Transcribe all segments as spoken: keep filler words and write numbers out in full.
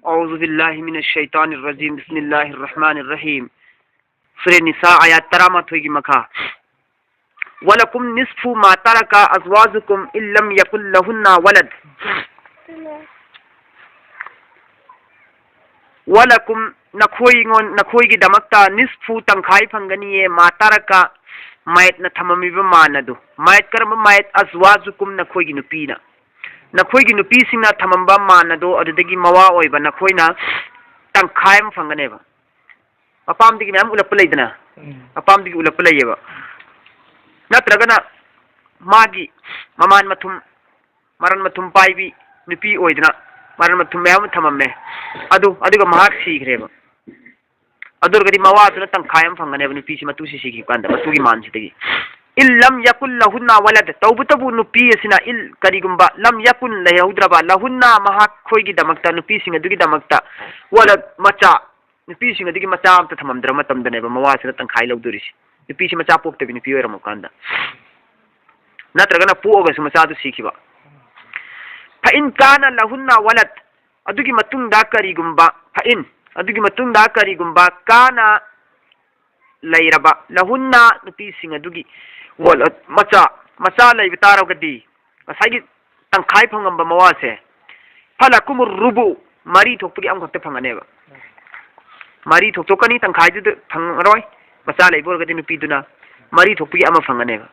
أعوذ بالله من الشيطان الرجيم. بسم الله الرحمن الرحيم. ꯁꯨꯔꯦ ꯅꯤꯁꯥ, ꯑꯥꯌꯥꯠ ꯇꯔꯥꯃꯥꯊꯣꯏꯒꯤ ꯃꯈꯥ. ولكم نصف ما ترك أزواجكم إن لم يكن لهن ولد. ولكم, ꯅꯈꯣꯏꯉꯣꯟ-, ꯅꯈꯣꯏꯒꯤꯗꯃꯛꯇ, ꯅꯤꯁꯐꯨ, ꯇꯪꯈꯥꯏ ꯐꯪꯒꯅꯤꯌꯦ, ꯃꯥ ꯇꯔꯛꯀ, ꯃꯌꯦꯠꯅ ꯊꯝꯃꯝꯃꯤꯕ ꯃꯥꯟ ꯑꯗꯨ. ꯃꯌꯦꯠ ꯀꯔꯝꯕ ꯃꯌꯦꯠ? ꯑꯖꯋꯥꯖꯨꯀꯨꯝ, ꯅꯈꯣꯏꯒꯤ ꯅꯨꯄꯤꯅ, ꯅꯈꯣꯏꯒꯤ ꯅꯨꯄꯤꯁꯤꯡꯅ ꯊꯝꯃꯝꯕ ꯃꯥꯟ ꯑꯗꯣ, ꯑꯗꯨꯗꯒꯤ ꯃꯋꯥ ꯑꯣꯏꯕ ꯅꯈꯣꯏꯅ ꯇꯪꯈꯥꯏ ꯑꯃ ꯐꯪꯒꯅꯦꯕ꯫ ꯃꯄꯥꯝꯗꯒꯤ ꯃꯌꯥꯝ ꯎꯠꯂꯛꯄ ꯂꯩꯗꯅ, ꯎꯝ꯫ ꯃꯄꯥꯝꯗꯒꯤ ꯎꯠꯂꯛꯄ ꯂꯩꯌꯦꯕ꯫ ꯅꯠꯇ꯭ꯔꯒꯅ ꯃꯥꯒꯤ ꯃꯃꯥꯟ ꯃꯊꯨꯝ, ꯃꯔꯟ ꯃꯊꯨꯝ ꯄꯥꯏꯕꯤ ꯅꯨꯄꯤ ꯑꯣꯏꯗꯅ ꯃꯔꯟ ꯃꯊꯨꯝ ꯃꯌꯥꯝ ꯑꯃ ꯊꯝꯃꯝꯃꯦ꯫ ꯑꯗꯨ, ꯑꯗꯨꯒ ꯃꯍꯥꯛ ꯁꯤꯈ꯭ꯔꯦꯕ꯫ ꯑꯗꯨ ꯑꯣꯏꯔꯒꯗꯤ ꯃꯋꯥꯗꯨꯅ ꯇꯪꯈꯥꯏ ꯑꯃ ꯐꯪꯒꯅꯦꯕ, ꯅꯨꯄꯤꯁꯤ ꯃꯇꯨꯁꯤ ꯁꯤꯈꯤꯕ ꯀꯥꯟꯗ, ꯃꯇꯨꯒꯤ ꯃꯥꯟꯁꯤꯗꯒꯤ꯫ ꯏꯜ ꯂꯝ ꯌꯀꯨꯟ ꯂꯍꯨꯟꯅ ꯋꯂꯗ, ꯇꯧꯕꯇꯕꯨ ꯅꯨꯄꯤ ꯑꯁꯤꯅ, ꯏꯜ, ꯀꯔꯤꯒꯨꯝꯕ, ꯂꯝ ꯌꯀꯨꯟ, ꯂꯩꯍꯧꯗ꯭ꯔꯕ, ꯂꯍꯨꯟꯅ, ꯃꯍꯥꯛꯈꯣꯏꯒꯤꯗꯃꯛꯇ, ꯅꯨꯄꯤꯁꯤꯡ ꯑꯗꯨꯒꯤꯗꯃꯛꯇ, ꯋꯂꯗ, ꯃꯆꯥ, ꯅꯨꯄꯤꯁꯤꯡ ꯑꯗꯨꯒꯤ ꯃꯆꯥ ꯑꯝꯇ ꯊꯝꯃꯝꯗ꯭ꯔ ꯃꯇꯝꯗꯅꯦꯕ ꯃꯋꯥꯁꯤꯅ ꯇꯪꯈꯥꯏ ꯂꯧꯗꯣꯔꯤꯁꯦ꯫ ꯅꯨꯄꯤꯁꯤ ꯃꯆꯥ ꯄꯣꯛꯇꯕꯤ ꯅꯨꯄꯤ ꯑꯣꯏꯔꯝꯃ ꯀꯥꯟꯗ, ꯅꯠꯇ꯭ꯔꯒꯅ ꯄꯣꯛꯑꯒꯁꯨ ꯃꯆꯥꯗꯨ ꯁꯤꯈꯤꯕ꯫ ꯐꯏꯟ ꯀꯥꯅ ꯂꯍꯨꯟꯅ ꯋꯂꯗ, ꯑꯗꯨꯒꯤ ꯃꯇꯨꯡꯗ ꯀꯔꯤꯒꯨꯝꯕ, ꯐꯏꯟ, ꯑꯗꯨꯒꯤ ꯃꯇꯨꯡꯗ ꯀꯔꯤꯒꯨꯝꯕ, ꯀꯥꯅ, ꯂꯩꯔꯕ, ꯂꯍꯨꯟꯅ, ꯅꯨꯄꯤꯁꯤꯡ ꯑꯗꯨꯒꯤ, ꯋꯂꯗ, ꯃꯆꯥ, ꯃꯆꯥ ꯂꯩꯕ ꯇꯥꯔꯒꯗꯤ, ꯉꯁꯥꯏꯒꯤ ꯇꯪꯈꯥꯏ ꯐꯪꯉꯝꯕ ꯃꯋꯥꯁꯦ, ꯐꯂꯀꯨꯃꯨ ꯔꯨꯕꯨ, ꯃꯔꯤ ꯊꯣꯛꯄꯒꯤ ꯑꯃꯈꯛꯇ ꯐꯪꯒꯅꯦꯕ꯫ ꯃꯔꯤ ꯊꯣꯛꯇꯣꯛꯀꯅꯤ, ꯇꯪꯈꯥꯏꯗꯨꯗ ꯐꯪꯉꯔꯣꯏ꯫ ꯃꯆꯥ ꯂꯩꯕ ꯑꯣꯏꯔꯒꯗꯤ ꯅꯨꯄꯤꯗꯨꯅ ꯃꯔꯤ ꯊꯣꯛꯄꯒꯤ ꯑꯃ ꯐꯪꯒꯅꯦꯕ꯫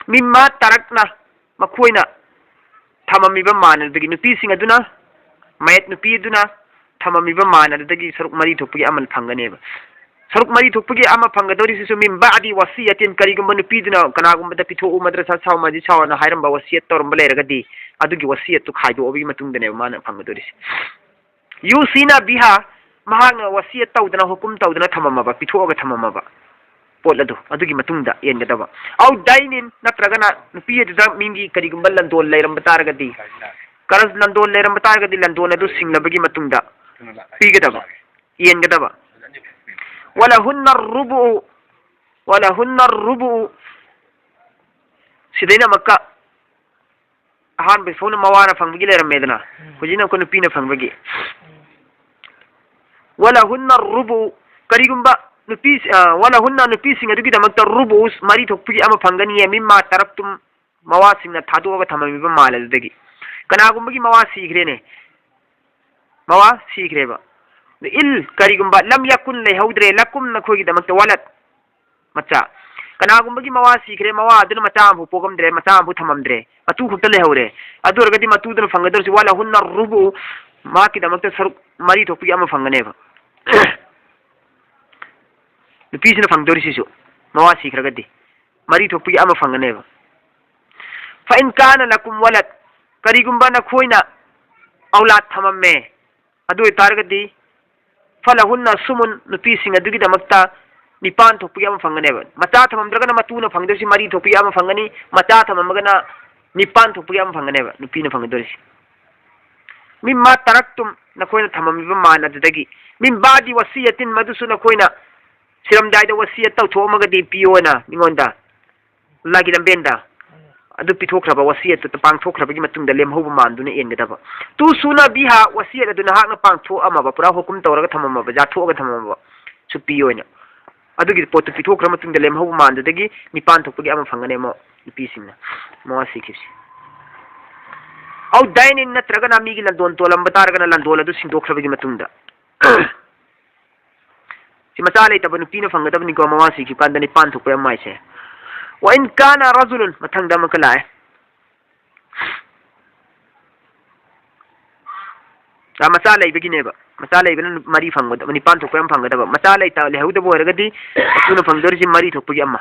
ꯃꯤꯝꯃꯥ ꯇꯔꯛꯅ, ꯃꯈꯣꯏꯅ ꯊꯝꯃꯝꯃꯤꯕ ꯃꯥꯟ ꯑꯗꯨꯗꯒꯤ, ꯅꯨꯄꯤꯁꯤꯡ ꯑꯗꯨꯅ, ꯃꯌꯦꯠ ꯅꯨꯄꯤ ꯑꯗꯨꯅ ꯊꯝꯃꯝꯃꯤꯕ ꯃꯥꯟ ꯑꯗꯨꯗꯒꯤ ꯁꯔꯨꯛ ꯃꯔꯤ ꯊꯣꯛꯄꯒꯤ ꯑꯃ ꯐꯪꯒꯅꯦꯕ꯫ ꯁꯔꯨꯛ ꯃꯔꯤ ꯊꯣꯛꯄꯒꯤ ꯑꯃ ꯐꯪꯒꯗꯧꯔꯤꯁꯤꯁꯨ ꯃꯤꯝ ꯕꯥꯗꯤ ꯋꯁꯤꯌꯇꯤꯟ, ꯀꯔꯤꯒꯨꯝꯕ ꯅꯨꯄꯤꯗꯨꯅ ꯀꯅꯥꯒꯨꯝꯕꯗ ꯄꯤꯊꯣꯛꯎ, ꯃꯗ꯭ꯔꯁꯥ ꯁꯥꯎ, ꯃꯁꯖꯤꯗ ꯁꯥꯎꯅ ꯍꯥꯏꯔꯝꯕ, ꯋꯁꯤꯌꯠ ꯇꯧꯔꯝꯕ ꯂꯩꯔꯒꯗꯤ, ꯑꯗꯨꯒꯤ ꯋꯁꯤꯌꯠꯇꯨ ꯈꯥꯏꯗꯣꯛꯑꯕꯒꯤ ꯃꯇꯨꯡꯗꯅꯦꯕ ꯃꯥꯅ ꯐꯪꯒꯗꯧꯔꯤꯁꯦ꯫ ꯌꯨꯁꯤꯅ ꯕꯤꯍꯥ, ꯃꯍꯥꯛꯅ ꯋꯁꯤꯌꯠ ꯇꯧꯗꯅ, ꯍꯨꯀꯨꯝ ꯇꯧꯗꯅ ꯊꯝꯃꯝꯃꯕ, ꯄꯤꯊꯣꯛꯑꯒ ꯊꯝꯃꯝꯃꯕ ꯄꯣꯠ ꯑꯗꯨ, ꯑꯗꯨꯒꯤ ꯃꯇꯨꯡꯗ ꯌꯦꯟꯒꯗꯕ꯫ ꯑꯧ ꯗꯥꯏꯅꯤꯟ, ꯅꯠꯇ꯭ꯔꯒꯅ ꯅꯨꯄꯤ ꯑꯗꯨꯗ ꯃꯤꯒꯤ ꯀꯔꯤꯒꯨꯝꯕ ꯂꯟꯗꯣꯟ ꯂꯩꯔꯝꯕ ꯇꯥꯔꯒꯗꯤ, ꯀꯔꯖ ꯂꯟꯗꯣꯟ ꯂꯩꯔꯝꯕ ꯇꯥꯔꯒꯗꯤ, ꯂꯟꯗꯣꯟ ꯑꯗꯨ ꯁꯤꯡꯂꯕꯒꯤ ꯃꯇꯨꯡꯗ ꯄꯤꯒꯗꯕ, ꯌꯦꯟꯒꯗꯕ꯫ ولهن الربع، ولهن الربع꯫ ꯁꯤꯗꯩꯅ ꯑꯃꯨꯛꯀ ꯑꯍꯥꯟꯕ ꯁꯣꯝꯅ ꯃꯋꯥꯅ ꯐꯪꯕꯒꯤ ꯂꯩꯔꯝꯃꯦꯗꯅ, ꯎꯝ꯫ ꯍꯧꯖꯤꯛꯅ ꯑꯃꯨꯛꯀ ꯅꯨꯄꯤꯅ ꯐꯪꯕꯒꯤ꯫ ꯎꯝ꯫ ولهن الربع, ꯀꯔꯤꯒꯨꯝꯕ ꯅꯨꯄꯤ, ꯑ, ولهن, ꯅꯨꯄꯤꯁꯤꯡ ꯑꯗꯨꯒꯤꯗꯃꯛꯇ, الربع, ꯃꯔꯤ ꯊꯣꯛꯄꯒꯤ ꯑꯃ ꯐꯪꯒꯅꯤꯌꯦ, مما تركتم, ꯃꯋꯥꯁꯤꯡꯅ ꯊꯥꯗꯣꯛꯑꯒ ꯊꯝꯃꯝꯃꯤꯕ ꯃꯥꯜ ꯑꯗꯨꯗꯒꯤ꯫ ꯀꯅꯥꯒꯨꯝꯕꯒꯤ ꯃꯋꯥ ꯁꯤꯈ꯭ꯔꯦꯅꯦ, ꯃꯋꯥ ꯁꯤꯈ꯭ꯔꯦꯕ꯫ ꯏꯜ, ꯀꯔꯤꯒꯨꯝꯕ, لم يكن, ꯂꯩꯍꯧꯗ꯭ꯔꯦ, لكم, ꯅꯈꯣꯏꯒꯤꯗꯃꯛꯇ, ولد, ꯃꯆꯥ꯫ ꯀꯅꯥꯒꯨꯝꯕꯒꯤ ꯃꯋꯥ ꯁꯤꯈ꯭ꯔꯦ, ꯃꯋꯥ ꯑꯗꯨꯅ ꯃꯆꯥ ꯑꯃꯐꯥꯎ ꯄꯣꯛꯑꯝꯗ꯭ꯔꯦ, ꯃꯆꯥ ꯑꯃꯐꯥꯎ ꯊꯝꯃꯝꯗ꯭ꯔꯦ, ꯃꯇꯨ ꯈꯛꯇ ꯂꯩꯍꯧꯔꯦ꯫ ꯑꯗꯨ ꯑꯣꯏꯔꯒꯗꯤ ꯃꯇꯨꯗꯨꯅ ꯐꯪꯒꯗꯧꯔꯤꯁꯤ, ولهن الربع, ꯃꯍꯥꯛꯀꯤꯗꯃꯛꯇ ꯁꯔꯨꯛ ꯃꯔꯤ ꯊꯣꯛꯄꯒꯤ ꯑꯃ ꯐꯪꯒꯅꯦꯕ꯫ ꯅꯨꯄꯤꯁꯤꯅ ꯐꯪꯗꯧꯔꯤꯁꯤꯁꯨ, ꯃꯋꯥ ꯁꯤꯈ꯭ꯔꯒꯗꯤ ꯃꯔꯤ ꯊꯣꯛꯄꯒꯤ ꯑꯃ ꯐꯪꯒꯅꯦꯕ꯫ فإن كان لكم ولد, ꯀꯔꯤꯒꯨꯝꯕ ꯅꯈꯣꯏꯅ ꯑꯧꯂꯥꯗ ꯊꯝꯃꯝꯃꯦ, ꯑꯗꯨ ꯑꯣꯏꯇꯥꯔꯒꯗꯤ, فلهن الثمن, ꯅꯨꯄꯤꯁꯤꯡ ꯑꯗꯨꯒꯤꯗꯃꯛꯇ ꯅꯤꯄꯥꯟ ꯊꯣꯛꯄꯒꯤ ꯑꯃ ꯐꯪꯒꯅꯦꯕ꯫ ꯃꯆꯥ ꯊꯝꯃꯝꯗ꯭ꯔꯒꯅ ꯃꯇꯨꯅ ꯐꯪꯗꯣꯏꯁꯤ ꯃꯔꯤ ꯊꯣꯛꯄꯒꯤ ꯑꯃ ꯐꯪꯒꯅꯤ, ꯃꯆꯥ ꯊꯝꯃꯝꯃꯒꯅ ꯅꯤꯄꯥꯟ ꯊꯣꯛꯄꯒꯤ ꯑꯃ ꯐꯪꯒꯅꯦꯕ ꯅꯨꯄꯤꯅ ꯐꯪꯒꯗꯣꯏꯁꯤ꯫ مما تركتم, ꯅꯈꯣꯏꯅ ꯊꯝꯃꯝꯃꯤꯕ ꯃꯥꯟ ꯑꯗꯨꯗꯒꯤ꯫ من بعد وصية, ꯃꯗꯨꯁꯨ ꯅꯈꯣꯏꯅ ꯁꯤꯔꯝꯗꯥꯏꯗ ꯋꯁꯤꯌꯠ ꯇꯧꯊꯣꯛꯑꯝꯃꯒꯗꯤ ꯄꯤꯌꯣꯅ ꯃꯤꯉꯣꯟꯗ, ꯑꯜꯂꯥꯍꯒꯤ ꯂꯝꯕꯦꯟꯗ꯫ ꯑꯗꯨ ꯄꯤꯊꯣꯛꯈ꯭ꯔꯕ, ꯋꯁꯤꯌꯠꯇꯨ ꯄꯥꯡꯊꯣꯛꯈ꯭ꯔꯕꯒꯤ ꯃꯇꯨꯡꯗ ꯂꯦꯝꯍꯧꯕ ꯃꯥꯟꯗꯨꯅ ꯌꯦꯟꯒꯗꯕ꯫ توصون بها, ꯋꯁꯤꯌꯠ ꯑꯗꯨ ꯅꯍꯥꯛꯅ ꯄꯥꯡꯊꯣꯛꯑꯝꯃꯕ, ꯄꯨꯔꯥ ꯍꯨꯀꯨꯝ ꯇꯧꯔꯒ ꯊꯝꯃꯝꯃꯕ, ꯌꯥꯊꯣꯛꯑꯒ ꯊꯝꯃꯝꯃꯕ, ꯁꯨ ꯄꯤꯌꯣꯅ꯫ ꯑꯗꯨꯒꯤ ꯄꯣꯠꯇꯨ ꯄꯤꯊꯣꯛꯈ꯭ꯔ ꯃꯇꯨꯡꯗ ꯂꯦꯝꯍꯧꯕ ꯃꯥꯟꯗꯨꯗꯒꯤ ꯅꯤꯄꯥꯟ ꯊꯣꯛꯄꯒꯤ ꯑꯃ ꯐꯪꯒꯅꯤ ꯑꯃꯨꯛ ꯅꯨꯄꯤꯁꯤꯡꯅ, ꯃꯋꯥ ꯁꯤꯈꯤꯕꯁꯤ꯫ أو دين, ꯅꯠꯇ꯭ꯔꯒꯅ ꯃꯤꯒꯤ ꯂꯟꯗꯣꯟ ꯇꯣꯜꯂꯝꯕ ꯇꯥꯔꯒꯅ ꯂꯟꯗꯣꯟ ꯑꯗꯨ ꯁꯤꯡꯗꯣꯛꯈ꯭ꯔꯕꯒꯤ ꯃꯇꯨꯡꯗ꯫ ꯁꯤ ꯃꯆꯥ ꯂꯩꯇꯕ ꯅꯨꯄꯤꯅ ꯐꯪꯒꯗꯕꯅꯤꯀꯣ, ꯃꯋꯥ ꯁꯤꯈꯤꯕ ꯀꯥꯟꯗ ꯅꯤꯄꯥꯟ ꯊꯣꯛꯄ ꯑꯃ ꯍꯥꯏꯁꯦ꯫ وإن كان رجل, ꯃꯊꯪꯗ ꯑꯃꯨꯛꯀ ꯂꯥꯛꯑꯦ꯫ ꯑ, ꯃꯆꯥ ꯂꯩꯕꯒꯤꯅꯦꯕ꯫ ꯃꯆꯥ ꯂꯩꯕꯅ ꯃꯔꯤ ꯐꯪꯒꯗꯕ, ꯅꯤꯄꯥꯟ ꯊꯣꯛꯄ ꯑꯃ ꯐꯪꯒꯗꯕ꯫ ꯃꯆꯥ ꯂꯩꯇ-, ꯂꯩꯍꯧꯗꯕ ꯑꯣꯏꯔꯒꯗꯤ ꯃꯇꯨꯅ ꯐꯪꯗꯣꯔꯤꯁꯤ ꯃꯔꯤ ꯊꯣꯛꯄꯒꯤ ꯑꯃ꯫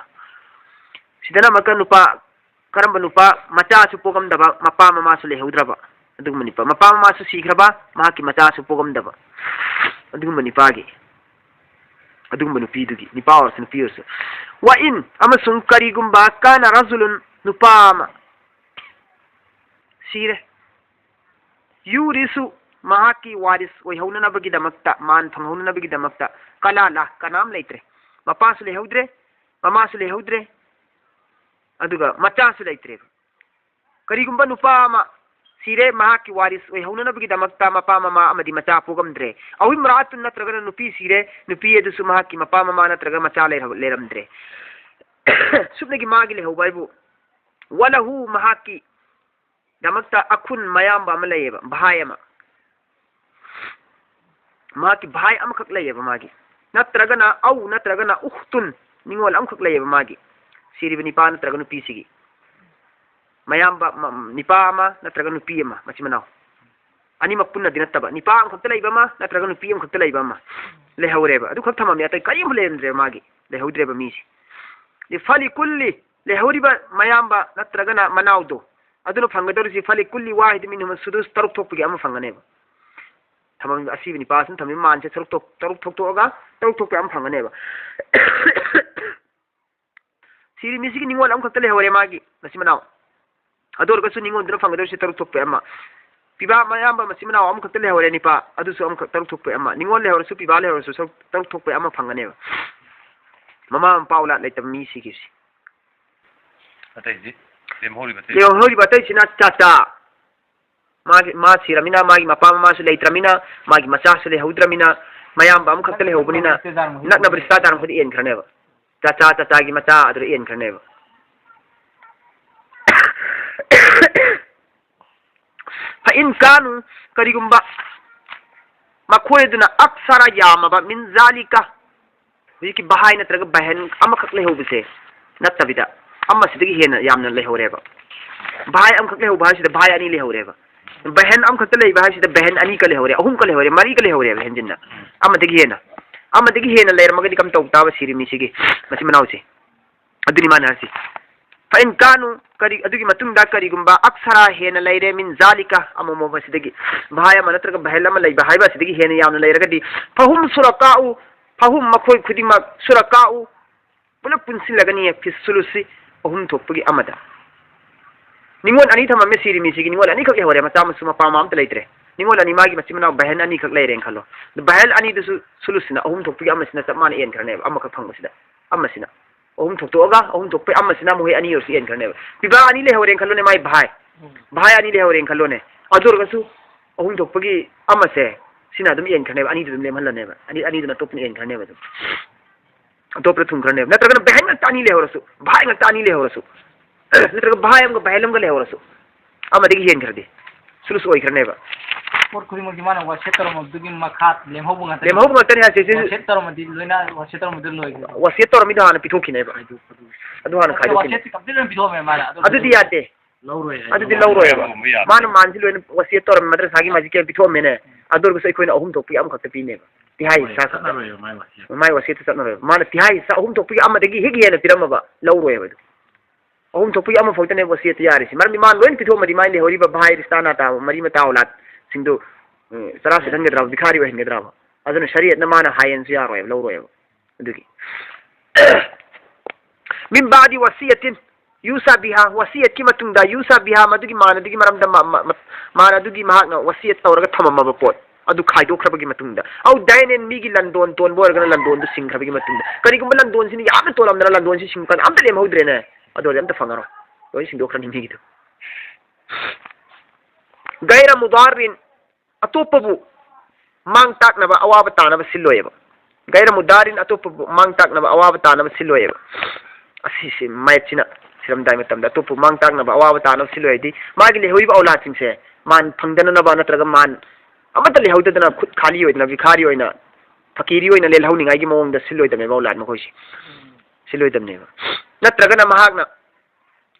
ꯁꯤꯗꯅ ꯑꯃꯨꯛꯀ ꯅꯨꯄꯥ, ꯀꯔꯝꯕ ꯅꯨꯄꯥ? ꯃꯆꯥꯁꯨ ꯄꯣꯛꯂꯝꯗꯕ, ꯃꯄꯥ ꯃꯃꯥꯁꯨ ꯂꯩꯍꯧꯗ꯭ꯔꯕ ꯑꯗꯨꯒꯨꯝꯕ ꯅꯨꯄꯥ꯫ ꯃꯄꯥ ꯃꯃꯥꯁꯨ ꯁꯤꯈ꯭ꯔꯕ, ꯃꯍꯥꯛꯀꯤ ꯃꯆꯥꯁꯨ ꯄꯣꯛꯂꯝꯗꯕ ꯑꯗꯨꯒꯨꯝꯕ ꯅꯨꯄꯥꯒꯤ, ꯑꯗꯨꯒꯨꯝꯕ ꯅꯨꯄꯤꯗꯨꯒꯤ, ꯅꯨꯄꯥ ꯑꯣꯏꯔꯁꯨ ꯅꯨꯄꯤ ꯑꯣꯏꯔꯁꯨ꯫ وإن, ꯑꯃꯁꯨꯡ ꯀꯔꯤꯒꯨꯝꯕ, كان رجل, ꯅꯨꯄꯥ ꯑꯃ ꯁꯤꯔꯦ꯫ يورث, ꯃꯍꯥꯛꯀꯤ ꯋꯥꯔꯤꯁ ꯑꯣꯏꯍꯧꯅꯅꯕꯒꯤꯗꯃꯛꯇ, ꯃꯥꯟ ꯐꯪꯍꯧꯅꯅꯕꯒꯤꯗꯃꯛꯇ, كلالة, ꯀꯅꯥꯝ ꯂꯩꯇ꯭ꯔꯦ꯫ ꯃꯄꯥꯁꯨ ꯂꯩꯍꯧꯗ꯭ꯔꯦ, ꯃꯃꯥꯁꯨ ꯂꯩꯍꯧꯗ꯭ꯔꯦ, ꯑꯗꯨꯒ ꯃꯆꯥꯁꯨ ꯂꯩꯇ꯭ꯔꯦꯕ꯫ ꯀꯔꯤꯒꯨꯝꯕ ꯅꯨꯄꯥ ꯑꯃ ꯁꯤꯔꯦ, ꯃꯍꯥꯛꯀꯤ ꯋꯥꯔꯤꯁ ꯑꯣꯏꯍꯧꯅꯅꯕꯒꯤꯗꯃꯛꯇ ꯃꯄꯥ ꯃꯃꯥ ꯑꯃꯗꯤ ꯃꯆꯥ ꯄꯣꯛꯂꯝꯗ꯭ꯔꯦ꯫ ꯑꯧ ꯏꯝꯔꯥꯑꯇꯨꯟ ꯅꯠꯇ꯭ꯔꯒꯅ ꯅꯨꯄꯤ ꯁꯤꯔꯦ, ꯅꯨꯄꯤ ꯑꯗꯨꯁꯨ ꯃꯍꯥꯛꯀꯤ ꯃꯄꯥ ꯃꯃꯥ ꯅꯠꯇ꯭ꯔꯒ ꯃꯆꯥ ꯂꯩꯔ-, ꯂꯩꯔꯝꯗ꯭ꯔꯦ꯫ ꯁꯨꯞꯅꯒꯤ ꯃꯥꯒꯤ ꯂꯩꯍꯧꯕ ꯍꯥꯏꯕꯨ ꯋꯂꯍꯨ ꯃꯍꯥꯛꯀꯤ ꯗꯃꯛꯇ ꯑꯈꯨꯟ ꯃꯌꯥꯝꯕ ꯑꯃ ꯂꯩꯌꯦꯕ, ꯚꯥꯏ ꯑꯃ꯫ ꯃꯍꯥꯛꯀꯤ ꯚꯥꯏ ꯑꯃꯈꯛ ꯂꯩꯌꯦꯕ ꯃꯥꯒꯤ꯫ ꯅꯠꯇ꯭ꯔꯒꯅ ꯑꯧ ꯅꯠꯇ꯭ꯔꯒꯅ ꯎꯈꯇꯨꯟ, ꯅꯤꯡꯉꯣꯜ ꯑꯃꯈꯛ ꯂꯩꯌꯦꯕ ꯃꯥꯒꯤ꯫ ꯁꯤꯔꯤꯕ ꯅꯤꯄꯥ ꯅꯠꯇ꯭ꯔꯒ ꯅꯨꯄꯤꯁꯤꯒꯤ꯫ ꯃꯌꯥꯝꯕ, ꯃ-, ꯅꯤꯄꯥ ꯑꯃ ꯅꯠꯇ꯭ꯔꯒ ꯅꯨꯄꯤ ꯑꯃ, ꯃꯆꯤꯟ ꯃꯅꯥꯎ꯫ ꯑꯅꯤꯃꯛ ꯄꯨꯟꯅꯗꯤ ꯅꯠꯇꯕ, ꯅꯤꯄꯥ ꯑꯃꯈꯛꯇ ꯂꯩꯕ ꯑꯃ ꯅꯠꯇ꯭ꯔꯒ ꯅꯨꯄꯤ ꯑꯃꯈꯛꯇ ꯂꯩꯕ ꯑꯃ ꯂꯩꯍꯧꯔꯦꯕ꯫ ꯑꯗꯨꯈꯛ ꯊꯝꯃꯝꯃꯦ, ꯑꯇꯩ ꯀꯔꯤꯝ ꯂꯩꯔꯝꯗ꯭ꯔꯦꯕ ꯃꯥꯒꯤ, ꯂꯩꯍꯧꯗ꯭ꯔꯦꯕ ꯃꯤꯁꯦ꯫ ꯐꯂꯤ ꯀꯨꯜꯂꯤ, ꯂꯩꯍꯧꯔꯤꯕ ꯃꯌꯥꯝꯕ ꯅꯠꯇ꯭ꯔꯒꯅ ꯃꯅꯥꯎꯗꯣ, ꯑꯗꯨꯅ ꯐꯪꯒꯗꯧꯔꯤꯁꯤ ꯐꯂꯤ ꯀꯨꯜꯂꯤ ꯋꯥꯍꯤꯗ ꯃꯤꯟꯍꯨꯃ ꯁꯨꯗꯨꯁ, ꯇꯔꯨꯛ ꯊꯣꯛꯄꯒꯤ ꯑꯃ ꯐꯪꯒꯅꯦꯕ꯫ ꯊꯝꯕꯝ ꯑꯁꯤꯕ ꯅꯤꯄꯥꯁꯤꯅ ꯊꯝꯕꯤꯕ ꯃꯥꯟꯁꯦ ꯇꯔꯨꯛ ꯊꯣꯛ-, ꯇꯔꯨꯛ ꯊꯣꯛꯇꯣꯛꯑꯒ ꯇꯔꯨꯛ ꯊꯣꯛꯄ ꯑꯃ ꯐꯪꯒꯅꯦꯕ꯫ ꯁꯤꯔꯤ ꯃꯤꯁꯤꯒꯤ ꯅꯤꯉꯣꯜ ꯑꯃꯈꯛꯇ ꯂꯩꯍꯧꯔꯦ ꯃꯥꯒꯤ ꯃꯆꯤꯟ ꯃꯅꯥꯎ꯫ ꯑꯗꯨ ꯑꯣꯏꯔꯒꯁꯨ ꯅꯤꯉꯣꯜꯗꯨꯅ ꯐꯪꯒꯗꯧꯔꯤꯁꯦ ꯇꯔꯨꯛ ꯊꯣꯛꯄ ꯑꯃ꯫ ꯄꯤꯕꯥ ꯃꯌꯥꯝꯕ ꯃꯆꯤꯟ ꯃꯅꯥꯎ ꯑꯃꯈꯛꯇ ꯂꯩꯍꯧꯔꯦ ꯅꯤꯄꯥ, ꯑꯗꯨꯁꯨ ꯑꯃꯈꯛ ꯇꯔꯨꯛ ꯊꯣꯛꯄ ꯑꯃ꯫ ꯅꯤꯉꯣꯜ ꯂꯩꯍꯧꯔꯁꯨ ꯄꯤꯕꯥ ꯂꯩꯍꯧꯔꯁꯨ ꯁꯔꯨꯛ-, ꯇꯔꯨꯛ ꯊꯣꯛꯄ ꯑꯃ ꯐꯪꯒꯅꯦꯕ꯫ ꯃꯃꯥ ꯃꯄꯥ ꯑꯣꯂꯥꯠ ꯂꯩꯇꯕ ꯃꯤ ꯁꯤꯈꯤꯕꯁꯤ꯫ ꯑꯇꯩꯗꯤ? ꯂꯦꯝꯍꯧꯔꯤꯕ ꯑꯇꯩ? ꯂꯦꯝꯍꯧꯔꯤꯕ ꯑꯇꯩꯁꯤꯅ ꯆꯥꯆꯥ꯫ ꯃꯥꯒꯤ, ꯃꯥ ꯁꯤꯔꯃꯤꯅ ꯃꯥꯒꯤ ꯃꯄꯥ ꯃꯃꯥꯁꯨ ꯂꯩꯇ꯭ꯔꯃꯤꯅ, ꯃꯥꯒꯤ ꯃꯆꯥꯁꯨ ꯂꯩꯍꯧꯗ꯭ꯔꯃꯤꯅ, ꯃꯌꯥꯝꯕ ꯑꯃꯈꯛꯇ ꯂꯩꯍꯧꯕꯅꯤꯅ, ꯅꯛꯅꯕ ꯔꯤꯁꯇꯥꯗꯥꯔ ꯃꯈꯣꯏꯗ ꯌꯦꯟꯈ꯭ꯔꯅꯦꯕ꯫ ꯆꯥꯆꯥ, ꯆꯥꯆꯥꯒꯤ ꯃꯆꯥ ꯑꯗꯨꯗ ꯌꯦꯟꯈ꯭ꯔꯅꯦꯕ꯫ ꯐ ꯏꯟ ꯀꯥꯅꯨ, ꯀꯔꯤꯒꯨꯝꯕ ꯃꯈꯣꯏ ꯑꯗꯨꯅ ꯑꯛꯁꯥꯔꯥ ꯌꯥꯝꯃꯕ, ꯃꯤꯟ ꯖꯥꯂꯤꯀꯥ, ꯍꯧꯖꯤꯛꯀꯤ ꯚꯥꯏ ꯅꯠꯇ꯭ꯔꯒ ꯕꯍꯟ ꯑꯃꯈꯛ ꯂꯩꯍꯧꯕꯁꯦ ꯅꯠꯇꯕꯤꯗ ꯑꯃꯁꯤꯗꯒꯤ ꯍꯦꯟꯅ ꯌꯥꯝꯅ ꯂꯩꯍꯧꯔꯦꯕ꯫ ꯚꯥꯏ ꯑꯃꯈꯛ ꯂꯩꯍꯧꯕ ꯍꯥꯏꯁꯤꯗ ꯚꯥꯏ ꯑꯅꯤ ꯂꯩꯍꯧꯔꯦꯕ꯫ ꯕꯍꯟ ꯑꯃꯈꯛꯇ ꯂꯩꯕ ꯍꯥꯏꯁꯤꯗ ꯕꯍꯟ ꯑꯅꯤꯒ ꯂꯩꯍꯧꯔꯦ, ꯑꯍꯨꯝꯒ ꯂꯩꯍꯧꯔꯦ, ꯃꯔꯤꯒ ꯂꯩꯍꯧꯔꯦꯕ ꯍꯦꯟꯖꯤꯟꯅ꯫ ꯑꯃꯗꯒꯤ ꯍꯦꯟꯅ, ꯑꯃꯗꯒꯤ ꯍꯦꯟꯅ ꯂꯩꯔꯝꯃꯒꯗꯤ ꯀꯝ ꯇꯧ ꯇꯥꯕ ꯁꯤꯔꯤ ꯃꯤꯁꯤꯒꯤ ꯃꯆꯤꯟ ꯃꯅꯥꯎꯁꯦ? ꯑꯗꯨꯅꯤ ꯃꯥꯅ ꯍꯥꯏꯁꯤ꯫ ꯐ ꯏꯟ ꯀꯥꯅꯨ, ꯀꯔꯤ, ꯑꯗꯨꯒꯤ ꯃꯇꯨꯡꯗ ꯀꯔꯤꯒꯨꯝꯕ ꯑꯛꯁꯥꯔꯥ ꯍꯦꯟꯅ ꯂꯩꯔꯦ, ꯃꯤꯟ ꯖꯥꯂꯤꯀꯥ, ꯑꯃꯃꯝ ꯑꯁꯤꯗꯒꯤ, ꯚꯥꯏ ꯑꯃ ꯅꯠꯇ꯭ꯔꯒ ꯕꯍꯜ ꯑꯃ ꯂꯩꯕ ꯍꯥꯏꯕ ꯑꯁꯤꯗꯒꯤ ꯍꯦꯟꯅ ꯌꯥꯝꯅ ꯂꯩꯔꯒꯗꯤ, ꯐꯍꯨꯝ ꯁꯨꯔꯀꯥꯎ, ꯐꯍꯨꯝ ꯃꯈꯣꯏ ꯈꯨꯗꯤꯡꯃꯛ, ꯁꯨꯔꯀꯥꯎ, ꯄꯨꯂꯞ ꯄꯨꯟꯁꯤꯜꯂꯒꯅꯤ, ꯐꯤ ꯁꯨꯂꯨꯁꯤ, ꯑꯍꯨꯝ ꯊꯣꯛꯄꯒꯤ ꯑꯃꯗ꯫ ꯅꯤꯉꯣꯜ ꯑꯅꯤ ꯊꯝꯃꯝꯃꯦ ꯁꯤꯔꯤ ꯃꯤꯁꯤꯒꯤ, ꯅꯤꯉꯣꯜ ꯑꯅꯤꯈꯛ ꯂꯩꯍꯧꯔꯦ, ꯃꯆꯥ ꯃꯁꯨ ꯃꯄꯥ ꯃꯃꯥ ꯑꯝꯇ ꯂꯩꯇ꯭ꯔꯦ꯫ ꯅꯤꯉꯣꯜ ꯑꯅꯤ ꯃꯥꯒꯤ ꯃꯆꯤꯟ ꯃꯅꯥꯎ ꯕꯍꯜ ꯑꯅꯤꯈꯛ ꯂꯩꯔꯦꯅ ꯈꯜꯂꯣ꯫ ꯑꯗꯨ ꯕꯍꯜ ꯑꯅꯤꯗꯨꯁꯨ ꯁꯨꯂꯨꯁꯤꯅ ꯑꯍꯨꯝ ꯊꯣꯛꯄꯒꯤ ꯑꯃꯁꯤꯅ ꯆꯞ ꯃꯥꯟꯅ ꯌꯦꯟꯈ꯭ꯔꯅꯦꯕ, ꯑꯃꯈꯛ ꯐꯪꯕꯁꯤꯗ꯫ ꯑꯃꯁꯤꯅ ꯑꯍꯨꯝ ꯊꯣꯛꯇꯣꯛꯑꯒ, ꯑꯍꯨꯝ ꯊꯣꯛꯄꯩ ꯑꯃꯁꯤꯅ ꯃꯈꯣꯏ ꯑꯅꯤ ꯑꯣꯏꯔꯁꯨ ꯌꯦꯟꯈ꯭ꯔꯅꯦꯕ꯫ ꯄꯤꯕꯥ ꯑꯅꯤ ꯂꯩꯍꯧꯔꯦꯅ ꯈꯜꯂꯣꯅꯦ, ꯃꯥꯏ ꯚꯥꯏ꯫ ꯚꯥꯏ ꯑꯅꯤ ꯂꯩꯍꯧꯔꯦꯅ ꯈꯜꯂꯣꯅꯦ꯫ ꯑꯗꯨ ꯑꯣꯏꯔꯒꯁꯨ ꯑꯍꯨꯝ ꯊꯣꯛꯄꯒꯤ ꯑꯃꯁꯦ ꯁꯤꯅ ꯑꯗꯨꯝ ꯌꯦꯟꯈ꯭ꯔꯅꯦꯕ, ꯑꯅꯤꯗꯨ ꯑꯗꯨꯝ ꯂꯦꯝꯍꯜꯂꯅꯦꯕ, ꯑꯅꯤ, ꯑꯅꯤꯗꯨꯅ ꯑꯇꯣꯞꯄꯅ ꯌꯦꯟꯈ꯭ꯔꯅꯦꯕ ꯑꯗꯨꯝ꯫ ꯑꯇꯣꯞꯄꯗ ꯊꯨꯡꯈ꯭ꯔꯅꯦꯕ꯫ ꯅꯠꯇ꯭ꯔꯒꯅ ꯕꯍꯦꯟ ꯉꯥꯛꯇ ꯑꯅꯤ ꯂꯩꯍꯧꯔꯁꯨ, ꯚꯥꯏ ꯉꯥꯛꯇ ꯑꯅꯤ ꯂꯩꯍꯧꯔꯁꯨ, ꯅꯠꯇ꯭ꯔꯒ ꯚꯥꯏ ꯑꯃꯒ ꯕꯍꯦꯟ ꯑꯃꯒ ꯂꯩꯍꯧꯔꯁꯨ, ꯑꯃꯗꯒꯤ ꯍꯦꯟꯈ꯭ꯔꯗꯤ ꯁꯨꯂꯨꯁ ꯑꯣꯏꯈ꯭ꯔꯅꯦꯕ꯫ ꯄꯣꯠ ꯈꯨꯗꯤꯡꯃꯛꯇꯤ ꯃꯥꯅ ꯋꯥꯁꯦꯠ ꯇꯧꯔꯝꯕꯗꯨꯒꯤ ꯃꯈꯥ ꯂꯦꯝꯍꯧꯕ ꯉꯥꯛꯇꯅꯤ꯫ ꯂꯦꯝꯍꯧꯕ ꯉꯥꯛꯇꯅꯤ ꯍꯥꯏꯁꯦ, ꯁꯤ ꯋꯥꯁꯦꯠ ꯇꯧꯔꯝꯃꯗꯤ ꯂꯣꯏꯅ, ꯋꯥꯁꯦꯠ ꯇꯧꯔꯝꯕꯗꯨ ꯂꯣꯏꯈ꯭ꯔꯦ꯫ ꯋꯥꯁꯦꯠ ꯇꯧꯔꯝꯃꯤꯗꯣ ꯍꯥꯟꯅ ꯄꯤꯊꯣꯛꯈꯤꯅꯦꯕ꯫ ꯑꯗꯨ ꯍꯥꯟꯅ ꯈꯥꯏꯗꯣꯛꯈꯤꯅꯦ꯫ ꯋꯥꯁꯦꯠꯁꯤ complete ꯂꯣꯏꯅ ꯄꯤꯊꯣꯛꯑꯝꯃꯦ ꯃꯥꯅ꯫ ꯑꯗꯨ ꯑꯗꯨꯗꯤ ꯌꯥꯗꯦ꯫ ꯂꯧꯔꯣꯏ ꯍꯥꯏꯗꯤ ꯑꯗꯨꯗꯤ ꯃꯥꯅ ꯂꯧꯔꯣꯏꯕ꯫ ꯂꯧꯔꯝꯕ ꯌꯥꯗꯦ꯫ ꯃꯥꯅ ꯃꯥꯟꯁꯤ ꯂꯣꯏꯅ ꯋꯥꯁꯦꯠ ꯇꯧꯔꯝꯃꯦ, ꯃꯗ꯭ꯔꯁꯥꯒꯤ ꯃꯥꯏꯖꯤ ꯀꯌꯥ ꯄꯤꯊꯣꯛꯑꯝꯃꯦꯅꯦ꯫ ꯑꯗꯨ ꯑꯣꯏꯔꯒꯁꯨ ꯑꯩꯈꯣꯏꯅ ꯑꯍꯨꯝ ꯊꯣꯛꯄꯒꯤ ꯑꯃꯈꯛꯇ ꯄꯤꯅꯦꯕ꯫ ꯇꯤꯍꯥꯏ ꯍꯣꯏ, ꯍꯤꯁꯥ ꯈꯛꯇ꯫ ꯆꯠꯅꯔꯣꯏꯕ ꯃꯥꯏ ꯋꯥꯁꯦꯠ꯫ ꯃꯥꯏ ꯋꯥꯁꯦꯠꯇ ꯆꯠꯅꯔꯣꯏꯕ꯫ ꯃꯥꯅ ꯇꯤꯍꯥꯏ ꯍꯤꯁꯥ ꯑꯍꯨꯝ ꯊꯣꯛꯄꯒꯤ ꯑꯃꯗꯒꯤ ꯍꯦꯛ ꯍꯦꯟꯅ ꯄꯤꯔꯝꯃꯕ ꯂꯧꯔꯣꯏꯕ ꯑꯗꯨ꯫ ꯑꯍꯨꯝ ꯊꯣꯛꯄꯒꯤ ꯑꯃ ꯐꯥꯎꯇꯅꯦꯕ ꯋꯥꯁꯦꯠꯇ ꯌꯥꯔꯤꯁꯤ꯫ ꯃꯔꯝꯗꯤ ꯃꯥꯅ ꯂꯣꯏꯅ ꯄꯤꯊꯣꯛꯑꯝꯃꯗꯤ ꯃꯥꯏ ꯂꯩꯍꯧꯔꯤꯕ ꯚꯥꯏ, ꯔꯤꯁꯇꯥ, ꯅꯥꯇꯥ, ꯃꯔꯤ ꯃꯇꯥ ꯑꯧꯂꯥꯗꯁꯤꯡꯗꯨ, ꯎꯝ, ꯆꯔꯥ ꯁꯦꯠꯍꯟꯒꯗ꯭ꯔꯥ, ꯚꯤꯈꯥꯔꯤ ꯑꯣꯏꯍꯟꯒꯗ꯭ꯔꯥꯕ? ꯑꯗꯨꯅ ꯁꯔꯤꯌꯠꯅ ꯃꯥꯅ ꯍꯥꯏꯌꯦꯅꯁꯨ ꯌꯥꯔꯣꯏꯕ, ꯂꯧꯔꯣꯏꯕ꯫ ꯑꯗꯨꯒꯤ ꯃꯤꯟ ꯕꯥꯗꯤ ꯋꯥꯁꯤꯌꯠꯇꯤꯟ ꯌꯨꯁꯥ ꯕꯤꯍꯥ, ꯋꯥꯁꯤꯌꯠꯀꯤ ꯃꯇꯨꯡꯗ ꯌꯨꯁꯥ ꯕꯤꯍꯥ, ꯃꯗꯨꯒꯤ ꯃꯥꯟ ꯑꯗꯨꯒꯤ ꯃꯔꯝꯗ ꯃ-, ꯃ-, ꯃ-, ꯃꯥꯟ ꯑꯗꯨꯒꯤ ꯃꯍꯥꯛꯅ ꯋꯥꯁꯤꯌꯠ ꯇꯧꯔꯒ ꯊꯝꯃꯝꯃꯕ ꯄꯣꯠ ꯑꯗꯨ ꯈꯥꯏꯗꯣꯛꯈ꯭ꯔꯕꯒꯤ ꯃꯇꯨꯡꯗ, ꯑꯧ ꯗꯥꯏꯅꯦꯟ, ꯃꯤꯒꯤ ꯂꯟꯗꯣꯟ ꯇꯣꯟꯕ ꯑꯣꯏꯔꯒꯅ ꯂꯟꯗꯣꯟꯗꯨ ꯁꯤꯡꯈ꯭ꯔꯕꯒꯤ ꯃꯇꯨꯡꯗ, ꯀꯔꯤꯒꯨꯝꯕ ꯂꯟꯗꯣꯟꯁꯤꯅ ꯌꯥꯝꯅ ꯇꯣꯜꯂꯝꯗꯅ ꯂꯟꯗꯣꯟꯁꯤ ꯁꯤꯡꯕ ꯀꯥꯟꯗ ꯑꯝꯇ ꯂꯦꯝꯍꯧꯗ꯭ꯔꯦꯅꯦ, ꯑꯗꯨ ꯑꯣꯏꯔꯗꯤ ꯑꯝꯇ ꯐꯪꯉꯔꯣꯏ, ꯂꯣꯏ ꯁꯤꯡꯗꯣꯛꯈ꯭ꯔꯅꯤ ꯃꯤꯒꯤꯗꯨ꯫ ꯒꯩꯔ ꯃꯨꯗꯥꯔꯤꯟ, ꯑꯇꯣꯞꯄꯕꯨ ꯃꯥꯡ ꯇꯥꯛꯅꯕ ꯑꯋꯥꯕ ꯇꯥꯅꯕ ꯁꯤꯜꯂꯣꯏꯌꯦꯕ꯫ ꯒꯩꯔ ꯃꯨꯗꯥꯔꯤꯟ, ꯑꯇꯣꯞꯄꯕꯨ ꯃꯥꯡ ꯇꯥꯛꯅꯕ ꯑꯋꯥꯕ ꯇꯥꯅꯕ ꯁꯤꯜꯂꯣꯏꯌꯦꯕ꯫ ꯑꯁꯤꯁꯤ ꯃꯥꯏꯞꯁꯤꯅ ꯁꯤꯔꯝꯗꯥꯏ ꯃꯇꯝꯗ ꯑꯇꯣꯞꯄꯕꯨ ꯃꯥꯡ ꯇꯥꯛꯅꯕ ꯑꯋꯥꯕ ꯇꯥꯅꯕ ꯁꯤꯜꯂꯣꯏ ꯍꯥꯏꯗꯤ ꯃꯥꯒꯤ ꯂꯩꯍꯧꯔꯤꯕ ꯑꯧꯂꯥꯗꯁꯤꯡꯁꯦ ꯃꯥꯟ ꯐꯪꯗꯅꯅꯕ ꯅꯠꯇ꯭ꯔꯒ ꯃꯥꯟ ꯑꯃꯠꯇ ꯂꯩꯍꯧꯗꯗꯅ ꯈꯨꯠ ꯈꯥꯂꯤ ꯑꯣꯏꯗꯅ ꯚꯤꯈꯥꯔꯤ ꯑꯣꯏꯅ ꯐꯀꯤꯔꯤ ꯑꯣꯏꯅ ꯂꯦꯜꯍꯧꯅꯤꯡꯉꯥꯏꯒꯤ ꯃꯑꯣꯡꯗ ꯁꯤꯜꯂꯣꯏꯗꯕꯅꯦꯕ ꯑꯧꯂꯥꯗ ꯃꯈꯣꯏꯁꯦ꯫ ꯁꯤꯜꯂꯣꯏꯗꯕꯅꯦꯕ꯫ ꯅꯠꯇ꯭ꯔꯒꯅ ꯃꯍꯥꯛꯅ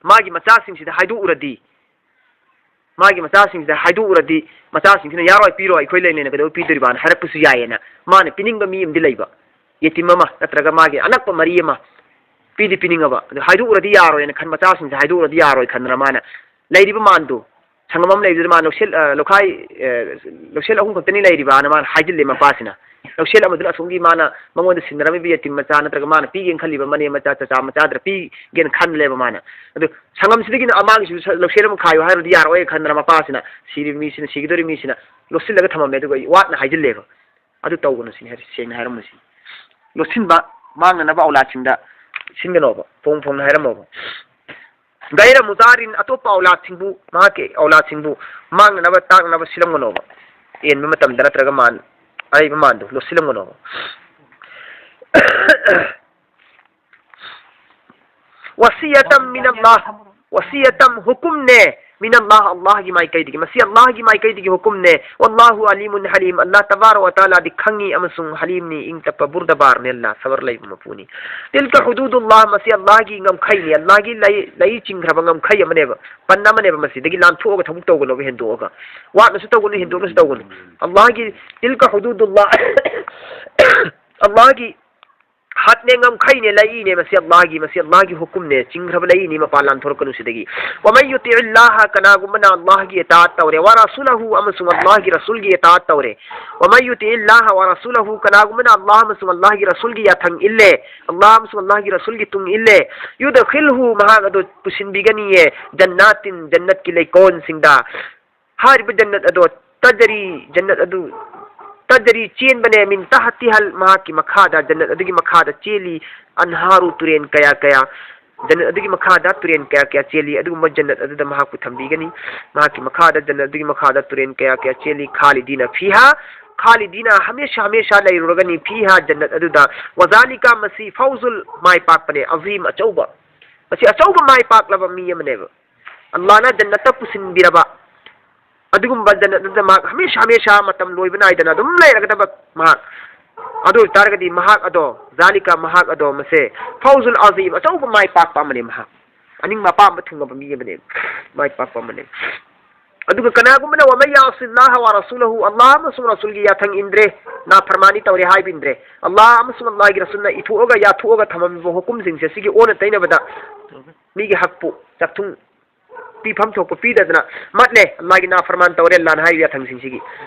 ꯃꯥꯒꯤ ꯃꯆꯥꯁꯤꯡꯁꯤꯗ ꯍꯥꯏꯗꯣꯛꯎꯔꯗꯤ, ꯃꯥꯒꯤ ꯃꯆꯥꯁꯤꯡꯁꯤꯗ ꯍꯥꯏꯗꯣꯛꯎꯔꯗꯤ, ꯃꯆꯥꯁꯤꯡꯁꯤꯅ "ꯌꯥꯔꯣꯏ, ꯄꯤꯔꯣꯏ, ꯑꯩꯈꯣꯏ ꯂꯩꯅꯦꯅ ꯀꯩꯗꯧꯕ ꯄꯤꯗꯣꯔꯤꯕꯅ?" ꯍꯥꯏꯔꯛꯄꯁꯨ ꯌꯥꯏꯌꯦꯅ ꯃꯥꯅ ꯄꯤꯅꯤꯡꯕ ꯃꯤ ꯑꯃꯗꯤ ꯂꯩꯕ, ꯌꯦꯇꯤꯝ ꯑꯃ ꯅꯠꯇ꯭ꯔꯒ ꯃꯥꯒꯤ ꯑꯅꯛꯄ ꯃꯔꯤ ꯑꯃ ꯄꯤꯗꯤ ꯄꯤꯅꯤꯡꯉꯕ, ꯑꯗꯨ ꯍꯥꯏꯗꯣꯛꯎꯔꯗꯤ ꯌꯥꯔꯣꯏꯅ ꯈꯟ, ꯃꯆꯥꯁꯤꯡꯁꯦ ꯍꯥꯏꯗꯣꯛꯎꯔꯗꯤ ꯌꯥꯔꯣꯏ ꯈꯟꯗꯅ ꯃꯥꯅ ꯂꯩꯔꯤꯕ ꯃꯥꯟꯗꯣ, ꯁꯪꯒꯝ ꯑꯃ ꯂꯩꯕꯗꯨꯗ ꯃꯥꯅ ꯂꯧꯁꯦꯜ, ꯑ, ꯂꯧꯈꯥꯏ, ꯑ, ꯂꯧꯁꯦꯜ ꯑꯍꯨꯝ ꯈꯛꯇꯅꯤ ꯂꯩꯔꯤꯕꯅ ꯃꯥꯅ ꯍꯥꯏꯖꯤꯜꯂꯦ ꯃꯄꯥꯁꯤꯅ꯫ ꯂꯧꯁꯦꯜ ꯑꯃꯗꯨꯅ ꯑꯁꯣꯝꯒꯤ ꯃꯥꯅ ꯃꯉꯣꯟꯗ ꯁꯤꯟꯅꯔꯝꯃꯤꯕ ꯌꯦꯇꯤꯝ ꯃꯆꯥ ꯅꯠꯇ꯭ꯔꯒ ꯃꯥꯅ ꯄꯤꯒꯦꯅ ꯈꯜꯂꯤꯕ ꯃꯅꯦ ꯃꯆꯥ, ꯆꯆꯥ ꯃꯆꯥꯗꯨꯗ ꯄꯤꯒꯦꯅ ꯈꯜꯂꯦꯕ ꯃꯥꯅ꯫ ꯑꯗꯨ ꯁꯪꯒꯝꯁꯤꯗꯒꯤꯅ ꯑꯃꯥꯡꯒꯤꯁꯨ ꯂꯧꯁꯦꯜ ꯑꯃ ꯈꯥꯏꯌꯨ ꯍꯥꯏꯔꯨꯔꯗꯤ ꯌꯥꯔꯣꯏ ꯈꯟꯗꯅ ꯃꯄꯥꯁꯤꯅ, ꯁꯤꯔꯤꯕ ꯃꯤꯁꯤꯅ, ꯁꯤꯒꯗꯧꯔꯤꯕ ꯃꯤꯁꯤꯅ ꯂꯣꯠꯁꯤꯜꯂꯒ ꯊꯝꯃꯝꯃꯦ꯫ ꯑꯗꯨꯒ ꯋꯥꯠꯅ ꯍꯥꯏꯖꯤꯜꯂꯦꯕ꯫ ꯑꯗꯨ ꯇꯧꯒꯅꯨ ꯁꯤꯅꯤ ꯍꯥꯏꯔꯤ, ꯁꯦꯡꯅ ꯍꯥꯏꯔꯝꯃꯨ ꯁꯤꯅꯤ꯫ ꯂꯣꯠꯁꯤꯟꯕ, ꯃꯥꯡꯅꯅꯕ ꯑꯧꯂꯥꯗꯁꯤꯡꯗ ꯁꯤꯟꯒꯅꯣꯕ, ꯐꯣꯡ ꯐꯣꯡꯅ ꯍꯥꯏꯔꯝꯃꯣꯕ꯫ ꯒꯩꯔ ꯃꯨꯗꯥꯔꯤꯟ, ꯑꯇꯣꯞꯄ ꯑꯧꯂꯥꯗꯁꯤꯡꯕꯨ, ꯃꯍꯥꯛꯀꯤ ꯑꯧꯂꯥꯗꯁꯤꯡꯕꯨ ꯃꯥꯡꯅꯅꯕ, ꯇꯥꯛꯅꯕ ꯁꯤꯜꯂꯝꯒꯅꯣꯕ꯫ ꯌꯦꯟꯕ ꯃꯇꯝꯗ ꯅꯠꯇ꯭ꯔꯒ ꯃꯥꯟ, ꯑꯔꯩꯕ ꯃꯥꯟꯗꯨ ꯂꯣꯠꯁꯤꯜꯂꯝꯒꯅꯣꯕ꯫ ꯋꯁꯤꯌꯇꯝ ꯃꯤꯅꯜꯂꯥꯍ, ꯋꯁꯤꯌꯇꯝ, ꯍꯨꯀꯨꯝꯅꯦ, ꯃꯤꯅꯜꯂꯥꯍ, ꯑꯜꯂꯥꯍꯒꯤ ꯃꯥꯏꯀꯩꯗꯒꯤ꯫ ꯃꯁꯤ ꯑꯜꯂꯥꯍꯒꯤ ꯃꯥꯏꯀꯩꯗꯒꯤ ꯍꯨꯀꯨꯝꯅꯦ꯫ ꯋꯜꯂꯥꯍꯨ ꯑꯂꯤꯃꯨꯟ ꯍꯂꯤꯝ, ꯑꯜꯂꯥꯍ ꯇꯕꯥꯔꯛ ꯋ ꯇꯥꯂꯥꯗꯤ ꯈꯪꯉꯤ ꯑꯃꯁꯨꯡ ꯍꯂꯤꯝꯅꯤ, ꯏꯪ ꯇꯞꯄ, ꯕꯨꯔꯗꯕꯥꯔꯅꯦ, ꯑꯜꯂꯥꯍ ꯁꯕꯔ ꯂꯩꯕ ꯃꯄꯨꯅꯤ꯫ ꯇꯤꯜꯀ ꯍꯨꯗꯨꯗꯨꯜꯂꯥꯍ, ꯃꯁꯤ ꯑꯜꯂꯥꯍꯒꯤ ꯉꯝꯈꯩꯅꯤ, ꯑꯜꯂꯥꯍꯒꯤ ꯂꯩ, ꯂꯩ ꯆꯤꯡꯈ꯭ꯔꯕ ꯉꯝꯈꯩ ꯑꯃꯅꯦꯕ, ꯄꯟ ꯑꯃꯅꯦꯕ꯫ ꯃꯁꯤꯗꯒꯤ ꯂꯥꯟꯊꯣꯛꯑꯒ ꯊꯕꯛ ꯇꯧꯒꯅꯣꯕ, ꯍꯦꯟꯗꯣꯛꯑꯒ꯫ ꯋꯥꯠꯅꯁꯨ ꯇꯧꯒꯅꯨ, ꯍꯦꯟꯗꯣꯛꯅꯁꯨ ꯇꯧꯒꯅꯨ꯫ ꯑꯜꯂꯥꯍꯒꯤ ꯇꯤꯜꯀ ꯍꯨꯗꯨꯗꯨꯜꯂꯥꯍ, ꯑꯜꯂꯥꯍꯒꯤ ꯍꯠꯅꯦ, ꯉꯝꯈꯩꯅꯦ, ꯂꯩꯏꯅꯦ, ꯃꯁꯤ ꯑꯜꯂꯥꯍꯒꯤ, ꯃꯁꯤ ꯑꯜꯂꯥꯍꯒꯤ ꯍꯨꯀꯨꯝꯅꯦ, ꯆꯤꯡꯈ꯭ꯔꯕ ꯂꯩꯏꯅꯤ, ꯃꯄꯥꯟ ꯂꯥꯟꯊꯣꯔꯛꯀꯅꯨ ꯁꯤꯗꯒꯤ꯫ ꯋꯃꯟ ꯌꯨꯇꯤꯏꯜꯂꯥꯍ, ꯀꯅꯥꯒꯨꯝꯕꯅ ꯑꯜꯂꯥꯍꯒꯤ ꯏꯇꯥꯑꯠ ꯇꯧꯔꯦ, ꯋ ꯔꯁꯨꯂꯍꯨ, ꯑꯃꯁꯨꯡ ꯑꯜꯂꯥꯍꯒꯤ ꯔꯁꯨꯜꯒꯤ ꯏꯇꯥꯑꯠ ꯇꯧꯔꯦ꯫ ꯋꯃꯟ ꯌꯨꯇꯤꯏꯜꯂꯥꯍ ꯋ ꯔꯁꯨꯂꯍꯨ, ꯀꯅꯥꯒꯨꯝꯕꯅ ꯑꯜꯂꯥꯍ ꯑꯃꯁꯨꯡ ꯑꯜꯂꯥꯍꯒꯤ ꯔꯁꯨꯜꯒꯤ ꯌꯥꯊꯪ ꯏꯜꯂꯦ, ꯑꯜꯂꯥꯍ ꯑꯃꯁꯨꯡ ꯑꯜꯂꯥꯍꯒꯤ ꯔꯁꯨꯜꯒꯤ ꯇꯨꯡ ꯏꯜꯂꯦ, ꯌꯨꯗꯈꯤꯜꯍꯨ, ꯃꯍꯥꯛ ꯑꯗꯨ ꯄꯨꯁꯤꯟꯕꯤꯒꯅꯤꯌꯦ, ꯖꯟꯅꯥꯇꯤꯟ, ꯖꯟꯅꯠꯀꯤ ꯂꯩꯀꯣꯜꯁꯤꯡꯗ꯫ ꯍꯥꯏꯔꯤꯕ ꯖꯟꯅꯠ ꯑꯗꯣ ꯇꯖꯔꯤ, ꯖꯟꯅꯠ ꯑꯗꯨ ꯇꯖꯔꯤ, ꯆꯦꯟꯕꯅꯦ, ꯃꯤꯟ ꯇꯍꯇꯤꯍꯜ, ꯃꯍꯥꯛꯀꯤ ꯃꯈꯥꯗ, ꯖꯟꯅꯠ ꯑꯗꯨꯒꯤ ꯃꯈꯥꯗ ꯆꯦꯜꯂꯤ, ꯑꯟꯍꯥꯔꯨ, ꯇꯨꯔꯦꯟ ꯀꯌꯥ ꯀꯌꯥ, ꯖꯟꯅꯠ ꯑꯗꯨꯒꯤ ꯃꯈꯥꯗ ꯇꯨꯔꯦꯟ ꯀꯌꯥ ꯀꯌꯥ ꯆꯦꯜꯂꯤ꯫ ꯑꯗꯨꯒꯨꯝꯕ ꯖꯟꯅꯠ ꯑꯗꯨꯗ ꯃꯍꯥꯛꯄꯨ ꯊꯝꯕꯤꯒꯅꯤ꯫ ꯃꯍꯥꯛꯀꯤ ꯃꯈꯥꯗ, ꯖꯟꯅꯠ ꯑꯗꯨꯒꯤ ꯃꯈꯥꯗ ꯇꯨꯔꯦꯟ ꯀꯌꯥ ꯀꯌꯥ ꯆꯦꯜꯂꯤ꯫ ꯈꯥꯂꯤꯗꯤꯅ ꯐꯤꯍꯥ, ꯈꯥꯂꯤꯗꯤꯅ, ꯍꯃꯦꯁꯥ ꯍꯃꯦꯁꯥ ꯂꯩꯔꯨꯔꯒꯅꯤ, ꯐꯤꯍꯥ, ꯖꯟꯅꯠ ꯑꯗꯨꯗ꯫ ꯋ ꯖꯥꯂꯤꯀ, ꯃꯁꯤ, ꯐꯧꯖꯨꯜ, ꯃꯥꯏ ꯄꯥꯛꯄꯅꯦ, ꯑꯖꯤꯝ, ꯑꯆꯧꯕ꯫ ꯃꯁꯤ ꯑꯆꯧꯕ ꯃꯥꯏ ꯄꯥꯛꯂꯕ ꯃꯤ ꯑꯃꯅꯦꯕ꯫ ꯑꯜꯂꯥꯍꯅ ꯖꯟꯅꯠꯇ ꯄꯨꯁꯤꯟꯕꯤꯔꯕ ꯑꯗꯨꯒꯨꯝꯕ ꯖꯟꯅꯠ ꯑꯗꯨꯗ ꯃꯍꯥꯛ ꯍꯃꯦꯁꯥ ꯍꯃꯦꯁꯥ ꯃꯇꯝ ꯂꯣꯏꯕ ꯅꯥꯏꯗꯅ ꯑꯗꯨꯝ ꯂꯩꯔꯒꯗꯕ ꯃꯍꯥꯛ꯫ ꯑꯗꯨ ꯑꯣꯏꯇꯥꯔꯒꯗꯤ ꯃꯍꯥꯛ ꯑꯗꯣ, ꯖꯥꯂꯤꯀ, ꯃꯍꯥꯛ ꯑꯗꯣ, ꯃꯁꯦ, ꯐꯧꯖꯨꯜ ꯑꯖꯤꯝ, ꯑꯆꯧꯕ ꯃꯥꯏ ꯄꯥꯛꯄ ꯑꯃꯅꯤ꯫ ꯃꯍꯥꯛ ꯑꯅꯤꯡꯕ ꯑꯄꯥꯝꯕ ꯊꯨꯡꯂꯕ ꯃꯤ ꯑꯃꯅꯤ, ꯃꯥꯏ ꯄꯥꯛꯄ ꯑꯃꯅꯤ꯫ ꯑꯗꯨꯒ ꯀꯅꯥꯒꯨꯝꯕꯅ ꯋꯃꯟ ꯌꯥꯁꯤꯜꯂꯥꯍ ꯋ ꯔꯁꯨꯂꯍꯨ, ꯑꯜꯂꯥꯍ ꯑꯃꯁꯨꯡ ꯔꯁꯨꯜꯒꯤ ꯌꯥꯊꯪ ꯏꯟꯗ꯭ꯔꯦ, ꯅꯥꯐꯔꯃꯥꯅꯤ ꯇꯧꯔꯦ ꯍꯥꯏꯕ ꯏꯟꯗ꯭ꯔꯦ, ꯑꯜꯂꯥꯍ ꯑꯃꯁꯨꯡ ꯑꯜꯂꯥꯍꯒꯤ ꯔꯁꯨꯜꯅ ꯏꯊꯣꯛꯑꯒ ꯌꯥꯊꯣꯛꯑꯒ ꯊꯝꯃꯝꯃꯤꯕ ꯍꯨꯀꯨꯝꯁꯤꯡꯁꯦ, ꯁꯤꯒꯤ ꯑꯣꯟꯅ ꯇꯩꯅꯕꯗ ꯃꯤꯒꯤ ꯍꯛꯄꯨ ꯆꯥꯛꯊꯨꯡ ꯄꯤꯐꯝ ꯊꯣꯛꯄ ꯄꯤꯗꯗꯅ ꯃꯠꯂꯦ, ꯑꯜꯂꯥꯍꯒꯤ ꯅꯥꯐꯔꯃꯥꯟ ꯇꯧꯔꯦ, ꯑꯜꯂꯥꯍꯅ ꯍꯥꯏꯔꯤꯕ ꯌꯥꯊꯪꯁꯤꯡꯁꯤꯒꯤ꯫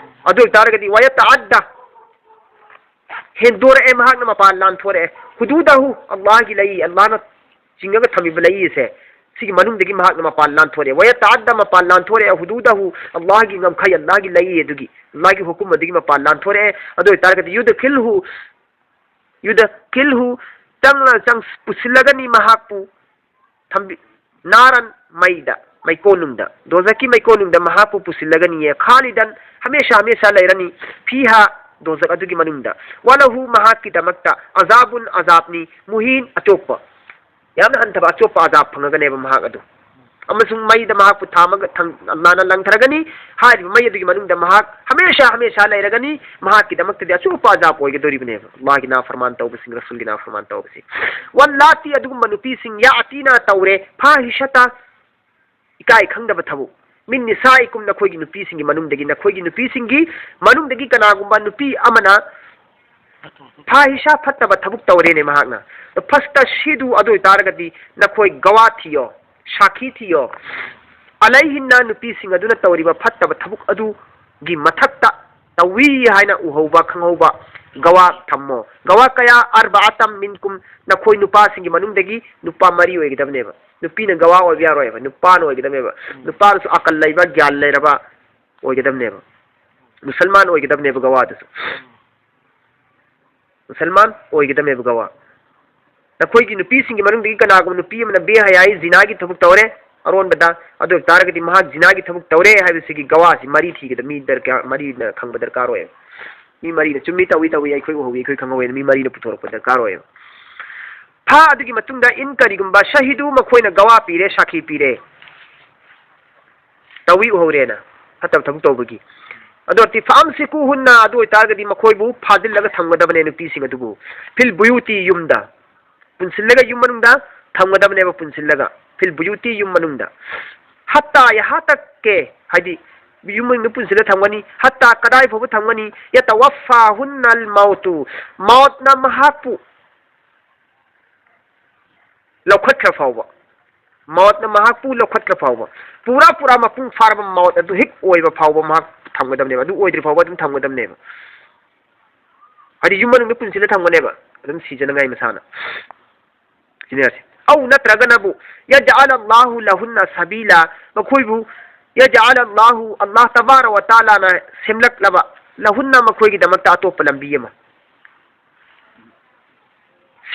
ꯑꯗꯨ ꯑꯣꯏꯇꯥꯔꯒꯗꯤ ꯋꯌꯇꯥꯗꯥ, ꯍꯦꯟꯗꯣꯔꯛꯑꯦ, ꯃꯍꯥꯛꯅ ꯃꯄꯥꯟ ꯂꯥꯟꯊꯣꯔꯛꯑꯦ, ꯍꯨꯗꯨꯗꯍꯨ, ꯑꯜꯂꯥꯍꯒꯤ ꯂꯩ, ꯑꯜꯂꯥꯍꯅ ꯆꯤꯡꯉꯒ ꯊꯝꯃꯤꯕ ꯂꯩ ꯑꯁꯦ, ꯁꯤꯒꯤ ꯃꯅꯨꯡꯗꯒꯤ ꯃꯍꯥꯛꯅ ꯃꯄꯥꯟ ꯂꯥꯟꯊꯣꯔꯛꯑꯦ꯫ ꯋꯌꯇꯥꯗꯥ, ꯃꯄꯥꯟ ꯂꯥꯟꯊꯣꯔꯛꯑꯦ, ꯍꯨꯗꯨꯗꯍꯨ, ꯑꯜꯂꯥꯍꯒꯤ ꯉꯝꯈꯩ, ꯑꯜꯂꯥꯍꯒꯤ ꯂꯩ ꯑꯗꯨꯒꯤ, ꯑꯜꯂꯥꯍꯒꯤ ꯍꯨꯀꯨꯝ ꯑꯗꯨꯒꯤ ꯃꯄꯥꯟ ꯂꯥꯟꯊꯣꯔꯛꯑꯦ꯫ ꯑꯗꯨ ꯑꯣꯏꯇꯥꯔꯒꯗꯤ ꯌꯨꯗꯈꯤꯜꯍꯨ, ꯌꯨꯗꯈꯤꯜꯍꯨ, ꯆꯪꯂ-, ꯆꯪ-, ꯄꯨꯁꯤꯜꯂꯒꯅꯤ ꯃꯍꯥꯛꯄꯨ, ꯊꯝꯕꯤ-, ꯅꯥꯔꯟ, ꯃꯩꯗ, ꯃꯩꯀꯣꯟꯅꯨꯡꯗ, ꯗꯣꯖꯈꯀꯤ ꯃꯩꯀꯣꯟꯅꯨꯡꯗ ꯃꯍꯥꯛꯄꯨ ꯄꯨꯁꯤꯜꯂꯒꯅꯤꯌꯦ꯫ ꯈꯥꯂꯤꯗꯟ, ꯍꯃꯦꯁꯥ ꯍꯃꯦꯁꯥ ꯂꯩꯔꯅꯤ꯫ ꯐꯤꯍꯥ, ꯗꯣꯖꯈ ꯑꯗꯨꯒꯤ ꯃꯅꯨꯡꯗ꯫ ꯋꯥꯂꯍꯨ, ꯃꯍꯥꯛꯀꯤꯗꯃꯛꯇ꯫ ꯑꯖꯥꯕꯨꯟ, ꯑꯖꯥꯕꯅꯤ꯫ ꯃꯨꯍꯤꯟ, ꯑꯆꯣꯞꯄ, ꯌꯥꯝꯅ ꯍꯟꯊꯕ ꯑꯆꯣꯞꯄ ꯑꯖꯥꯕ ꯐꯪꯉꯒꯅꯦꯕ ꯃꯍꯥꯛ ꯑꯗꯨ꯫ ꯑꯃꯁꯨꯡ ꯃꯩꯗ ꯃꯍꯥꯛꯄꯨ ꯊꯥꯃꯒ ꯊꯪ-, ꯑꯜꯂꯥꯍꯅ ꯂꯪꯊꯔꯒꯅꯤ꯫ ꯍꯥꯏꯔꯤꯕ ꯃꯩ ꯑꯗꯨꯒꯤ ꯃꯅꯨꯡꯗ ꯃꯍꯥꯛ ꯍꯃꯦꯁꯥ ꯍꯃꯦꯁꯥ ꯂꯩꯔꯒꯅꯤ꯫ ꯃꯍꯥꯛꯀꯤꯗꯃꯛꯇꯗꯤ ꯑꯆꯣꯞꯄ ꯑꯖꯥꯕ ꯑꯣꯏꯒꯗꯧꯔꯤꯕꯅꯦꯕ, ꯑꯜꯂꯥꯍꯒꯤ ꯅꯥꯐꯔꯃꯥꯟ ꯇꯧꯕꯁꯤꯡ, ꯔꯁꯨꯜꯒꯤ ꯅꯥꯐꯔꯃꯥꯟ ꯇꯧꯕꯁꯤ꯫ ꯋꯜꯂꯥꯇꯤ, ꯑꯗꯨꯒꯨꯝꯕ ꯅꯨꯄꯤꯁꯤꯡ, ꯌꯥꯇꯤꯅ, ꯇꯧꯔꯦ, ꯐꯥꯍꯤꯁꯇ, ꯏꯀꯥꯏ ꯈꯪꯗꯕ ꯊꯕꯛ, ꯃꯤꯟ ꯅꯤꯁꯥꯏꯀꯨꯝ, ꯅꯈꯣꯏꯒꯤ ꯅꯨꯄꯤꯁꯤꯡꯒꯤ ꯃꯅꯨꯡꯗꯒꯤ, ꯅꯈꯣꯏꯒꯤ ꯅꯨꯄꯤꯁꯤꯡꯒꯤ ꯃꯅꯨꯡꯗꯒꯤ ꯀꯅꯥꯒꯨꯝꯕ ꯅꯨꯄꯤ ꯑꯃꯅ ꯐꯥꯍꯤꯁꯥ, ꯐꯠꯇꯕ ꯊꯕꯛ ꯇꯧꯔꯦꯅꯦ ꯃꯍꯥꯛꯅ꯫ ꯐꯁꯇꯁꯤꯗꯨ, ꯑꯗꯨ ꯑꯣꯏꯇꯥꯔꯒꯗꯤ ꯅꯈꯣꯏ ꯒꯋꯥ ꯊꯤꯌꯣ, ꯁꯥꯈꯤ ꯊꯤꯌꯣ꯫ ꯑꯂꯩꯍꯤꯟꯅ, ꯅꯨꯄꯤꯁꯤꯡ ꯑꯗꯨꯅ ꯇꯧꯔꯤꯕ ꯐꯠꯇꯕ ꯊꯕꯛ ꯑꯗꯨꯒꯤ ꯃꯊꯛꯇ ꯇꯧꯏ ꯍꯥꯏꯅ ꯎꯍꯧꯕ, ꯈꯪꯍꯧꯕ ꯒꯋꯥ ꯊꯝꯃꯣ꯫ ꯒꯋꯥ ꯀꯌꯥ? ꯑꯔꯕꯥ ꯑꯇꯝ ꯃꯤꯟꯀꯨꯝ, ꯅꯈꯣꯏ ꯅꯨꯄꯥꯁꯤꯡꯒꯤ ꯃꯅꯨꯡꯗꯒꯤ ꯅꯨꯄꯥ ꯃꯔꯤ ꯑꯣꯏꯒꯗꯕꯅꯦꯕ꯫ ꯅꯨꯄꯤꯅ ꯒꯋꯥ ꯑꯣꯏꯕ ꯌꯥꯔꯣꯏꯕ, ꯅꯨꯄꯥꯅ ꯑꯣꯏꯒꯗꯕꯅꯦꯕ꯫ ꯎꯝ꯫ ꯅꯨꯄꯥꯗꯨꯁꯨ ꯑꯀꯜ ꯂꯩꯕ, ꯒ꯭ꯌꯥꯟ ꯂꯩꯔꯕ ꯑꯣꯏꯒꯗꯕꯅꯦꯕ꯫ ꯃꯨꯁꯜꯃꯥꯟ ꯑꯣꯏꯒꯗꯕꯅꯦꯕ ꯒꯋꯥꯗꯨꯁꯨ꯫ ꯃꯨꯁꯜꯃꯥꯟ ꯑꯣꯏꯒꯗꯕꯅꯦꯕ ꯒꯋꯥ꯫ ꯅꯈꯣꯏꯒꯤ ꯅꯨꯄꯤꯁꯤꯡꯒꯤ ꯃꯅꯨꯡꯗꯒꯤ ꯀꯅꯥꯒꯨꯝꯕ ꯅꯨꯄꯤ ꯑꯃꯅ ꯕꯦꯍꯌꯥꯏ, ꯖꯤꯅꯥꯒꯤ ꯊꯕꯛ ꯇꯧꯔꯦ, ꯑꯔꯣꯟꯕꯗ, ꯑꯗꯨ ꯑꯣꯏꯕ ꯇꯥꯔꯒꯗꯤ ꯃꯍꯥꯛ ꯖꯤꯅꯥꯒꯤ ꯊꯕꯛ ꯇꯧꯔꯦ ꯍꯥꯏꯕꯁꯤꯒꯤ ꯒꯋꯥꯁꯤ ꯃꯔꯤ ꯊꯤꯒꯗꯕ, ꯃꯤ ꯗꯔꯀꯥꯔ, ꯃꯔꯤꯅ ꯈꯪꯕ ꯗꯔꯀꯥꯔ ꯑꯣꯏꯌꯦꯕ꯫ ꯃꯤ ꯃꯔꯤꯅ, "ꯆꯨꯝꯃꯤ, ꯇꯧꯏ, ꯇꯧꯏ, ꯑꯩꯈꯣꯏ ꯎꯍꯧꯏ, ꯑꯩꯈꯣꯏ ꯈꯪꯍꯧꯋꯦꯅ" ꯃꯤ ꯃꯔꯤꯅ ꯄꯨꯊꯣꯔꯛꯄ ꯗꯔꯀꯥꯔ ꯑꯣꯏꯌꯦꯕ꯫ ꯐꯥ, ꯑꯗꯨꯒꯤ ꯃꯇꯨꯡꯗ, ꯏꯟ, ꯀꯔꯤꯒꯨꯝꯕ, ꯁꯍꯤꯗꯨ, ꯃꯈꯣꯏꯅ ꯒꯋꯥ ꯄꯤꯔꯦ, ꯁꯥꯈꯤ ꯄꯤꯔꯦ, ꯇꯧꯏ, ꯎꯍꯧꯔꯦꯅ, ꯐꯠꯇꯕ ꯊꯕꯛ ꯇꯧꯕꯒꯤ꯫ ꯑꯗꯣ ꯇꯤꯐꯥꯝ ꯁꯤꯀꯨ ꯍꯨꯟꯅ, ꯑꯗꯨ ꯑꯣꯏꯇꯥꯔꯒꯗꯤ ꯃꯈꯣꯏꯕꯨ ꯐꯥꯖꯤꯜꯂꯒ ꯊꯝꯒꯗꯕꯅꯦ, ꯅꯨꯄꯤꯁꯤꯡ ꯑꯗꯨꯕꯨ꯫ ꯐꯤꯜ ꯕꯨꯌꯨꯇꯤ, ꯌꯨꯝꯗ꯫ ꯄꯨꯟꯁꯤꯜꯂꯒ ꯌꯨꯝ ꯃꯅꯨꯡꯗ ꯊꯝꯒꯗꯕꯅꯦꯕ, ꯄꯨꯟꯁꯤꯜꯂꯒ꯫ ꯐꯤꯜ ꯕꯨꯌꯨꯇꯤ, ꯌꯨꯝ ꯃꯅꯨꯡꯗ꯫ ꯍꯠꯇꯥ, ꯌꯥꯍꯥ ꯇꯛꯀꯦ, ꯍꯥꯏꯗꯤ ꯌꯨꯝ ꯃꯅꯨꯡꯗ ꯄꯨꯟꯁꯤꯜꯂ ꯊꯝꯒꯅꯤ꯫ ꯍꯠꯇꯥ, ꯀꯗꯥꯏ ꯐꯥꯎꯕ ꯊꯝꯒꯅꯤ? ꯌꯇꯋꯐꯥ ꯍꯨꯟꯅꯜ ꯃꯥꯎꯇꯨ, ꯃꯥꯎꯠꯅ ꯃꯍꯥꯛꯄꯨ ꯂꯧꯈꯠꯈ꯭ꯔ ꯐꯥꯎꯕ꯫ ꯃꯥꯎꯠꯅ ꯃꯍꯥꯛꯄꯨ ꯂꯧꯈꯠꯈ꯭ꯔ ꯐꯥꯎꯕ꯫ ꯄꯨꯔꯥ ꯄꯨꯔꯥ ꯃꯄꯨꯡ ꯐꯥꯔꯕ ꯃꯥꯎꯠ ꯑꯗꯨ ꯍꯦꯛ ꯑꯣꯏꯕ ꯐꯥꯎꯕ ꯃꯍꯥꯛ ꯊꯝꯒꯗꯕꯅꯦꯕ꯫ ꯑꯗꯨ ꯑꯣꯏꯗ꯭ꯔꯤ ꯐꯥꯎꯕ ꯑꯗꯨꯝ ꯊꯝꯒꯗꯕꯅꯦꯕ꯫ ꯍꯥꯏꯗꯤ ꯌꯨꯝ ꯃꯅꯨꯡꯗ ꯄꯨꯟꯁꯤꯜꯂ ꯊꯝꯒꯅꯦꯕ, ꯑꯗꯨꯝ ꯁꯤꯖꯅꯉꯥꯏ ꯃꯁꯥꯅ꯫ ꯁꯤꯅꯦ ꯍꯥꯏꯁꯦ꯫ ꯑꯧ ꯅꯠꯇ꯭ꯔꯒꯅꯕꯨ, ꯌꯖꯑꯂ ꯑꯜꯂꯥꯍꯨ ꯂꯍꯨꯟꯅ ꯁꯕꯤꯂꯥ, ꯃꯈꯣꯏꯕꯨ ꯌꯖꯑꯂ ꯑꯜꯂꯥꯍꯨ, ꯑꯜꯂꯥꯍ ꯇꯕꯥꯔ ꯋ ꯇꯥꯂꯥꯅ ꯁꯦꯝꯂꯛꯂꯕ, ꯂꯍꯨꯟꯅ, ꯃꯈꯣꯏꯒꯤꯗꯃꯛꯇ ꯑꯇꯣꯞꯄ ꯂꯝꯕꯤ ꯑꯃ꯫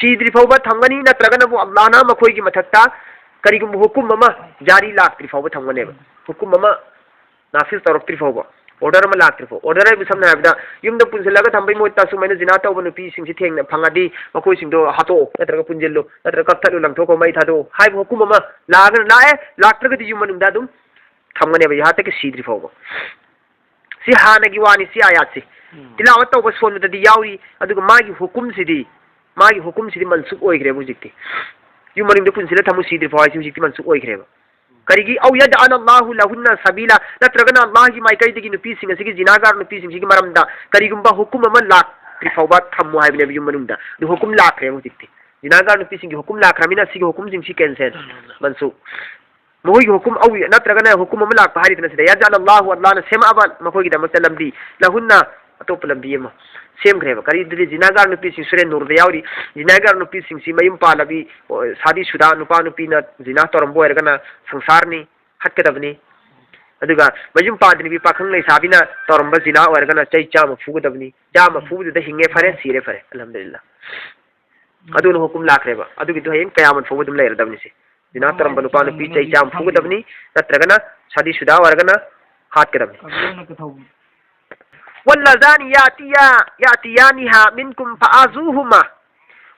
ꯁꯤꯗ꯭ꯔꯤ ꯐꯥꯎꯕ ꯊꯝꯒꯅꯤ, ꯅꯠꯇ꯭ꯔꯒꯅꯕꯨ ꯑꯜꯂꯥꯍꯅ ꯃꯈꯣꯏꯒꯤ ꯃꯊꯛꯇ ꯀꯔꯤꯒꯨꯝꯕ ꯍꯨꯀꯨꯝ ꯑꯃ ꯖꯥꯔꯤ ꯂꯥꯛꯇ꯭ꯔꯤ ꯐꯥꯎꯕ ꯊꯝꯒꯅꯦꯕ꯫ ꯍꯨꯀꯨꯝ ꯑꯃ ꯅꯥꯐꯤꯖ ꯇꯧꯔꯛꯇ꯭ꯔꯤ ꯐꯥꯎꯕ, ꯑꯣꯔꯗꯔ ꯑꯃ ꯂꯥꯛꯇ꯭ꯔꯤ ꯐꯥꯎꯕ꯫ ꯑꯣꯔꯗꯔ ꯍꯥꯏꯕꯨ ꯁꯝꯅ ꯍꯥꯏꯔꯕꯗ ꯌꯨꯝꯗ ꯄꯨꯟꯁꯤꯜꯂꯒ ꯊꯝꯕꯩ ꯃꯍꯨꯠꯇ ꯁꯨꯃꯥꯏꯅ ꯖꯤꯅꯥ ꯇꯧꯕ ꯅꯨꯄꯤꯁꯤꯡꯁꯤ ꯊꯦꯡꯅ ꯐꯪꯉꯗꯤ ꯃꯈꯣꯏꯁꯤꯡꯗꯣ ꯍꯥꯠꯇꯣꯛꯑꯣ, ꯅꯠꯇ꯭ꯔꯒ ꯄꯨꯟꯁꯤꯜꯂꯨ, ꯅꯠꯇ꯭ꯔꯒ ꯀꯛꯊꯠꯂꯨ, ꯂꯪꯊꯣꯛꯈꯣ, ꯃꯩ ꯊꯥꯗꯣꯛꯎ ꯍꯥꯏꯕ ꯍꯨꯀꯨꯝ ꯑꯃ ꯂꯥꯛꯑꯒꯅ ꯂꯥꯛꯑꯦ, ꯂꯥꯛꯇ꯭ꯔꯒꯗꯤ ꯌꯨꯝ ꯃꯅꯨꯡꯗ ꯑꯗꯨꯝ ꯊꯝꯒꯅꯦꯕ, ꯌꯥꯍꯥ ꯇꯛꯀꯤ ꯁꯤꯗ꯭ꯔꯤ ꯐꯥꯎꯕ꯫ ꯁꯤ ꯍꯥꯟꯅꯒꯤ ꯋꯥꯅꯤ, ꯁꯤ ꯑꯥꯌꯥꯠꯁꯤ꯫ ꯎꯝ꯫ ꯇꯤꯂꯥꯋꯠ ꯇꯧꯕ ꯁꯣꯟꯕꯗꯗꯤ ꯌꯥꯎꯔꯤ, ꯑꯗꯨꯒ ꯃꯥꯒꯤ ꯍꯨꯀꯨꯝꯁꯤꯗꯤ, ꯃꯥꯒꯤ ꯍꯨꯀꯨꯝꯁꯤꯗꯤ ꯃꯟꯁꯨꯈ ꯑꯣꯏꯈ꯭ꯔꯦꯕ ꯍꯧꯖꯤꯛꯇꯤ꯫ ꯌꯨꯝ ꯃꯅꯨꯡꯗ ꯄꯨꯟꯁꯤꯜꯂ ꯊꯝꯃꯨ ꯁꯤꯗ꯭ꯔꯤ ꯐꯥꯎ ꯍꯥꯏꯁꯤ ꯍꯧꯖꯤꯛꯇꯤ ꯃꯟꯁꯨꯈ ꯑꯣꯏꯈ꯭ꯔꯦꯕ꯫ ꯀꯔꯤꯒꯤ? "ꯑꯧ ꯌꯖꯑꯂ ꯑꯜꯂꯥꯍꯨ ꯂꯍꯨꯟꯅ ꯁꯕꯤꯂꯥ", ꯅꯠꯇ꯭ꯔꯒꯅ ꯑꯜꯂꯥꯍꯒꯤ ꯃꯥꯏꯀꯩꯗꯒꯤ ꯅꯨꯄꯤꯁꯤꯡ ꯑꯁꯤꯒꯤ, ꯖꯤꯅꯥꯒꯥꯔ ꯅꯨꯄꯤꯁꯤꯡꯁꯤꯒꯤ ꯃꯔꯝꯗ ꯀꯔꯤꯒꯨꯝꯕ ꯍꯨꯀꯨꯝ ꯑꯃ ꯂꯥꯛꯇ꯭ꯔꯤ ꯐꯥꯎꯕ ꯊꯝꯃꯨ ꯍꯥꯏꯕꯅꯦꯕ ꯌꯨꯝ ꯃꯅꯨꯡꯗ꯫ ꯑꯗꯨ ꯍꯨꯀꯨꯝ ꯂꯥꯛꯈ꯭ꯔꯦꯕ ꯍꯧꯖꯤꯛꯇꯤ꯫ ꯖꯤꯅꯥꯒꯥꯔ ꯅꯨꯄꯤꯁꯤꯡꯒꯤ ꯍꯨꯀꯨꯝ ꯂꯥꯛꯈ꯭ꯔꯃꯤꯅ ꯁꯤꯒꯤ ꯍꯨꯀꯨꯝꯁꯤꯡꯁꯤ ꯀꯦꯟꯁꯦꯜ, ꯃꯟꯁꯨꯈ꯫ ꯃꯈꯣꯏꯒꯤ ꯍꯨꯀꯨꯝ ꯑꯧ ꯅꯠꯇ꯭ꯔꯒꯅ ꯍꯨꯀꯨꯝ ꯑꯃ ꯂꯥꯛꯄ ꯍꯥꯏꯔꯤꯗꯅ ꯁꯤꯗ, "ꯌꯖꯑꯂ ꯑꯜꯂꯥꯍꯨ", ꯑꯜꯂꯥꯍꯅ ꯁꯦꯝꯃꯛꯑꯕ ꯃꯈꯣꯏꯒꯤꯗꯃꯛꯇ ꯂꯝꯕꯤ, "ꯂꯍꯨꯟꯅ", ꯑꯇꯣꯞꯄ ꯂꯝꯕꯤ ꯑꯃ ꯁꯦꯝꯈ꯭ꯔꯦꯕ꯫ ꯀꯔꯤꯗꯨꯗꯤ ꯖꯤꯅꯥꯒꯥꯔ ꯅꯨꯄꯤꯁꯤꯡ ꯁꯨꯔꯦ ꯅꯨꯔꯗ ꯌꯥꯎꯔꯤ꯫ ꯖꯤꯅꯥꯒꯥꯔ ꯅꯨꯄꯤꯁꯤꯡꯁꯤ ꯃꯌꯨꯝ ꯄꯥꯜꯂꯕꯤ, ꯑꯣ, ꯁꯥꯗꯤ ꯁꯨꯗꯥ, ꯅꯨꯄꯥ ꯅꯨꯄꯤꯅ ꯖꯤꯅꯥ ꯇꯧꯔꯝꯕ ꯑꯣꯏꯔꯒꯅ ꯁꯪꯁꯥꯔꯅꯤ, ꯍꯠꯀꯗꯕꯅꯤ꯫ ꯑꯗꯨꯒ ꯃꯌꯨꯝ ꯄꯥꯟꯗ꯭ꯔꯤꯕꯤ ꯄꯥꯈꯪ ꯂꯩꯁꯥꯕꯤꯅ ꯇꯧꯔꯝꯕ ꯖꯤꯅꯥ ꯑꯣꯏꯔꯒꯅ ꯆꯩ ꯆꯥꯝꯃ ꯐꯨꯒꯗꯕꯅꯤ꯫ ꯆꯥꯝꯃ ꯐꯨꯕꯗꯨꯗ ꯍꯤꯡꯉꯦ ꯐꯔꯦ, ꯁꯤꯔꯦ ꯐꯔꯦ, ꯑꯜꯍꯝꯗꯨꯂꯤꯜꯂꯥ꯫ ꯑꯗꯨꯅ ꯍꯨꯀꯨꯝ ꯂꯥꯛꯈ꯭ꯔꯦꯕ꯫ ꯑꯗꯨꯒꯤꯗꯨ ꯍꯌꯦꯡ ꯀꯌꯥꯃꯠ ꯐꯥꯎꯕ ꯑꯗꯨꯝ ꯂꯩꯔꯗꯕꯅꯤ ꯁꯤ꯫ ꯖꯤꯅꯥ ꯇꯧꯔꯝꯕ ꯅꯨꯄꯥ ꯅꯨꯄꯤ ꯆꯩ ꯆꯥꯝꯃ ꯐꯨꯒꯗꯕꯅꯤ, ꯅꯠꯇ꯭ꯔꯒꯅ ꯁꯥꯗꯤ ꯁꯨꯗꯥ ꯑꯣꯏꯔꯒꯅ ꯍꯥꯠꯀꯗꯕꯅꯤ꯫ ꯀꯕꯤꯔꯅ ꯀꯊꯧꯕꯤ꯫ "ꯋꯜꯂꯖꯥꯅꯤ ꯌꯥꯇꯤꯌꯥ-, ꯌꯥꯇꯤꯌꯥꯅꯤꯍꯥ ꯃꯤꯟꯀꯨꯝ ꯐꯥꯖꯨꯍꯨꯃꯥ",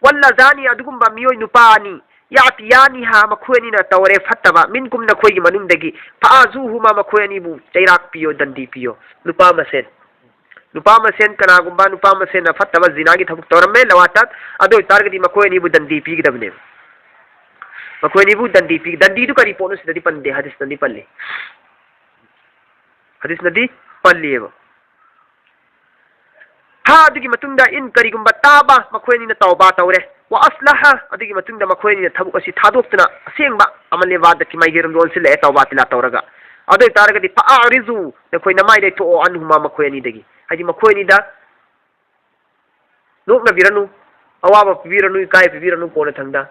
ꯋꯜꯂꯖꯥꯅꯤ, ꯑꯗꯨꯒꯨꯝꯕ ꯃꯤꯑꯣꯏ ꯅꯨꯄꯥ ꯑꯅꯤ, "ꯌꯥꯇꯤꯌꯥꯅꯤꯍꯥ", ꯃꯈꯣꯏ ꯑꯅꯤꯅ ꯇꯧꯔꯦ ꯐꯠꯇꯕ, "ꯃꯤꯟꯀꯨꯝ", ꯅꯈꯣꯏꯒꯤ ꯃꯅꯨꯡꯗꯒꯤ, "ꯐꯥꯖꯨꯍꯨꯃꯥ", ꯃꯈꯣꯏ ꯑꯅꯤꯕꯨ ꯆꯩꯔꯥꯛ ꯄꯤꯌꯣ, ꯗꯟꯗꯤ ꯄꯤꯌꯣ꯫ ꯅꯨꯄꯥ ꯃꯁꯦꯟ, ꯅꯨꯄꯥ ꯃꯁꯦꯟ, ꯀꯅꯥꯒꯨꯝꯕ ꯅꯨꯄꯥ ꯃꯁꯦꯟꯅ ꯐꯠꯇꯕ ꯖꯤꯅꯥꯒꯤ ꯊꯕꯛ ꯇꯧꯔꯝꯃꯦ, ꯂꯋꯥꯇꯠ, ꯑꯗꯨ ꯑꯣꯏꯇꯥꯔꯒꯗꯤ ꯃꯈꯣꯏ ꯑꯅꯤꯕꯨ ꯗꯟꯗꯤ ꯄꯤꯒꯗꯕꯅꯦꯕ꯫ ꯃꯈꯣꯏ ꯑꯅꯤꯕꯨ ꯗꯟꯗꯤ ꯄꯤ-, ꯗꯟꯗꯤꯗꯨ ꯀꯔꯤ ꯄꯣꯠꯅꯣ ꯁꯤꯗꯗꯤ ꯄꯟꯗꯦ, ꯍꯗꯤꯁꯅꯗꯤ ꯄꯜꯂꯤ꯫ ꯍꯗꯤꯁꯅꯗꯤ ꯄꯜꯂꯤꯑꯕ꯫ ꯍꯥ, ꯑꯗꯨꯒꯤ ꯃꯇꯨꯡꯗ, "ꯏꯟ", ꯀꯔꯤꯒꯨꯝꯕ, "ꯇꯥꯕ", ꯃꯈꯣꯏ ꯑꯅꯤꯅ ꯇꯧꯕ ꯇꯧꯔꯦ, "ꯋꯥ ꯑꯁꯂꯥꯍ", ꯑꯗꯨꯒꯤ ꯃꯇꯨꯡꯗ ꯃꯈꯣꯏ ꯑꯅꯤꯅ ꯊꯕꯛ ꯑꯁꯤ ꯊꯥꯗꯣꯛꯇꯨꯅ ꯑꯁꯦꯡꯕ ꯑꯃꯜ ꯏꯕꯥꯗꯠꯀꯤ ꯃꯥꯏꯀꯩꯔꯣꯝꯗ ꯑꯣꯟꯁꯤꯜꯂꯛꯑꯦ, ꯇꯧꯕ ꯇꯤꯂꯥ ꯇꯧꯔꯒ, ꯑꯗꯨ ꯑꯣꯏꯇꯥꯔꯒꯗꯤ, "ꯐꯥ ꯑꯔꯤꯖꯨ", ꯅꯈꯣꯏ ꯅꯃꯥꯏ ꯂꯩꯊꯣꯛꯑꯣ, "ꯑꯟꯍꯨꯃꯥ", ꯃꯈꯣꯏ ꯑꯅꯤꯗꯒꯤ, ꯍꯥꯏꯗꯤ ꯃꯈꯣꯏ ꯑꯅꯤꯗ ꯅꯣꯛꯅꯕꯤꯔꯅꯨ, ꯑꯋꯥꯕ ꯄꯤꯕꯤꯔꯅꯨ, ꯏꯀꯥꯏ ꯄꯤꯕꯤꯔꯅꯨ, ꯀꯣꯟꯅꯊꯪꯗ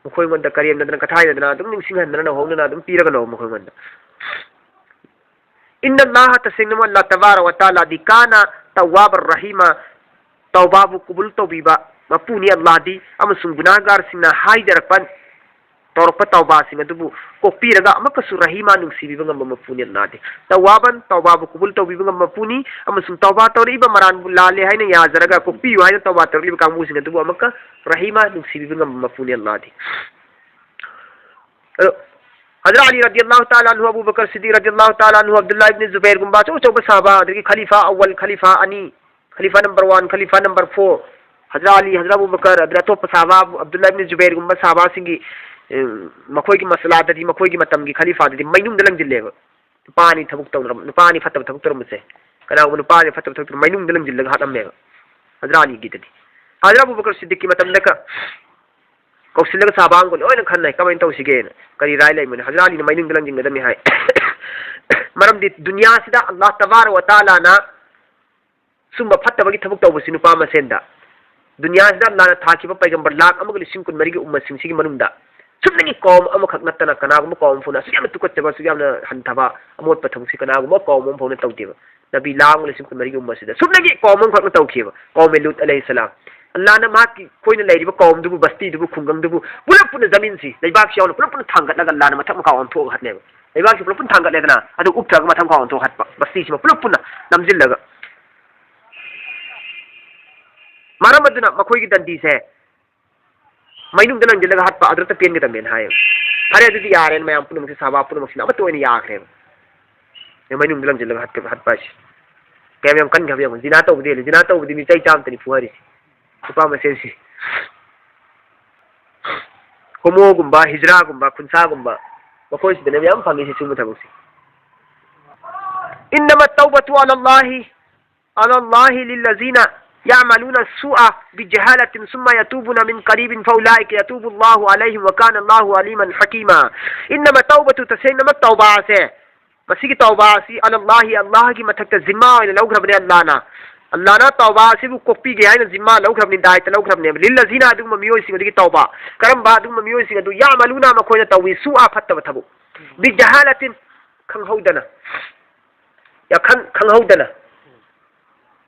ꯃꯈꯣꯏꯉꯣꯟꯗ ꯀꯔꯦꯝꯅꯗꯅ, ꯀꯊꯥꯏꯅꯗꯅ, ꯑꯗꯨꯝ ꯅꯤꯡꯁꯤꯡꯍꯟꯗꯅ, ꯅꯧꯍꯧꯅꯅ ꯑꯗꯨꯝ ꯄꯤꯔꯒꯅꯣ ꯃꯈꯣꯏꯉꯣꯟꯗ꯫ "ꯏꯟꯅ ꯑꯜꯂꯥꯍ", ꯇꯁꯦꯡꯅꯃꯛ ꯑꯜꯂꯥꯍ ꯇꯕꯥꯔꯛ ꯋ ꯇꯥꯂꯥꯗꯤ, "ꯀꯥꯅ ꯇꯧꯋꯥꯕ ꯔꯍꯤꯃ", ꯇꯧꯕꯥꯕꯨ ꯀꯕꯨꯜ ꯇꯧꯕꯤꯕ ꯃꯄꯨꯅꯤ ꯑꯜꯂꯥꯍꯗꯤ, ꯑꯃꯁꯨꯡ ꯒꯨꯅꯥꯍꯒꯥꯔꯁꯤꯡꯅ ꯍꯥꯏꯖꯔꯛꯄ ꯇꯧꯔꯛꯄ ꯇꯧꯕꯥꯁꯤꯡ ꯑꯗꯨꯕꯨ ꯀꯣꯛꯄꯤꯔꯒ ꯑꯃꯨꯛꯀꯁꯨ ꯔꯍꯤꯃꯥ ꯅꯨꯡꯁꯤꯕꯤꯕ ꯉꯝꯕ ꯃꯄꯨꯅꯤ ꯑꯜꯂꯥꯗꯤ꯫ ꯇꯧꯕꯥꯕꯟ ꯇꯧꯕꯥꯕꯨ ꯀꯨꯕꯨꯜ ꯇꯧꯕꯤꯕ ꯉꯝꯕ ꯃꯄꯨꯅꯤ, ꯑꯃꯁꯨꯡ ꯇꯧꯕꯥ ꯇꯧꯔꯛꯏꯕ ꯃꯔꯥꯟꯕꯨ ꯂꯥꯜꯂꯦ ꯍꯥꯏꯅ ꯌꯥꯖꯔꯒ ꯀꯣꯛꯄꯤꯌꯨ ꯍꯥꯏꯅ ꯇꯧꯕꯥ ꯇꯧꯔꯛꯂꯤꯕ ꯀꯥꯡꯕꯨꯁꯤꯡ ꯑꯗꯨꯕꯨ ꯑꯃꯨꯛꯀ ꯔꯍꯤꯃꯥ ꯅꯨꯡꯁꯤꯕꯤꯕ ꯉꯝꯕ ꯃꯄꯨꯅꯤ ꯑꯜꯂꯥꯗꯤ꯫ ꯑꯗꯣ ꯍꯖꯔꯠ ꯑꯂꯤ ꯔꯗꯤꯌꯜꯂꯥꯍꯨ ꯇꯥꯂꯥ ꯑꯟꯍꯨ, ꯑꯕꯨ ꯕꯀꯔ ꯁꯤꯗꯤꯛ ꯔꯗꯤꯌꯜꯂꯥꯍꯨ ꯇꯥꯂꯥ ꯑꯟꯍꯨ, ꯑꯕꯗꯨꯜꯂꯥ ꯏꯕꯅꯤ ꯖꯨꯕꯩꯔꯒꯨꯝꯕ ꯑꯆꯧ ꯑꯆꯧꯕ ꯁꯥꯍꯥꯕꯥ, ꯑꯗꯒꯤ ꯈꯂꯤꯐꯥ ꯑꯋꯜ, ꯈꯂꯤꯐꯥ ꯑꯅꯤ, ꯈꯂꯤꯐꯥ number one, ꯈꯂꯤꯐꯥ number four, Hazrat ꯑꯂꯤ, ꯍꯖꯔꯠ ꯑꯕꯨ ꯕꯀꯔ, ꯑꯗꯨꯗ ꯑꯇꯣꯞꯄ ꯁꯥꯍꯥꯕꯥ, ꯑꯕꯗꯨꯜꯂꯥ ꯏꯕꯅꯤ ꯖꯨꯕꯩꯔꯒꯨꯝꯕ ꯁꯥꯍꯥꯕꯥꯁꯤꯡꯒꯤ, ꯑꯦ, ꯃꯈꯣꯏꯒꯤ ꯃꯁꯂꯥꯗꯗꯤ, ꯃꯈꯣꯏꯒꯤ ꯃꯇꯝꯒꯤ ꯈꯂꯤꯐꯥꯗꯗꯤ ꯃꯩꯅꯨꯡꯗ ꯂꯪꯁꯤꯜꯂꯦꯕ꯫ ꯅꯨꯄꯥ ꯑꯅꯤ ꯊꯕꯛ ꯇꯧꯅꯔꯝ-, ꯅꯨꯄꯥ ꯑꯅꯤ ꯐꯠꯇꯕ ꯊꯕꯛ ꯇꯧꯔꯝꯕꯁꯦ, ꯀꯅꯥꯒꯨꯝꯕ ꯅꯨꯄꯥ ꯑꯅꯤ ꯐꯠꯇꯕ ꯊꯕꯛ ꯇꯧꯔꯝ-, ꯃꯩꯅꯨꯡꯗ ꯂꯪꯁꯤꯜꯂꯒ ꯍꯥꯠꯂꯝꯃꯦꯕ ꯍꯖꯔꯠ ꯑꯂꯤꯒꯤꯗꯗꯤ꯫ ꯍꯖꯔꯠ ꯑꯕꯨ ꯕꯀꯔ ꯁꯤꯗꯤꯛꯀꯤ ꯃꯇꯝꯗꯒ ꯀꯧꯁꯤꯜꯂꯒ ꯁꯥꯍꯥꯕꯥꯒ ꯂꯣꯏꯅ ꯈꯟꯅꯩ, ꯀꯃꯥꯏꯅ ꯇꯧꯁꯤꯒꯦꯅ, ꯀꯔꯤ ꯔꯥꯏ ꯂꯩꯕꯅꯣ, ꯍꯖꯔꯠ ꯑꯂꯤꯅ ꯃꯩꯅꯨꯡꯗ ꯂꯪꯁꯤꯟꯒꯗꯕꯅꯤ ꯍꯥꯏ꯫ ꯃꯔꯝꯗꯤ ꯗꯨꯅꯤꯌꯥꯁꯤꯗ ꯑꯜꯂꯥꯍ ꯇꯕꯥꯔꯛ ꯋ ꯇꯥꯂꯥꯅ ꯁꯨꯝꯕ ꯐꯠꯇꯕꯒꯤ ꯊꯕꯛ ꯇꯧꯕꯁꯤ ꯅꯨꯄꯥ ꯃꯁꯦꯟꯗ, ꯗꯨꯅꯤꯌꯥꯁꯤꯗ ꯑꯜꯂꯥꯍꯅ ꯊꯥꯈꯤꯕ ꯄꯩꯒꯝꯕꯔ ꯂꯥꯈ ꯑꯃꯒ ꯂꯤꯁꯤꯡ ꯀꯨꯟꯃꯔꯤꯒꯤ ꯎꯝꯃꯁꯤꯡꯁꯤꯒꯤ ꯃꯅꯨꯡꯗ ꯁꯨꯞꯅꯒꯤ ꯀꯧꯝ ꯑꯃꯈꯛ ꯅꯠꯇꯅ ꯀꯅꯥꯒꯨꯝꯕ ꯀꯧꯝ ꯑꯃ ꯐꯥꯎꯅ ꯑꯁꯨꯛ ꯌꯥꯝꯅ ꯇꯨꯀꯠꯆꯕ, ꯑꯁꯨꯛ ꯌꯥꯝꯅ ꯍꯟꯊꯕ ꯑꯃꯣꯠꯄ ꯊꯕꯛꯁꯤ ꯀꯅꯥꯒꯨꯝꯕ ꯀꯧꯝ ꯑꯃ ꯐꯥꯎꯅ ꯇꯧꯗꯦꯕ꯫ ꯅꯕꯤ ꯂꯥꯈ ꯑꯃꯒ ꯂꯤꯁꯤꯡ ꯀꯨꯟꯃꯔꯤꯒꯤ ꯎꯝꯃꯁꯤꯗ ꯁꯨꯞꯅꯒꯤ ꯀꯧꯝ ꯑꯃꯈꯛꯅ ꯇꯧꯈꯤꯕ, ꯀꯧꯃꯦ ꯂꯨꯠ ꯑꯂꯩꯍꯤꯁꯁꯂꯥꯝ꯫ ꯑꯜꯂꯥꯍꯅ ꯃꯍꯥꯛꯀꯤ, ꯑꯩꯈꯣꯏꯅ ꯂꯩꯔꯤꯕ ꯀꯧꯝꯗꯨꯕꯨ, ꯕꯁꯇꯤꯗꯨꯕꯨ, ꯈꯨꯡꯒꯪꯗꯨꯕꯨ ꯄꯨꯂꯞ ꯄꯨꯟꯅ ꯖꯃꯤꯟꯁꯤ, ꯂꯩꯕꯥꯛꯁꯤ ꯌꯥꯎꯅ ꯄꯨꯂꯞ ꯄꯨꯟꯅ ꯊꯥꯡꯒꯠꯂꯒ ꯑꯜꯂꯥꯍꯅ ꯃꯊꯛ ꯃꯈꯥ ꯑꯣꯟꯊꯣꯛꯑꯒ ꯍꯥꯠꯂꯦꯕ꯫ ꯂꯩꯕꯥꯛꯁꯤ ꯄꯨꯂꯞ ꯄꯨꯟꯅ ꯊꯥꯡꯒꯠꯂꯦꯗꯅ, ꯑꯗꯨ ꯎꯞꯊꯔꯒ ꯃꯊꯛ ꯃꯈꯥ ꯑꯣꯟꯊꯣꯛꯑꯒ ꯍꯥꯠꯄ, ꯕꯁꯇꯤꯁꯤ ꯄꯨꯂꯞ ꯄꯨꯟꯅ ꯅꯝꯁꯤꯜꯂꯒ꯫ ꯃꯔꯝ ꯑꯗꯨꯅ ꯃꯈꯣꯏꯒꯤ ꯗꯟꯗꯤꯁꯦ ꯃꯩꯅꯨꯡꯗ ꯂꯪꯁꯤꯜꯂꯒ ꯍꯥꯠꯄ ꯑꯗꯨꯗ ꯄꯦꯟꯒꯗꯕꯅꯦꯅ ꯍꯥꯏꯌꯦꯕ꯫ ꯐꯔꯦ, ꯑꯗꯨꯗꯤ ꯌꯥꯔꯦꯅ ꯃꯌꯥꯝ ꯄꯨꯝꯅꯃꯛꯁꯦ, ꯁꯥꯍꯥꯕꯥ ꯄꯨꯝꯅꯃꯛꯁꯤꯅ ꯑꯃꯠꯇ ꯑꯣꯏꯅ ꯌꯥꯈ꯭ꯔꯦꯕ꯫ ꯑꯦ, ꯃꯩꯅꯨꯡꯗ ꯂꯪꯁꯤꯜꯂꯒ ꯍꯥꯠꯄ, ꯍꯥꯠꯄ ꯍꯥꯏꯁꯦ ꯀꯌꯥꯝ ꯌꯥꯝ ꯀꯟꯈ꯭ꯔꯕ ꯌꯦꯡꯉꯣ꯫ ꯖꯤꯅꯥ ꯇꯧꯕꯗꯤ ꯍꯦꯜꯂꯤ, ꯖꯤꯅꯥ ꯇꯧꯕꯗꯤ ꯃꯤ ꯆꯍꯤ ꯆꯥꯝꯃꯇꯅꯤ ꯐꯨꯍꯔꯤꯁꯦ, ꯅꯨꯄꯥ ꯃꯁꯦꯟꯁꯤ꯫ ꯍꯣꯃꯣꯒꯨꯝꯕ, ꯍꯤꯖ꯭ꯔꯥꯒꯨꯝꯕ, ꯈꯨꯟꯁꯥꯒꯨꯝꯕ, ꯃꯈꯣꯏꯁꯤꯗꯅꯦꯕ ꯌꯥꯝ ꯐꯪꯉꯤꯁꯦ ꯁꯤꯒꯨꯝꯕ ꯊꯕꯛꯁꯦ꯫ إنما التوبة على الله، على الله للذين يعملون السوء بجهالة ثم يتوبون من قريب فأولئك يتوب الله عليهم وكان الله عليما حكيما. إنما التوبة, ꯇꯁꯦꯡꯅꯃꯛ ꯇꯧꯕꯥ ꯑꯁꯦ, ꯃꯁꯤꯒꯤ ꯇꯧꯕꯥ ꯑꯁꯤ, على الله, ꯑꯜꯂꯥꯍꯒꯤ ꯃꯊꯛꯇ ꯖꯤꯝꯃꯥ ꯑꯣꯏꯅ ꯂꯧꯈ꯭ꯔꯕꯅꯦ ꯑꯜꯂꯥꯍꯅ꯫ ꯑꯜꯂꯥꯍꯅ ꯇꯧꯕꯥ ꯑꯁꯤꯕꯨ ꯀꯣꯛꯄꯤꯒꯦ ꯍꯥꯏꯅ ꯖꯤꯝꯃꯥ ꯂꯧꯈ꯭ꯔꯕꯅꯤ, ꯗꯥꯏꯇ ꯂꯧꯈ꯭ꯔꯕꯅꯦꯕ꯫ للذين, ꯑꯗꯨꯒꯨꯝꯕ ꯃꯤꯑꯣꯏꯁꯤꯡ ꯑꯗꯨꯒꯤ ꯇꯧꯕꯥ꯫ ꯀꯔꯝꯕ ꯑꯗꯨꯒꯨꯝꯕ ꯃꯤꯑꯣꯏꯁꯤꯡ ꯑꯗꯨ؟ يعملون, ꯃꯈꯣꯏꯅ ꯇꯧꯏ, السوء, ꯐꯠꯇꯕ ꯊꯕꯛ, بجهالة, ꯈꯪꯍꯧꯗꯅ, ꯌꯥꯈꯪ ꯈꯪꯍꯧꯗꯅ,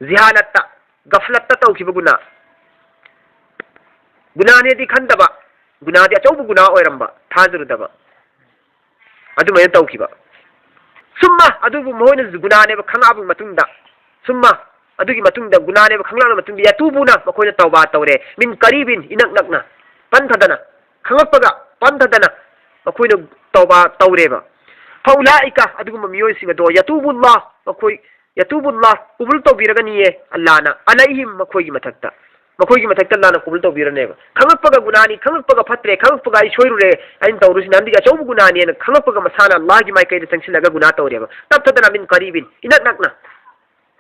ꯖꯤꯍꯥꯂꯠꯇ, ꯒꯐꯂꯠꯇ ꯇꯧꯈꯤꯕ ꯒꯨꯅꯥ꯫ ꯒꯨꯅꯥꯅꯦꯗꯤ ꯈꯟꯗꯕ, ꯒꯨꯅꯥꯗꯤ ꯑꯆꯧꯕ ꯒꯨꯅꯥ ꯑꯣꯏꯔꯝꯕ, ꯊꯥꯖꯔꯨꯗꯕ꯫ ꯑꯗꯨꯃꯥꯏꯅ ꯇꯧꯈꯤꯕ꯫ ꯁꯨꯝꯃ, ꯑꯗꯨꯕꯨ ꯃꯈꯣꯏꯅ ꯒꯨꯅꯥꯅꯦꯕ ꯈꯪꯉꯛꯑꯕ ꯃꯇꯨꯡꯗ, ꯁꯨꯝꯃ, ꯑꯗꯨꯒꯤ ꯃꯇꯨꯡꯗ, ꯒꯨꯅꯥꯅꯦꯕ ꯈꯪꯂꯛꯑꯕ ꯃꯇꯨꯡꯗ, ꯌꯇꯨꯕꯨꯅ, ꯃꯈꯣꯏꯅ ꯇꯧꯕꯥ ꯇꯧꯔꯦ, ꯃꯤꯟ ꯀꯔꯤꯕꯤꯟ, ꯏꯅꯛ ꯅꯛꯅ, ꯄꯟꯊꯗꯅ, ꯈꯪꯉꯛꯄꯒ ꯄꯟꯊꯗꯅ ꯃꯈꯣꯏꯅ ꯇꯧꯕꯥ ꯇꯧꯔꯦꯕ꯫ ꯐꯎꯂꯥꯏꯀ, ꯑꯗꯨꯒꯨꯝꯕ ꯃꯤꯑꯣꯏꯁꯤꯡ ꯑꯗꯣ, ꯌꯇꯨꯕꯨꯜꯂꯥ, ꯃꯈꯣꯏ, ꯌꯇꯨꯕꯨꯜꯂꯥ, ꯀꯨꯕꯨꯜ ꯇꯧꯕꯤꯔꯒꯅꯤꯌꯦ ꯑꯜꯂꯥꯅ, ꯑꯂꯩꯍꯤꯝ, ꯃꯈꯣꯏꯒꯤ ꯃꯊꯛꯇ꯫ ꯃꯈꯣꯏꯒꯤ ꯃꯊꯛꯇ ꯑꯜꯂꯥꯅ ꯀꯨꯕꯨꯜ ꯇꯧꯕꯤꯔꯅꯦꯕ꯫ ꯈꯪꯉꯛꯄꯒ ꯒꯨꯅꯥꯅꯤ, ꯈꯪꯉꯛꯄꯒ ꯐꯠꯇ꯭ꯔꯦ, ꯈꯪꯉꯛꯄꯒ ꯑꯩ ꯁꯣꯏꯔꯨꯔꯦ, ꯑꯩꯅ ꯇꯧꯔꯨꯁꯤ ꯅꯍꯥꯟꯗꯒꯤ ꯑꯆꯧꯕ ꯒꯨꯅꯥꯅꯦꯅ ꯈꯪꯉꯛꯄꯒ ꯃꯁꯥꯅ ꯑꯜꯂꯥꯒꯤ ꯃꯥꯏꯀꯩꯗ ꯆꯪꯁꯤꯜꯂꯒ ꯒꯨꯅꯥ ꯇꯧꯔꯦꯕ꯫ ꯇꯞꯊꯗꯅ ꯃꯤꯟ ꯀꯔꯤꯕꯤꯟ, ꯏꯅꯛ ꯅꯛꯅ꯫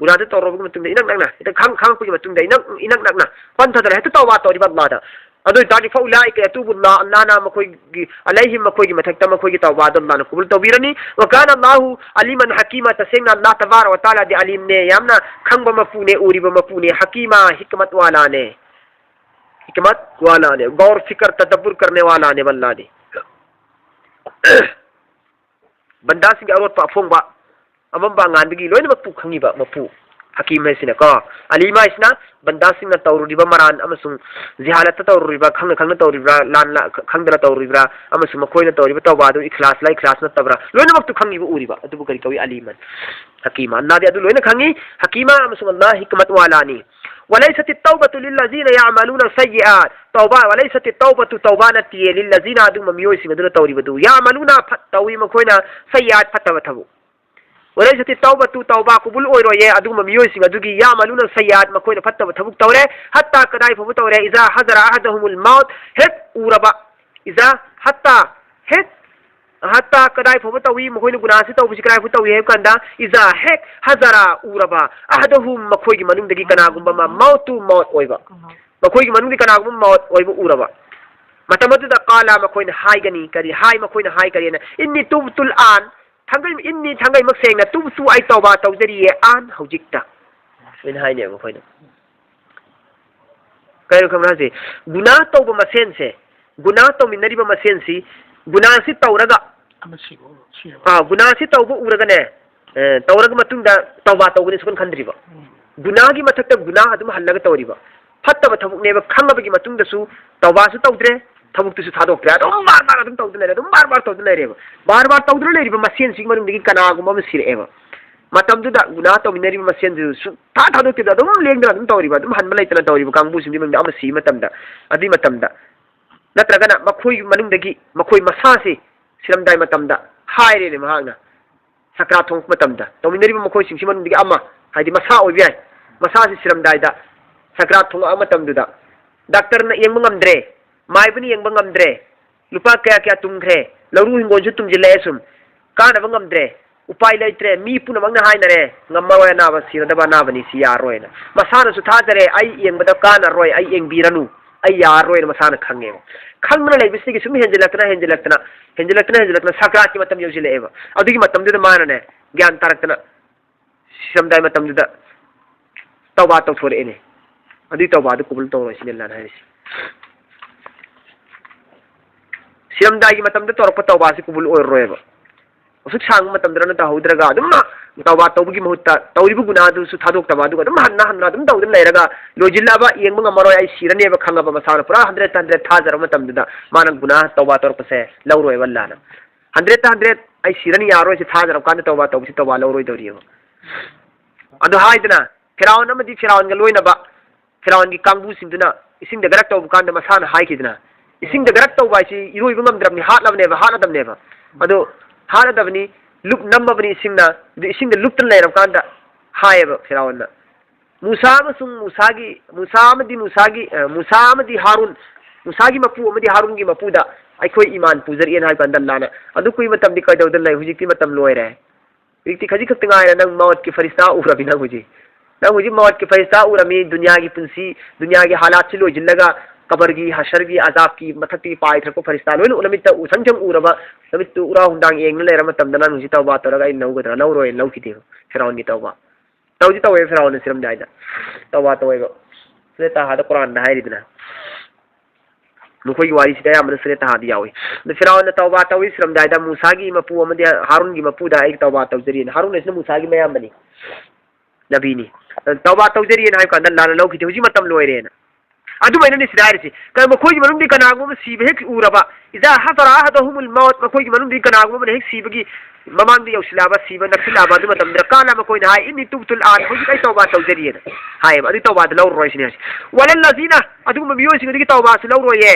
ꯒꯨꯅꯥꯗꯨ ꯇꯧꯔꯕ ꯃꯇꯨꯡꯗ ꯏꯅꯛ ꯅꯛꯅ, ꯍꯦꯛꯇ ꯈꯪ-, ꯈꯪꯉꯛꯄꯒꯤ ꯃꯇꯨꯡꯗ ꯏꯅꯛ, ꯏꯅꯛ ꯅꯛꯅ ꯄꯟꯊꯗꯅ ꯍꯦꯛꯇ ꯇꯧꯕꯥ ꯇꯧꯔꯤꯕ ꯑꯜꯂꯥꯗ꯫ ꯑꯗꯨ ꯑꯣꯏꯇꯥꯔꯗꯤ ꯐꯎꯂꯥꯏꯀ ꯌꯇꯨꯕꯨꯜꯂꯥ, ꯑꯜꯂꯥꯅ ꯃꯈꯣꯏꯒꯤ, ꯑꯂꯩꯍꯤꯝ, ꯃꯈꯣꯏꯒꯤ ꯃꯊꯛꯇ ꯃꯈꯣꯏꯒꯤ ꯇꯧꯕꯥꯗꯣ ꯑꯜꯂꯥꯅ ꯀꯨꯕꯨꯜ ꯇꯧꯕꯤꯔꯅꯤ꯫ ꯋꯀꯥꯅ ꯑꯜꯂꯥꯍꯨ ꯑꯂꯤꯃꯟ ꯍꯀꯤꯃ, ꯇꯁꯦꯡꯅ ꯑꯜꯂꯥ ꯇꯕꯥꯔ ꯋ ꯇꯥꯂꯥꯗꯤ ꯑꯂꯤꯝꯅꯦ, ꯌꯥꯝꯅ ꯈꯪꯕ ꯃꯄꯨꯅꯦ, ꯎꯔꯤꯕ ꯃꯄꯨꯅꯦ, ꯍꯀꯤꯃ, ꯍꯤꯀꯃꯠ ꯋꯥꯂꯥꯅꯦ꯫ ꯍꯤꯀꯃꯠ ꯋꯥꯂꯥꯅꯦ꯫ ꯒꯧꯔ ꯐꯤꯀꯔ ꯇꯗꯕꯨꯔ ꯀꯔꯅꯦ ꯋꯥꯂꯥꯅꯦ ꯑꯜꯂꯥꯗꯤ꯫ ꯕꯟꯗꯥꯁꯤꯡꯒꯤ ꯑꯔꯣꯠꯄ ꯑꯐꯣꯡꯕ, ꯑꯃꯝꯕ ꯑꯉꯥꯟꯕꯒꯤ ꯂꯣꯏꯅꯃꯛꯄꯨ ꯈꯪꯉꯤꯕ ꯃꯄꯨ꯫ ꯍꯀꯤꯝ ꯍꯥꯏꯁꯤꯅꯀꯣ꯫ ꯑꯂꯤꯝ ꯍꯥꯏꯁꯤꯅ ꯕꯟꯗꯥꯁꯤꯡꯅ ꯇꯧꯔꯨꯔꯤꯕ ꯃꯔꯥꯟ ꯑꯃꯁꯨꯡ ꯖꯤꯍꯥꯂꯠꯇ ꯇꯧꯔꯨꯔꯤꯕ꯭ꯔꯥ, ꯈꯪꯅ ꯈꯪꯅ ꯇꯧꯔꯤꯕ꯭ꯔꯥ, ꯂꯥꯟꯅ ꯈ-, ꯈꯪꯗꯅ ꯇꯧꯔꯨꯔꯤꯕ꯭ꯔꯥ, ꯑꯃꯁꯨꯡ ꯃꯈꯣꯏꯅ ꯇꯧꯔꯤꯕ ꯇꯧꯕꯥ ꯑꯗꯨ ꯏꯈ꯭ꯂꯥꯁꯂ ꯏꯈ꯭ꯂꯥꯁ ꯅꯠꯇꯕ꯭ꯔꯥ, ꯂꯣꯏꯅꯃꯛꯇꯨ ꯈꯪꯉꯤꯕ ꯎꯔꯤꯕ꯫ ꯑꯗꯨꯕꯨ ꯀꯔꯤ ꯀꯧꯏ? ꯑꯂꯤꯃꯟ꯫ ꯍꯀꯤꯃ꯫ ꯑꯜꯂꯥꯗꯤ ꯑꯗꯨ ꯂꯣꯏꯅ ꯈꯪꯉꯤ꯫ ꯍꯀꯤꯃ ꯑꯃꯁꯨꯡ ꯑꯜꯂꯥ ꯍꯤꯀꯃꯠ ꯋꯥꯂꯥꯅꯤ꯫ وليست التوبة للذين يعملون السيئات. ꯇꯧꯕꯥ، وليست التوبة, ꯇꯧꯕꯥ ꯅꯠꯇꯤꯌꯦ, للذين, ꯑꯗꯨꯒꯨꯝꯕ ꯃꯤꯑꯣꯏꯁꯤꯡ ꯑꯗꯨꯅ ꯇꯧꯔꯤꯕꯗꯨ, يعملون, ꯐꯠ-, ꯇꯧꯏ ꯃꯈꯣꯏꯅ, السيئات, ꯐꯠꯇꯕ ꯊꯕꯛ. وليست التوبة, ꯇꯧꯕꯥ ꯀꯨꯕꯨꯜ ꯑꯣꯏꯔꯣꯏꯌꯦ ꯑꯗꯨꯒꯨꯝꯕ ꯃꯤꯑꯣꯏꯁꯤꯡ ꯑꯗꯨꯒꯤ, يعملون السيئات, ꯃꯈꯣꯏꯅ ꯐꯠꯇꯕ ꯊꯕꯛ ꯇꯧꯔꯦ, حتى, ꯀꯗꯥꯏ ꯐꯥꯎꯕ ꯇꯧꯔꯦ, إذا حضر أحدهم الموت, ꯍꯦꯛ ꯎꯔꯕ, إذا, حتى, ꯍꯦꯛ, حتى, ꯀꯗꯥꯏ ꯐꯥꯎꯕ ꯇꯧꯏ, ꯃꯈꯣꯏꯅ ꯒꯨꯅꯥꯁꯤ ꯇꯧꯕꯁꯤ ꯀꯗꯥꯏ ꯐꯥꯎ ꯇꯧꯏ ꯍꯥꯏꯕ ꯀꯥꯟꯗ, إذا, ꯍꯦꯛ, حضر, ꯎꯔꯕ, أحدهم, ꯃꯈꯣꯏꯒꯤ ꯃꯅꯨꯡꯗꯒꯤ ꯀꯅꯥꯒꯨꯝꯕ ꯑꯃ, الموت, ꯃꯧꯠ ꯑꯣꯏꯕ, ꯃꯈꯣꯏꯒꯤ ꯃꯅꯨꯡꯗꯒꯤ ꯀꯅꯥꯒꯨꯝꯕ ꯃꯧꯠ ꯑꯣꯏꯕ ꯎꯔꯕ, ꯃꯇꯝ ꯑꯗꯨꯗ, قال, ꯃꯈꯣꯏꯅ ꯍꯥꯏꯒꯅꯤ, ꯀꯔꯤ ꯍꯥꯏ, ꯃꯈꯣꯏꯅ ꯍꯥꯏ ꯀꯔꯤꯅ, إني تبت الآن, ꯊꯥꯡꯒꯩ, إني, ꯊꯥꯡꯒꯩꯃꯛ ꯁꯦꯡꯅ, تبت, ꯑꯩ ꯇꯧꯕꯥ ꯇꯧꯖꯔꯤꯌꯦ, الآن, ꯍꯧꯖꯤꯛꯇ꯫ ꯁꯨꯃꯥꯏꯅ ꯍꯥꯏꯅꯦꯕ ꯃꯈꯣꯏꯅ꯫ ꯀꯩꯅꯣ ꯈꯪꯕ꯭ꯔꯥ ꯍꯥꯏꯁꯦ? ꯒꯨꯅꯥ ꯇꯧꯕ ꯃꯁꯦꯟꯁꯦ, ꯒꯨꯅꯥ ꯇꯧꯃꯤꯟꯅꯔꯤꯕ ꯃꯁꯦꯟꯁꯤ, ꯒꯨꯅꯥꯁꯤ ꯇꯧꯔꯒ, ꯑꯃ ꯁꯤꯕ, ꯁꯤꯔꯕ꯫ ꯑꯥ, ꯒꯨꯅꯥꯁꯤ ꯇꯧꯕ ꯎꯔꯒꯅꯦ, ꯑꯦ, ꯇꯧꯔꯒ ꯃꯇꯨꯡꯗ ꯇꯧꯕꯥ ꯇꯧꯒꯅꯤ ꯁꯨꯈꯟ ꯈꯟꯗ꯭ꯔꯤꯕ꯫ ꯎꯝ꯫ ꯒꯨꯅꯥꯒꯤ ꯃꯊꯛꯇ ꯒꯨꯅꯥ ꯑꯗꯨꯝ ꯍꯜꯂꯒ ꯇꯧꯔꯤꯕ꯫ ꯐꯠꯇꯕ ꯊꯕꯛꯅꯦꯕ ꯈꯪꯉꯕꯒꯤ ꯃꯇꯨꯡꯗꯁꯨ ꯇꯧꯕꯥꯁꯨ ꯇꯧꯗ꯭ꯔꯦ, ꯊꯕꯛꯇꯨꯁꯨ ꯊꯥꯗꯣꯛꯇ꯭ꯔꯦ꯫ ꯑꯗꯨꯝ ꯕꯥꯔ ꯕꯥꯔ ꯑꯗꯨꯝ ꯇꯧꯗꯅ ꯂꯩꯔꯦ, ꯑꯗꯨꯝ ꯕꯥꯔ ꯕꯥꯔ ꯇꯧꯗꯅ ꯂꯩꯔꯦꯕ꯫ ꯕꯥꯔ ꯕꯥꯔ ꯇꯧꯗꯅ ꯂꯩꯔꯤꯕ ꯃꯁꯦꯟꯁꯤꯒꯤ ꯃꯅꯨꯡꯗꯒꯤ ꯀꯅꯥꯒꯨꯝꯕ ꯑꯃ ꯁꯤꯔꯛꯑꯦꯕ꯫ ꯃꯇꯝꯗꯨꯗ ꯒꯨꯅꯥ ꯇꯧꯃꯤꯟꯅꯔꯤꯕ ꯃꯁꯦꯟꯗꯨ ꯁꯨꯡꯊꯥ ꯊꯥꯗꯣꯛꯇꯦꯕ, ꯑꯗꯨꯝ ꯂꯦꯡꯗꯅ ꯑꯗꯨꯝ ꯇꯧꯔꯤꯕ, ꯑꯗꯨꯝ ꯍꯟꯕ ꯂꯩꯇꯅ ꯇꯧꯔꯤꯕ ꯀꯥꯡꯕꯨꯁꯤꯡꯗꯨꯒꯤ ꯃꯅꯨꯡꯗ ꯑꯃ ꯁꯤꯕ ꯃꯇꯝꯗ, ꯑꯗꯨꯒꯤ ꯃꯇꯝꯗ ꯅꯠꯇ꯭ꯔꯒꯅ ꯃꯈꯣꯏꯒꯤ ꯃꯅꯨꯡꯗꯒꯤ ꯃꯈꯣꯏ ꯃꯁꯥꯁꯤ ꯁꯤꯔꯝꯗꯥꯏ ꯃꯇꯝꯗ ꯍꯥꯏꯔꯦꯅꯦ ꯃꯍꯥꯛꯅ, ꯁꯀ꯭ꯔꯥꯠ ꯊꯣꯡꯂꯛꯄ ꯃꯇꯝꯗ ꯇꯧꯃꯤꯟꯅꯔꯤꯕ ꯃꯈꯣꯏꯁꯤꯡꯁꯤ ꯃꯅꯨꯡꯗꯒꯤ ꯑꯃ, ꯍꯥꯏꯗꯤ ꯃꯁꯥ ꯑꯣꯏꯕ ꯌꯥꯏ, ꯃꯁꯥꯁꯤ ꯁꯤꯔꯝꯗꯥꯏꯗ ꯁꯀ꯭ꯔꯥꯠ ꯊꯣꯡꯂꯛꯄ ꯃꯇꯝꯗꯨꯗ ꯗꯥꯛꯇꯔꯅ ꯌꯦꯡꯕ ꯉꯝꯗ꯭ꯔꯦ, ꯃꯥꯏꯕꯅ ꯌꯦꯡꯕ ꯉꯝꯗ꯭ꯔꯦ, ꯂꯨꯄꯥ ꯀꯌꯥ ꯀꯌꯥ ꯇꯨꯝꯈ꯭ꯔꯦ, ꯂꯧꯔꯨ ꯍꯤꯡꯒꯣꯜꯁꯨ ꯇꯨꯝꯁꯤꯜꯂꯛꯑꯦ, ꯁꯨꯝ ꯀꯥꯟꯅꯕ ꯉꯝꯗ꯭ꯔꯦ, ꯎꯄꯥꯏ ꯂꯩꯇ꯭ꯔꯦ, ꯃꯤ ꯄꯨꯝꯅꯃꯛꯅ ꯍꯥꯏꯅꯔꯦ, ꯉꯝꯃꯔꯣꯏ, ꯑꯅꯥꯕ ꯁꯤꯔꯗꯕ ꯑꯅꯥꯕꯅꯤ, ꯁꯤ ꯌꯥꯔꯔꯣꯏꯅ꯫ ꯃꯁꯥꯅꯁꯨ ꯊꯥꯖꯔꯦ, "ꯑꯩ ꯌꯦꯡꯕꯗ ꯀꯥꯟꯅꯔꯣꯏ, ꯑꯩ ꯌꯦꯡꯕꯤꯔꯅꯨ, ꯑꯩ ꯌꯥꯔꯔꯣꯏꯅ" ꯃꯁꯥꯅ ꯈꯪꯉꯦꯕ꯫ ꯈꯪꯗꯅ ꯂꯩꯕꯁꯤꯗꯒꯤ ꯁꯨꯝ ꯍꯦꯟꯖꯤꯜꯂꯛꯇꯅ, ꯍꯦꯟꯖꯤꯜꯂꯛꯇꯅ, ꯍꯦꯟꯖꯤꯜꯂꯛꯇꯅ, ꯍꯦꯟꯖꯤꯜꯂꯛꯇꯅ ꯁꯀ꯭ꯔꯥꯠꯀꯤ ꯃꯇꯝ ꯌꯧꯁꯤꯜꯂꯛꯑꯦꯕ꯫ ꯑꯗꯨꯒꯤ ꯃꯇꯝꯗꯨꯗ ꯃꯥꯅꯅꯦ, ꯒ꯭ꯌꯥꯟ ꯇꯥꯔꯛꯇꯅ, ꯁꯤꯔꯝꯗꯥꯏ ꯃꯇꯝꯗꯨꯗ ꯇꯧꯕꯥ ꯇꯧꯊꯣꯔꯛꯑꯦꯅꯦ꯫ ꯑꯗꯨꯒꯤ ꯇꯧꯕꯥꯗꯨ ꯀꯕꯨꯜ ꯇꯧꯔꯣꯏ ꯁꯤꯅꯦ ꯑꯜꯂꯥꯅ ꯍꯥꯏꯔꯤꯁꯦ꯫ ꯁꯤꯔꯝꯗꯥꯏꯒꯤ ꯃꯇꯝꯗ ꯇꯧꯔꯛꯄ ꯇꯧꯕꯥꯁꯤ ꯀꯕꯨꯜ ꯑꯣꯏꯔꯔꯣꯏꯕ꯫ ꯑꯁꯨꯛ ꯁꯥꯡꯕ ꯃꯇꯝꯗ ꯅꯪꯅ ꯇꯧꯍꯧꯗ꯭ꯔꯒ ꯑꯗꯨꯝ ꯇꯧꯕꯥ ꯇꯧꯕꯒꯤ ꯃꯍꯨꯠꯇ ꯇꯧꯔꯤꯕ ꯒꯨꯅꯥꯗꯨꯁꯨ ꯊꯥꯗꯣꯛꯇꯕ, ꯑꯗꯨꯒ ꯑꯗꯨꯝ ꯍꯟꯅ ꯍꯟꯅ ꯑꯗꯨꯝ ꯇꯧꯗꯨꯅ ꯂꯩꯔꯒ ꯂꯣꯏꯁꯤꯜꯂꯛꯑꯕ, ꯌꯦꯡꯕ ꯉꯝꯃꯔꯣꯏ, ꯑꯩ ꯁꯤꯔꯅꯦꯕ ꯈꯪꯉꯕ, ꯃꯁꯥꯅ ꯄꯨꯔꯥ ꯍꯟꯗ꯭ꯔꯦꯠꯇ ꯍꯟꯗ꯭ꯔꯦꯠ ꯊꯥꯖꯔꯕ ꯃꯇꯝꯗꯨꯗ ꯃꯥꯅ ꯒꯨꯅꯥ ꯇꯧꯕꯥ ꯇꯧꯔꯛꯄꯁꯦ ꯂꯧꯔꯣꯏꯕ ꯑꯜꯂꯥꯅ꯫ ꯍꯟꯗ꯭ꯔꯦꯠꯇ ꯍꯟꯗ꯭ꯔꯦꯠ ꯑꯩ ꯁꯤꯔꯅꯤ, ꯌꯥꯔꯣꯏꯁꯦ ꯊꯥꯖꯔꯕ ꯀꯥꯟꯗ ꯇꯧꯕꯥ ꯇꯧꯕꯁꯤ ꯇꯧꯕꯥ ꯂꯧꯔꯣꯏꯗꯧꯔꯤꯑꯕ꯫ ꯑꯗꯨ ꯍꯥꯏꯗꯅ ꯐꯤꯔꯥꯎꯟ ꯑꯃꯗꯤ ꯐꯤꯔꯥꯎꯟꯒ ꯂꯣꯏꯅꯕ ꯐꯤꯔꯥꯎꯟꯒꯤ ꯀꯥꯡꯕꯨꯁꯤꯡꯗꯨꯅ ꯏꯁꯤꯡꯗ ꯒꯔꯛ ꯇꯧꯕ ꯀꯥꯟꯗ ꯃꯁꯥꯅ ꯍꯥꯏꯈꯤꯗꯅ, ꯏꯁꯤꯡꯗ ꯒꯔꯛ ꯇꯧꯕ ꯍꯥꯏꯁꯤ ꯏꯔꯣꯏꯕ ꯉꯝꯗ꯭ꯔꯕꯅꯤ, ꯍꯥꯠꯂꯕꯅꯦꯕ, ꯍꯥꯠꯂꯗꯕꯅꯦꯕ꯫ ꯑꯗꯣ ꯍꯥꯠꯂꯗꯕꯅꯤ, ꯂꯨꯞ ꯅꯝꯃꯕꯅꯤ ꯏꯁꯤꯡꯅ, ꯑꯗꯨ ꯏꯁꯤꯡꯗ ꯂꯨꯞꯇꯅ ꯂꯩꯔꯕ ꯀꯥꯟꯗ ꯍꯥꯏꯌꯦꯕ ꯐꯤꯔꯥꯎꯟꯅ, "ꯃꯨꯁꯥ ꯑꯃꯁꯨꯡ ꯃꯨꯁꯥꯒꯤ, ꯃꯨꯁꯥ ꯑꯃꯗꯤ ꯃꯨꯁꯥꯒꯤ, ꯑ, ꯃꯨꯁꯥ ꯑꯃꯗꯤ ꯍꯥꯔꯨꯟ, ꯃꯨꯁꯥꯒꯤ ꯃꯄꯨ ꯑꯃꯗꯤ ꯍꯥꯔꯨꯟꯒꯤ ꯃꯄꯨꯗ ꯑꯩꯈꯣꯏ ꯏꯃꯥꯟ ꯄꯨꯖꯔꯛꯑꯦꯅ" ꯍꯥꯏꯕ ꯀꯥꯟꯗ ꯑꯜꯂꯥꯅ, "ꯑꯗꯨ ꯀꯨꯏ ꯃꯇꯝꯗꯤ ꯀꯩꯗꯧꯗꯅ ꯂꯩ, ꯍꯧꯖꯤꯛꯇꯤ ꯃꯇꯝ ꯂꯣꯏꯔꯦ꯫ ꯍꯧꯖꯤꯛꯇꯤ ꯈꯖꯤꯛ ꯈꯛꯇ ꯉꯥꯏꯔꯦ, ꯅꯪ ꯃꯧꯠꯀꯤ ꯐꯔꯤꯁꯇꯥ ꯎꯔꯕꯅꯤ ꯅꯪ ꯍꯧꯖꯤꯛ꯫ ꯅꯪ ꯍꯧꯖꯤꯛ ꯃꯧꯠꯀꯤ ꯐꯔꯤꯁꯇꯥ ꯎꯔꯝꯃꯤ, ꯗꯨꯅꯤꯌꯥꯒꯤ ꯄꯨꯟꯁꯤ, ꯗꯨꯅꯤꯌꯥꯒꯤ ꯍꯥꯂꯥꯠꯁꯤ ꯂꯣꯏꯁꯤꯜꯂꯒ ꯀꯕꯔꯒꯤ, ꯍꯁꯔꯒꯤ, ꯑꯖꯥꯕꯀꯤ ꯃꯊꯛꯇꯒꯤ ꯄꯥꯏꯊꯔꯛꯄ ꯐꯔꯤꯁꯇꯥ ꯂꯣꯏꯅ ꯎꯔꯃꯤꯠꯇ ꯎꯁꯪ ꯁꯪ ꯎꯔꯕ, ꯅꯃꯤꯠꯇꯨ ꯎꯔꯥ ꯍꯨꯟꯗꯥꯡ ꯌꯦꯡꯅ ꯂꯩꯔ ꯃꯇꯝꯗ ꯅꯪ ꯍꯧꯖꯤꯛ ꯇꯧꯕꯥ ꯇꯧꯔꯒ ꯑꯩ ꯂꯧꯒꯗ꯭ꯔꯥ?" ꯂꯧꯔꯣꯏꯅ ꯂꯧꯈꯤꯗꯦꯕ ꯐꯤꯔꯥꯎꯟꯒꯤ ꯇꯧꯕꯥ꯫ ꯇꯧꯗꯤ ꯇꯧꯋꯦ ꯐꯤꯔꯥꯎꯟꯅ ꯁꯤꯔꯝꯗꯥꯏꯗ꯫ ꯇꯧꯕꯥ ꯇꯧꯋꯦꯕ꯫ ꯁꯨꯔꯦ ꯇꯥꯍꯥꯗ ꯀꯨꯔꯥꯟꯗ ꯍꯥꯏꯔꯤꯗꯅ꯫ ꯃꯈꯣꯏꯒꯤ ꯋꯥꯔꯤꯁꯤꯗ ꯑꯌꯥꯝꯕꯅ ꯁꯨꯔꯦ ꯇꯥꯍꯥꯗ ꯌꯥꯎꯏ꯫ ꯑꯗꯨ ꯐꯤꯔꯥꯎꯟꯅ ꯇꯧꯕꯥ ꯇꯧꯋꯤ ꯁꯤꯔꯝꯗꯥꯏꯗ ꯃꯨꯁꯥꯒꯤ ꯃꯄꯨ ꯑꯃꯗꯤ ꯍꯥꯔꯨꯟꯒꯤ ꯃꯄꯨꯗ ꯑꯩ ꯇꯧꯕꯥ ꯇꯧꯖꯔꯤꯅ꯫ ꯍꯥꯔꯨꯟ ꯍꯥꯏꯁꯤꯅ ꯃꯨꯁꯥꯒꯤ ꯃꯌꯥꯝꯕꯅꯤ, ꯅꯕꯤꯅꯤ꯫ ꯑꯗꯨ ꯇꯧꯕꯥ ꯇꯧꯖꯔꯤꯅ ꯍꯥꯏꯕ ꯀꯥꯟꯗ ꯑꯜꯂꯥꯅ ꯂꯧꯈꯤꯗꯦ, ꯍꯧꯖꯤꯛ ꯃꯇꯝ ꯂꯣꯏꯔꯦꯅ꯫ ꯑꯗꯨꯃꯥꯏꯅꯅꯤ ꯁꯤꯗ ꯍꯥꯏꯔꯤꯁꯤ꯫ ꯀ-, ꯃꯈꯣꯏꯒꯤ ꯃꯅꯨꯡꯗꯒꯤ ꯀꯅꯥꯒꯨꯝꯕ ꯑꯃ ꯁꯤꯕ ꯍꯦꯛ ꯎꯔꯕ, "إذا حضر أحدهم الموت", ꯃꯈꯣꯏꯒꯤ ꯃꯅꯨꯡꯗꯒꯤ ꯀꯅꯥꯒꯨꯝꯕ ꯑꯃꯅ ꯍꯦꯛ ꯁꯤꯕꯒꯤ ꯃꯃꯥꯡꯗ ꯌꯧꯁꯤꯜꯂꯛꯑꯕ, ꯁꯤꯕ ꯅꯛꯁꯤꯜꯂꯛꯑꯕ, ꯑꯗꯨ ꯃꯇꯝꯗ, "قال", ꯃꯈꯣꯏꯅ ꯍꯥꯏ, "إني تبت الآن", ꯍꯧꯖꯤꯛ ꯑꯩ ꯇꯧꯕꯥ ꯇꯧꯖꯔꯤꯑꯅ ꯍꯥꯏꯌꯦꯕ꯫ ꯑꯗꯨ ꯇꯧꯕꯥꯗꯨ ꯂꯧꯔꯔꯣꯏ ꯁꯤꯅꯤ ꯍꯥꯏꯁꯦ꯫ "ولا الذين", ꯑꯗꯨꯒꯨꯝꯕ ꯃꯤꯑꯣꯏꯁꯤꯡ ꯑꯗꯨꯒꯤ ꯇꯧꯕꯥꯁꯨ ꯂꯧꯔꯣꯏꯌꯦ꯫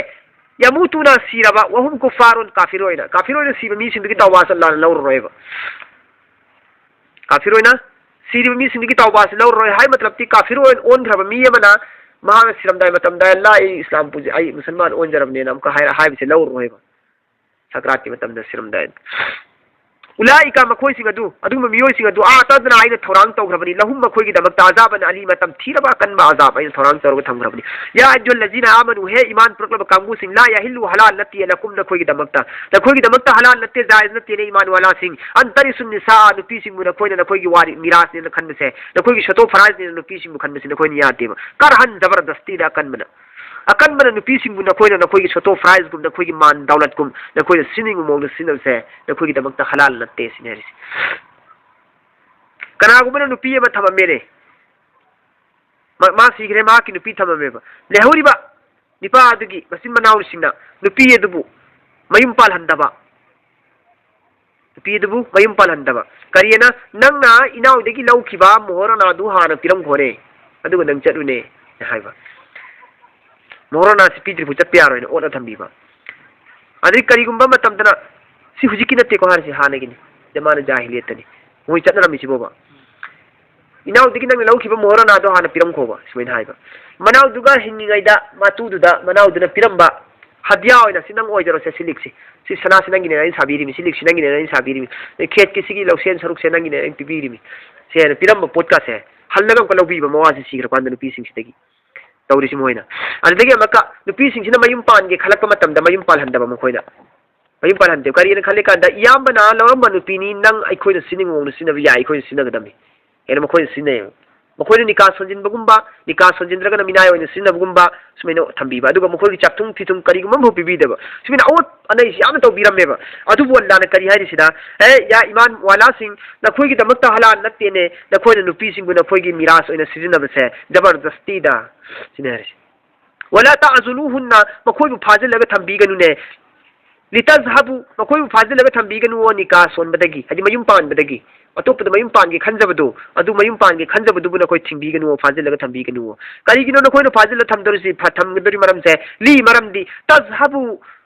"يموتون", ꯁꯤꯔꯕ, "وهم كفار", ꯀꯥꯐꯤꯔ ꯑꯣꯏꯅ, ꯀꯥꯐꯤꯔ ꯑꯣꯏꯅ ꯁꯤꯕ ꯃꯤꯁꯤꯡꯗꯨꯒꯤ ꯇꯧꯕꯥꯁꯨ ꯑꯜꯂꯥꯍꯅ ꯂꯧꯔꯔꯣꯏꯕ꯫ ꯀꯥꯐꯤꯔ ꯑꯣꯏꯅ ꯁꯤꯔꯤꯕ ꯃꯤꯁꯤꯡꯗꯨꯒꯤ ꯇꯧꯕꯥꯁꯤ ꯂꯧꯔꯔꯣꯏ꯫ ꯍꯥꯏ ꯃꯇꯂꯕꯇꯤ, ꯀꯥꯐꯤꯔ ꯑꯣꯏꯅ ꯑꯣꯟꯈ꯭ꯔꯕ ꯃꯤ ꯑꯃꯅ ꯃꯍꯥꯛꯅ ꯁꯤꯔꯝꯗꯥꯏ ꯃꯇꯝꯗ, "ꯑꯜꯂꯥ, ꯑꯩ ꯏꯁꯂꯥꯝ ꯄꯨꯖ-, ꯑꯩ ꯃꯨꯁꯜꯃꯥꯟ ꯑꯣꯟꯖꯔꯕꯅꯦꯅ" ꯑꯃꯨꯛꯀ ꯍꯥꯏꯔ-, ꯍꯥꯏꯕꯁꯦ ꯂꯧꯔꯔꯣꯏꯕ꯫ ꯁꯀ꯭ꯔꯥꯠꯀꯤ ꯃꯇꯝꯗ ꯁꯤꯔꯝꯗꯥꯏ꯫ "أولئك", ꯃꯈꯣꯏꯁꯤꯡ ꯑꯗꯨ, ꯑꯗꯨꯒꯨꯝꯕ ꯃꯤꯑꯣꯏꯁꯤꯡ ꯑꯗꯨ, "أعتدنا", ꯑꯩꯅ ꯊꯧꯔꯥꯡ ꯇꯧꯈ꯭ꯔꯕꯅꯤ, "لهم", ꯃꯈꯣꯏꯒꯤꯗꯃꯛꯇ, "عذابا أليما", ꯇꯝꯊꯤꯔꯕ ꯑꯀꯟꯕ ꯑꯖꯥꯕ ꯑꯩꯅ ꯊꯧꯔꯥꯡ ꯇꯧꯔꯒ ꯊꯝꯈ꯭ꯔꯕꯅꯤ꯫ "يا أيها الذين آمنوا", ꯍꯦ ꯏꯃꯥꯟ ꯄꯨꯔꯛꯂꯕ ꯀꯥꯡꯕꯨꯁꯤꯡ, "لا يحل", ꯍꯂꯥꯜ ꯅꯠꯇꯦ, "لكم", ꯅꯈꯣꯏꯒꯤꯗꯃꯛꯇ, ꯅꯈꯣꯏꯒꯤꯗꯃꯛꯇ ꯍꯂꯥꯜ ꯅꯠꯇꯦ, ꯖꯥꯏꯖ ꯅꯠꯇꯦꯅꯦ, ꯏꯃꯥꯟ ꯋꯥꯂꯥꯁꯤꯡ, "أن ترثوا النساء", ꯅꯨꯄꯤꯁꯤꯡꯕꯨ ꯅꯈꯣꯏꯅ ꯅꯈꯣꯏꯒꯤ ꯋꯥꯔꯤ, ꯃꯤꯔꯥꯁꯅꯦꯅ ꯈꯟꯕꯁꯦ, ꯅꯈꯣꯏꯒꯤ ꯁꯣꯇꯣ ꯐꯔꯥꯏꯖꯅꯦꯅ ꯅꯨꯄꯤꯁꯤꯡꯕꯨ ꯈꯟꯕꯁꯦ ꯅꯈꯣꯏꯅ ꯌꯥꯗꯦꯕ꯫ "كرها", ꯖꯕꯔꯗꯁꯇꯤꯗ, ꯑꯀꯟꯕꯅ꯫ ꯑꯀꯟꯕꯅ ꯅꯨꯄꯤꯁꯤꯡꯕꯨ ꯅꯈꯣꯏꯅ ꯅꯈꯣꯏꯒꯤ ꯁꯣꯇꯣ ꯐꯔꯥꯏꯖꯒꯨꯝ, ꯅꯈꯣꯏꯒꯤ ꯃꯥꯟ ꯗꯧꯂꯠꯀꯨꯝ, ꯅꯈꯣꯏꯅ ꯁꯤꯖꯤꯟꯅꯤꯡꯕ ꯃꯑꯣꯡꯗ ꯁꯤꯖꯤꯟꯅꯕꯁꯦ ꯅꯈꯣꯏꯒꯤꯗꯃꯛꯇ ꯍꯂꯥꯜ ꯅꯠꯇꯦ ꯁꯤꯅꯤ ꯍꯥꯏꯔꯤꯁꯦ꯫ ꯀꯅꯥꯒꯨꯝꯕꯅ ꯅꯨꯄꯤ ꯑꯃ ꯊꯝꯃꯝꯃꯦꯅꯦ, ꯃꯥ, ꯃꯥ ꯁꯤꯈ꯭ꯔꯦ, ꯃꯍꯥꯛꯀꯤ ꯅꯨꯄꯤ ꯊꯝꯃꯝꯃꯦꯕ꯫ ꯂꯩꯍꯧꯔꯤꯕ ꯅꯤꯄꯥ ꯑꯗꯨꯒꯤ ꯃꯆꯤꯟ ꯃꯅꯥꯎꯁꯤꯡꯅ ꯅꯨꯄꯤ ꯑꯗꯨꯕꯨ ꯃꯌꯨꯝ ꯄꯥꯜꯍꯟꯗꯕ, ꯅꯨꯄꯤ ꯑꯗꯨꯕꯨ ꯃꯌꯨꯝ ꯄꯥꯜꯍꯟꯗꯕ꯫ ꯀꯔꯤꯑꯅ? "ꯅꯪꯅ ꯏꯅꯥꯎꯗꯒꯤ ꯂꯧꯈꯤꯕ ꯃꯣꯍꯣꯔꯅꯥꯗꯨ ꯍꯥꯟꯅ ꯄꯤꯔꯝꯈꯣꯅꯦ, ꯑꯗꯨꯒ ꯅꯪ ꯆꯠꯂꯨꯅꯦ" ꯍꯥꯏꯕ꯫ ꯃꯣꯍꯣꯔꯅꯥꯁꯤ ꯄꯤꯗ꯭ꯔꯤꯐꯥꯎ ꯆꯠꯄ ꯌꯥꯔꯣꯏꯅ ꯑꯣꯠꯅ ꯊꯝꯕꯤꯕ꯫ ꯑꯗꯩ ꯀꯔꯤꯒꯨꯝꯕ ꯃꯇꯝꯗꯅ, ꯁꯤ ꯍꯧꯖꯤꯛꯀꯤ ꯅꯠꯇꯦꯀꯣ ꯍꯥꯏꯔꯤꯁꯤ, ꯍꯥꯟꯅꯒꯤꯅꯤ, ꯖꯃꯥꯅ ꯖꯥꯍꯤꯂꯤꯌꯠꯇꯅꯤ ꯃꯣꯏ ꯆꯠꯅꯔꯝꯃꯤꯁꯤꯕꯣꯕ꯫ "ꯏꯅꯥꯎꯗꯒꯤ ꯅꯪꯅ ꯂꯧꯈꯤꯕ ꯃꯣꯍꯣꯔꯅꯥꯗꯣ ꯍꯥꯟꯅ ꯄꯤꯔꯝꯈꯣꯕ", ꯁꯨꯃꯥꯏꯅ ꯍꯥꯏꯕ꯫ ꯃꯅꯥꯎꯗꯨꯒ ꯍꯤꯡꯉꯤꯉꯩꯗ ꯃꯇꯨꯗꯨꯗ ꯃꯅꯥꯎꯗꯨꯅ ꯄꯤꯔꯝꯕ ꯍꯗꯤꯌꯥ ꯑꯣꯏꯅ, "ꯁꯤ ꯅꯪ ꯑꯣꯏꯖꯔꯣꯁꯦ, ꯁꯤ ꯂꯤꯛꯁꯤ, ꯁꯤ ꯁꯅꯥꯁꯤ ꯅꯪꯒꯤꯅꯦꯅ ꯑꯩꯅ ꯁꯥꯕꯤꯔꯤꯃꯤ, ꯁꯤ ꯂꯤꯛꯁꯤ ꯅꯪꯒꯤꯅꯦꯅ ꯑꯩꯅ ꯁꯥꯕꯤꯔꯤꯃꯤ, ꯑꯗꯩ ꯈꯦꯠꯀꯤ ꯁꯤꯒꯤ ꯂꯧꯁꯦꯟ ꯁꯔꯨꯛꯁꯦ ꯅꯪꯒꯤꯅꯦꯅ ꯑꯩꯅ ꯄꯤꯕꯤꯔꯤꯃꯤ", ꯁꯦꯅ ꯄꯤꯔꯝꯕ ꯄꯣꯠꯀꯥꯁꯦ ꯍꯜꯂꯒ ꯑꯃꯨꯛꯀ ꯂꯧꯕꯤꯕ ꯃꯋꯥꯁꯦ ꯁꯤꯈ꯭ꯔꯀꯥꯟꯗ ꯅꯨꯄꯤꯁꯤꯡꯁꯤꯗꯒꯤ꯫ ꯇꯧꯔꯤꯁꯤ ꯃꯣꯏꯅ꯫ ꯑꯗꯨꯗꯒꯤ ꯑꯃꯨꯛꯀ ꯅꯨꯄꯤꯁꯤꯡꯁꯤꯅ ꯃꯌꯨꯝ ꯄꯥꯟꯒꯦ ꯈꯜꯂꯛꯄ ꯃꯇꯝꯗ ꯃꯌꯨꯝ ꯄꯥꯜꯍꯟꯗꯕ ꯃꯈꯣꯏꯅ꯫ ꯃꯌꯨꯝ ꯄꯥꯜꯍꯟꯗꯦ꯫ ꯀꯔꯤꯅ ꯈꯜꯂꯤ ꯀꯥꯟꯗ, "ꯏꯌꯥꯝꯕꯅ ꯂꯧꯔꯝꯕ ꯅꯨꯄꯤꯅꯤ, ꯅꯪ ꯑꯩꯈꯣꯏꯅ ꯁꯤꯖꯤꯟꯅꯤꯡꯕ ꯃꯑꯣꯡꯗ ꯁꯤꯖꯤꯟꯅꯕ ꯌꯥꯏ, ꯑꯩꯈꯣꯏꯅ ꯁꯤꯖꯤꯟꯅꯒꯗꯕꯅꯤ" ꯍꯥꯏꯅ ꯃꯈꯣꯏꯅ ꯁꯤꯖꯤꯟꯅꯩꯌꯦꯕ꯫ ꯃꯈꯣꯏꯅ ꯅꯤꯀꯥ ꯁꯣꯟꯖꯤꯟꯕꯒꯨꯝꯕ, ꯅꯤꯀꯥ ꯁꯣꯟꯖꯤꯟꯗ꯭ꯔꯒꯅ ꯃꯤꯅꯥꯏ ꯑꯣꯏꯅ ꯁꯤꯖꯤꯟꯅꯕꯒꯨꯝꯕ, ꯁꯨꯃꯥꯏꯅ ꯊꯝꯕꯤꯕ꯫ ꯑꯗꯨꯒ ꯃꯈꯣꯏꯒꯤ ꯆꯥꯛꯊꯨꯡ ꯐꯤꯊꯨꯡ ꯀꯔꯤꯒꯨꯝꯕ ꯑꯃꯐꯥꯎ ꯄꯤꯕꯤꯗꯕ꯫ ꯁꯨꯃꯥꯏꯅ ꯑꯋꯣꯠ ꯑꯅꯩꯁꯤ ꯌꯥꯝꯅ ꯇꯧꯕꯤꯔꯝꯃꯦꯕ꯫ ꯑꯗꯨꯕꯨ ꯑꯜꯂꯥꯅ ꯀꯔꯤ ꯍꯥꯏꯔꯤꯁꯤꯗ, "ꯍꯦ, ꯌꯥ ꯏꯃꯥꯟ ꯋꯥꯂꯥꯁꯤꯡ, ꯅꯈꯣꯏꯒꯤꯗꯃꯛꯇ ꯍꯂꯥꯜ ꯅꯠꯇꯦꯅꯦ, ꯅꯈꯣꯏꯅ ꯅꯨꯄꯤꯁꯤꯡꯕꯨ ꯅꯈꯣꯏꯒꯤ ꯃꯤꯔꯥꯁ ꯑꯣꯏꯅ ꯁꯤꯖꯤꯟꯅꯕꯁꯦ ꯖꯕꯔꯗꯁꯇꯤꯗ", ꯁꯤꯅꯤ ꯍꯥꯏꯔꯤꯁꯦ꯫ "ꯋꯂꯥ ꯇꯥꯖꯨꯂꯨꯍꯨꯟꯅ", ꯃꯈꯣꯏꯕꯨ ꯐꯥꯖꯤꯜꯂꯒ ꯊꯝꯕꯤꯒꯅꯨꯅꯦ꯫ "ꯂꯤꯇꯖꯍꯕꯨ", ꯃꯈꯣꯏꯕꯨ ꯐꯥꯖꯤꯜꯂꯒ ꯊꯝꯕꯤꯒꯅꯨ, "ꯅꯤꯀꯥ ꯁꯣꯟꯕꯗꯒꯤ", ꯍꯥꯏꯗꯤ ꯃꯌꯨꯝ ꯄꯥꯟꯕꯗꯒꯤ, ꯑꯇꯣꯞꯄꯗ ꯃꯌꯨꯝ ꯄꯥꯟꯒꯦ ꯈꯟꯖꯕꯗꯣ, ꯑꯗꯨ ꯃꯌꯨꯝ ꯄꯥꯟꯒꯦ ꯈꯟꯖꯕꯗꯨꯕꯨ ꯅꯈꯣꯏ ꯊꯤꯡꯕꯤꯒꯅꯨ, ꯐꯥꯖꯤꯜꯂꯒ ꯊꯝꯕꯤꯒꯅꯨ꯫ ꯀꯔꯤꯒꯤꯅꯣ ꯅꯈꯣꯏꯅ ꯐꯥꯖꯤꯜꯂ ꯊꯝꯗꯧꯔꯤꯁꯤ, ꯐ-, ꯊꯝꯒꯗꯧꯔꯤ ꯃꯔꯝꯁꯦ? "ꯂꯤ", ꯃꯔꯝꯗꯤ, "ꯇꯖꯍꯕꯨ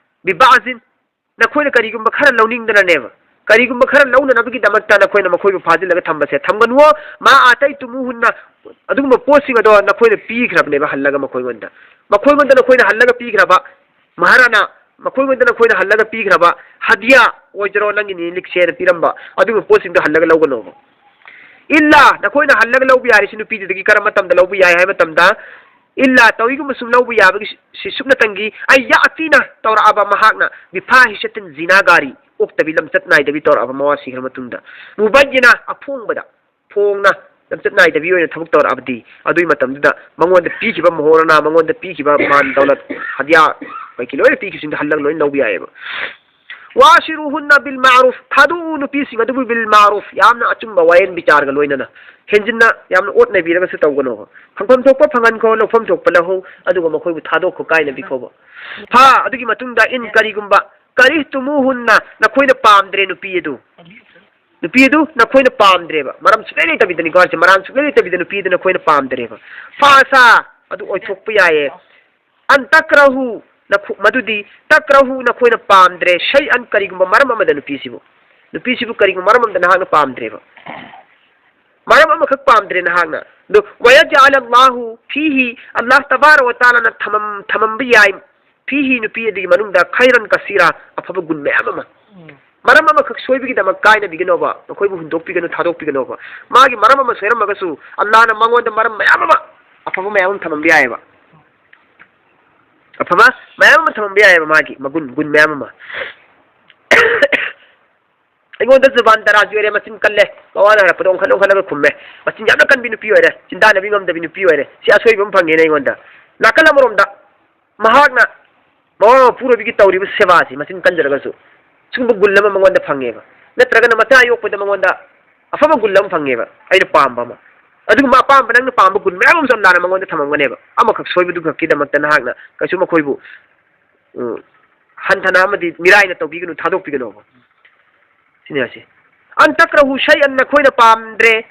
ꯕꯤꯕꯥꯖꯤꯟ", ꯅꯈꯣꯏꯅ ꯀꯔꯤꯒꯨꯝꯕ ꯈꯔ ꯂꯧꯅꯤꯡꯗꯅꯅꯦꯕ, ꯀꯔꯤꯒꯨꯝꯕ ꯈꯔ ꯂꯧꯅꯅꯕꯒꯤꯗꯃꯛꯇ ꯅꯈꯣꯏꯅ ꯃꯈꯣꯏꯕꯨ ꯐꯥꯖꯤꯜꯂꯒ ꯊꯝꯕꯁꯦ ꯊꯝꯒꯅꯨ꯫ "ꯃꯥ ꯑꯇꯩ ꯇꯨꯃꯨꯍꯨꯟꯅ", ꯑꯗꯨꯒꯨꯝꯕ ꯄꯣꯠꯁꯤꯡ ꯑꯗꯣ ꯅꯈꯣꯏꯅ ꯄꯤꯈ꯭ꯔꯕꯅꯦꯕ ꯍꯜꯂꯒ ꯃꯈꯣꯏꯉꯣꯟꯗ꯫ ꯃꯈꯣꯏꯉꯣꯟꯗ ꯅꯈꯣꯏꯅ ꯍꯜꯂꯒ ꯄꯤꯈ꯭ꯔꯕ ꯃꯍꯥꯔꯥꯅ, ꯃꯈꯣꯏꯉꯣꯟꯗ ꯅꯈꯣꯏꯅ ꯍꯜꯂꯒ ꯄꯤꯈ꯭ꯔꯕ ꯍꯗꯤꯌꯥ ꯑꯣꯏꯖꯔꯣ, ꯅꯪꯒꯤꯅꯤ ꯂꯤꯛꯁꯦꯅ ꯄꯤꯔꯝꯕ ꯑꯗꯨꯒꯨꯝꯕ ꯄꯣꯠꯁꯤꯡꯗꯣ ꯍꯜꯂꯒ ꯂꯧꯒꯅꯣꯕ꯫ "ꯏꯜꯂꯥ", ꯅꯈꯣꯏꯅ ꯍꯜꯂꯒ ꯂꯧꯕ ꯌꯥꯔꯤꯁꯤ ꯅꯨꯄꯤꯗꯨꯗꯒꯤ ꯀꯔꯝꯕ ꯃꯇꯝꯗ ꯂꯧꯕ ꯌꯥꯏ ꯍꯥꯏꯕ ꯃꯇꯝꯗ, "ꯏꯜꯂꯥ", ꯇꯧꯏꯒꯨꯝꯕ ꯁꯨꯝ ꯂꯧꯕ ꯌꯥꯕꯒꯤ ꯁꯤ-, ꯁꯤ ꯁꯨꯞꯅꯇꯪꯒꯤ, "ꯑꯩ ꯌꯥꯇꯤꯅ", ꯇꯧꯔꯛꯑꯕ ꯃꯍꯥꯛꯅ, "ꯕꯤꯐꯥꯍꯤꯁꯇꯤꯟ", ꯖꯤꯅꯥꯒꯥꯔꯤ, ꯑꯣꯛꯇꯕꯤ ꯂꯝꯆꯠ ꯅꯥꯏꯗꯕꯤ ꯇꯧꯔꯛꯑꯕ ꯃꯋꯥ ꯁꯤꯈ꯭ꯔ ꯃꯇꯨꯡꯗ, "ꯃꯨꯕꯥꯏꯌꯤꯅ", ꯑꯐꯣꯡꯕꯗ, ꯐꯣꯡꯅ ꯂꯝꯆꯠ ꯅꯥꯏꯗꯕꯤ ꯑꯣꯏꯅ ꯊꯕꯛ ꯇꯧꯔꯛꯑꯕꯗꯤ, ꯑꯗꯨꯒꯤ ꯃꯇꯝꯗꯨꯗ ꯃꯉꯣꯟꯗ ꯄꯤꯈꯤꯕ ꯃꯣꯍꯣꯔꯅ, ꯃꯉꯣꯟꯗ ꯄꯤꯈꯤꯕ ꯃꯥꯟ ꯗꯧꯂꯠ, ꯍꯗꯤꯌꯥ ꯀꯩꯀꯩ ꯂꯣꯏꯅ ꯄꯤꯈꯤꯕꯁꯤꯡꯗꯣ ꯍꯜꯂꯒ ꯂꯣꯏꯅ ꯂꯧꯕ ꯌꯥꯏꯑꯕ꯫ "ꯋꯥꯁꯤꯔꯨꯍꯨꯟꯅ ꯕꯤꯜ ꯃꯥꯔꯨꯐ", ꯊꯥꯗꯣꯛꯎ ꯅꯨꯄꯤꯁꯤꯡ ꯑꯗꯨꯕꯨ ꯕꯤꯜ ꯃꯥꯔꯨꯐ, ꯌꯥꯝꯅ ꯑꯆꯨꯝꯕ ꯋꯥꯌꯦꯟ ꯕꯤꯆꯥꯔꯒ ꯂꯣꯏꯅꯅ꯫ ꯍꯦꯟꯖꯤꯟꯅ ꯌꯥꯝꯅ ꯑꯣꯠ ꯅꯩꯕꯤꯔꯒꯁꯨ ꯇꯧꯒꯅꯣꯕ꯫ ꯐꯪꯐꯝ ꯊꯣꯛꯄ ꯐꯪꯍꯟꯈꯣ, ꯂꯧꯐꯝ ꯊꯣꯛꯄ ꯂꯧꯍꯧ, ꯑꯗꯨꯒ ꯃꯈꯣꯏꯕꯨ ꯊꯥꯗꯣꯛꯈꯣ, ꯀꯥꯏꯅꯕꯤꯈꯣꯕ꯫ ꯐꯥ, ꯑꯗꯨꯒꯤ ꯃꯇꯨꯡꯗ, "ꯏꯟ", ꯀꯔꯤꯒꯨꯝꯕ, "ꯀꯔꯤꯍꯇꯨꯃꯨꯍꯨꯟꯅ", ꯅꯈꯣꯏꯅ ꯄꯥꯝꯗ꯭ꯔꯦ ꯅꯨꯄꯤ ꯑꯗꯨ, ꯅꯨꯄꯤ ꯑꯗꯨ ꯅꯈꯣꯏꯅ ꯄꯥꯝꯗ꯭ꯔꯦꯕ, ꯃꯔꯝ ꯁꯨꯛꯂꯩ ꯂꯩꯇꯕꯤꯗꯅꯤꯀꯣ ꯍꯥꯏꯁꯦ, ꯃꯔꯝ ꯁꯨꯛꯂꯩ ꯂꯩꯇꯕꯤꯗ ꯅꯨꯄꯤ ꯑꯗꯨ ꯅꯈꯣꯏꯅ ꯄꯥꯝꯗ꯭ꯔꯦꯕ꯫ "ꯐꯥꯁꯥ", ꯑꯗꯨ ꯑꯣꯏꯊꯣꯛꯄ ꯌꯥꯏꯌꯦ꯫ "ꯑꯟ ꯇꯛꯔꯍꯨ", ꯅꯈꯣ-, ꯃꯗꯨꯗꯤ, "ꯇꯛꯔꯍꯨ", ꯅꯈꯣꯏꯅ ꯄꯥꯝꯗ꯭ꯔꯦ, "ꯁꯩ ꯑꯟ", ꯀꯔꯤꯒꯨꯝꯕ ꯃꯔꯝ ꯑꯃꯗ ꯅꯨꯄꯤꯁꯤꯕꯨ, ꯅꯨꯄꯤꯁꯤꯕꯨ ꯀꯔꯤꯒꯨꯝꯕ ꯃꯔꯝ ꯑꯃꯗ ꯅꯍꯥꯛꯅ ꯄꯥꯝꯗ꯭ꯔꯦꯕ, ꯃꯔꯝ ꯑꯃꯈꯛ ꯄꯥꯝꯗ꯭ꯔꯦ ꯅꯍꯥꯛꯅ, ꯑꯗꯣ, "ꯋꯌꯖꯑꯂ ꯑꯜꯂꯥꯍꯨ ꯐꯤꯍꯤ", ꯑꯜꯂꯥꯍ ꯇꯕꯥꯔ ꯋ ꯇꯥꯂꯥꯅ ꯊꯃꯝ-, ꯊꯃꯝꯕ ꯌꯥꯏ, "ꯐꯤꯍꯤ", ꯅꯨꯄꯤ ꯑꯗꯨꯒꯤ ꯃꯅꯨꯡꯗ, "ꯈꯩꯔꯟ ꯀꯁꯤꯔꯥ", ꯑꯐꯕ ꯒꯨꯟ ꯃꯌꯥꯝ ꯑꯃ꯫ ꯃꯔꯝ ꯑꯃꯈꯛ ꯁꯣꯏꯕꯒꯤꯗꯃꯛ ꯀꯥꯏꯅꯕꯤꯒꯅꯣꯕ, ꯃꯈꯣꯏꯕꯨ ꯍꯨꯟꯗꯣꯛꯄꯤꯒꯅꯨ, ꯊꯥꯗꯣꯛꯄꯤꯒꯅꯣꯕ꯫ ꯃꯥꯒꯤ ꯃꯔꯝ ꯑꯃ ꯁꯣꯏꯔꯝꯃꯒꯁꯨ, ꯑꯜꯂꯥꯍꯅ ꯃꯉꯣꯟꯗ ꯃꯔꯝ ꯃꯌꯥꯝ ꯑꯃ, ꯑꯐꯕ ꯃꯌꯥꯝ ꯑꯃ ꯊꯝꯃꯝꯕ ꯌꯥꯏꯑꯕ꯫ ꯑꯐꯕ ꯃꯌꯥꯝ ꯑꯃ ꯊꯝꯃꯝꯕ ꯌꯥꯏꯑꯕ, ꯃꯥꯒꯤ ꯃꯒꯨꯟ, ꯒꯨꯟ ꯃꯌꯥꯝ ꯑꯃ꯫ "ꯑꯩꯉꯣꯟꯗ ꯖꯨꯕꯥꯟ ꯗꯔꯥꯖ ꯑꯣꯏꯔꯦ, ꯃꯆꯤꯟ ꯀꯜꯂꯦ, ꯃꯋꯥꯅ ꯍꯥꯏꯔꯛꯄꯗ ꯑꯣꯟꯈꯠ ꯑꯣꯟꯈꯠꯂꯒ ꯈꯨꯝꯃꯦ, ꯃꯆꯤꯟ ꯌꯥꯝꯅ ꯀꯟꯕꯤ ꯅꯨꯄꯤ ꯑꯣꯏꯔꯦ, ꯆꯤꯟꯗꯥꯅꯕꯤ ꯉꯝꯗꯕꯤ ꯅꯨꯄꯤ ꯑꯣꯏꯔꯦ", ꯁꯤ ꯑꯁꯣꯏꯕ ꯑꯃ ꯐꯪꯉꯦꯅꯦ ꯑꯩꯉꯣꯟꯗ꯫ ꯅꯥꯀꯜ ꯑꯃꯔꯣꯝꯗ, ꯃꯍꯥꯛꯅ ꯃꯃꯥ ꯃꯄꯨꯔꯣꯏꯕꯒꯤ ꯇꯧꯔꯤꯕ ꯁꯦꯕꯥꯁꯤ, ꯃꯆꯤꯟ ꯀꯟꯖꯔꯒꯁꯨ, ꯁꯤꯒꯨꯝꯕ ꯒꯨꯜ ꯑꯃ ꯃꯉꯣꯟꯗ ꯐꯪꯉꯦꯕ꯫ ꯅꯠꯇ꯭ꯔꯒꯅ ꯃꯆꯥ ꯌꯣꯛꯄꯗ ꯃꯉꯣꯟꯗ ꯑꯐꯕ ꯒꯨꯜ ꯑꯃ ꯐꯪꯉꯦꯕ, ꯑꯩꯅ ꯄꯥꯝꯕ ꯑꯃ꯫ ꯑꯗꯨꯒꯨꯝꯕ ꯑꯄꯥꯝꯕ, ꯅꯪꯅ ꯄꯥꯝꯕ ꯒꯨꯟ ꯃꯌꯥꯝ ꯑꯃꯁꯨ ꯑꯜꯂꯥꯅ ꯃꯉꯣꯟꯗ ꯊꯝꯃꯝꯒꯅꯦꯕ꯫ ꯑꯃꯈꯛ ꯁꯣꯏꯕꯗꯨ ꯈꯛꯀꯤꯗꯃꯛꯇ ꯅꯍꯥꯛꯅ ꯀꯩꯁꯨ ꯃꯈꯣꯏꯕꯨ, ꯎꯝ, ꯍꯟꯊꯅ ꯑꯃꯗꯤ ꯃꯤꯔꯥꯏꯅ ꯇꯧꯕꯤꯒꯅꯨ, ꯊꯥꯗꯣꯛꯄꯤꯒꯅꯣꯕ꯫ ꯁꯤꯅꯤ ꯍꯥꯏꯁꯦ꯫ "ꯑꯟ ꯇꯀ꯭ꯔꯍꯨ ꯁꯩꯑꯟ", ꯅꯈꯣꯏꯅ ꯄꯥꯝꯗ꯭ꯔꯦ,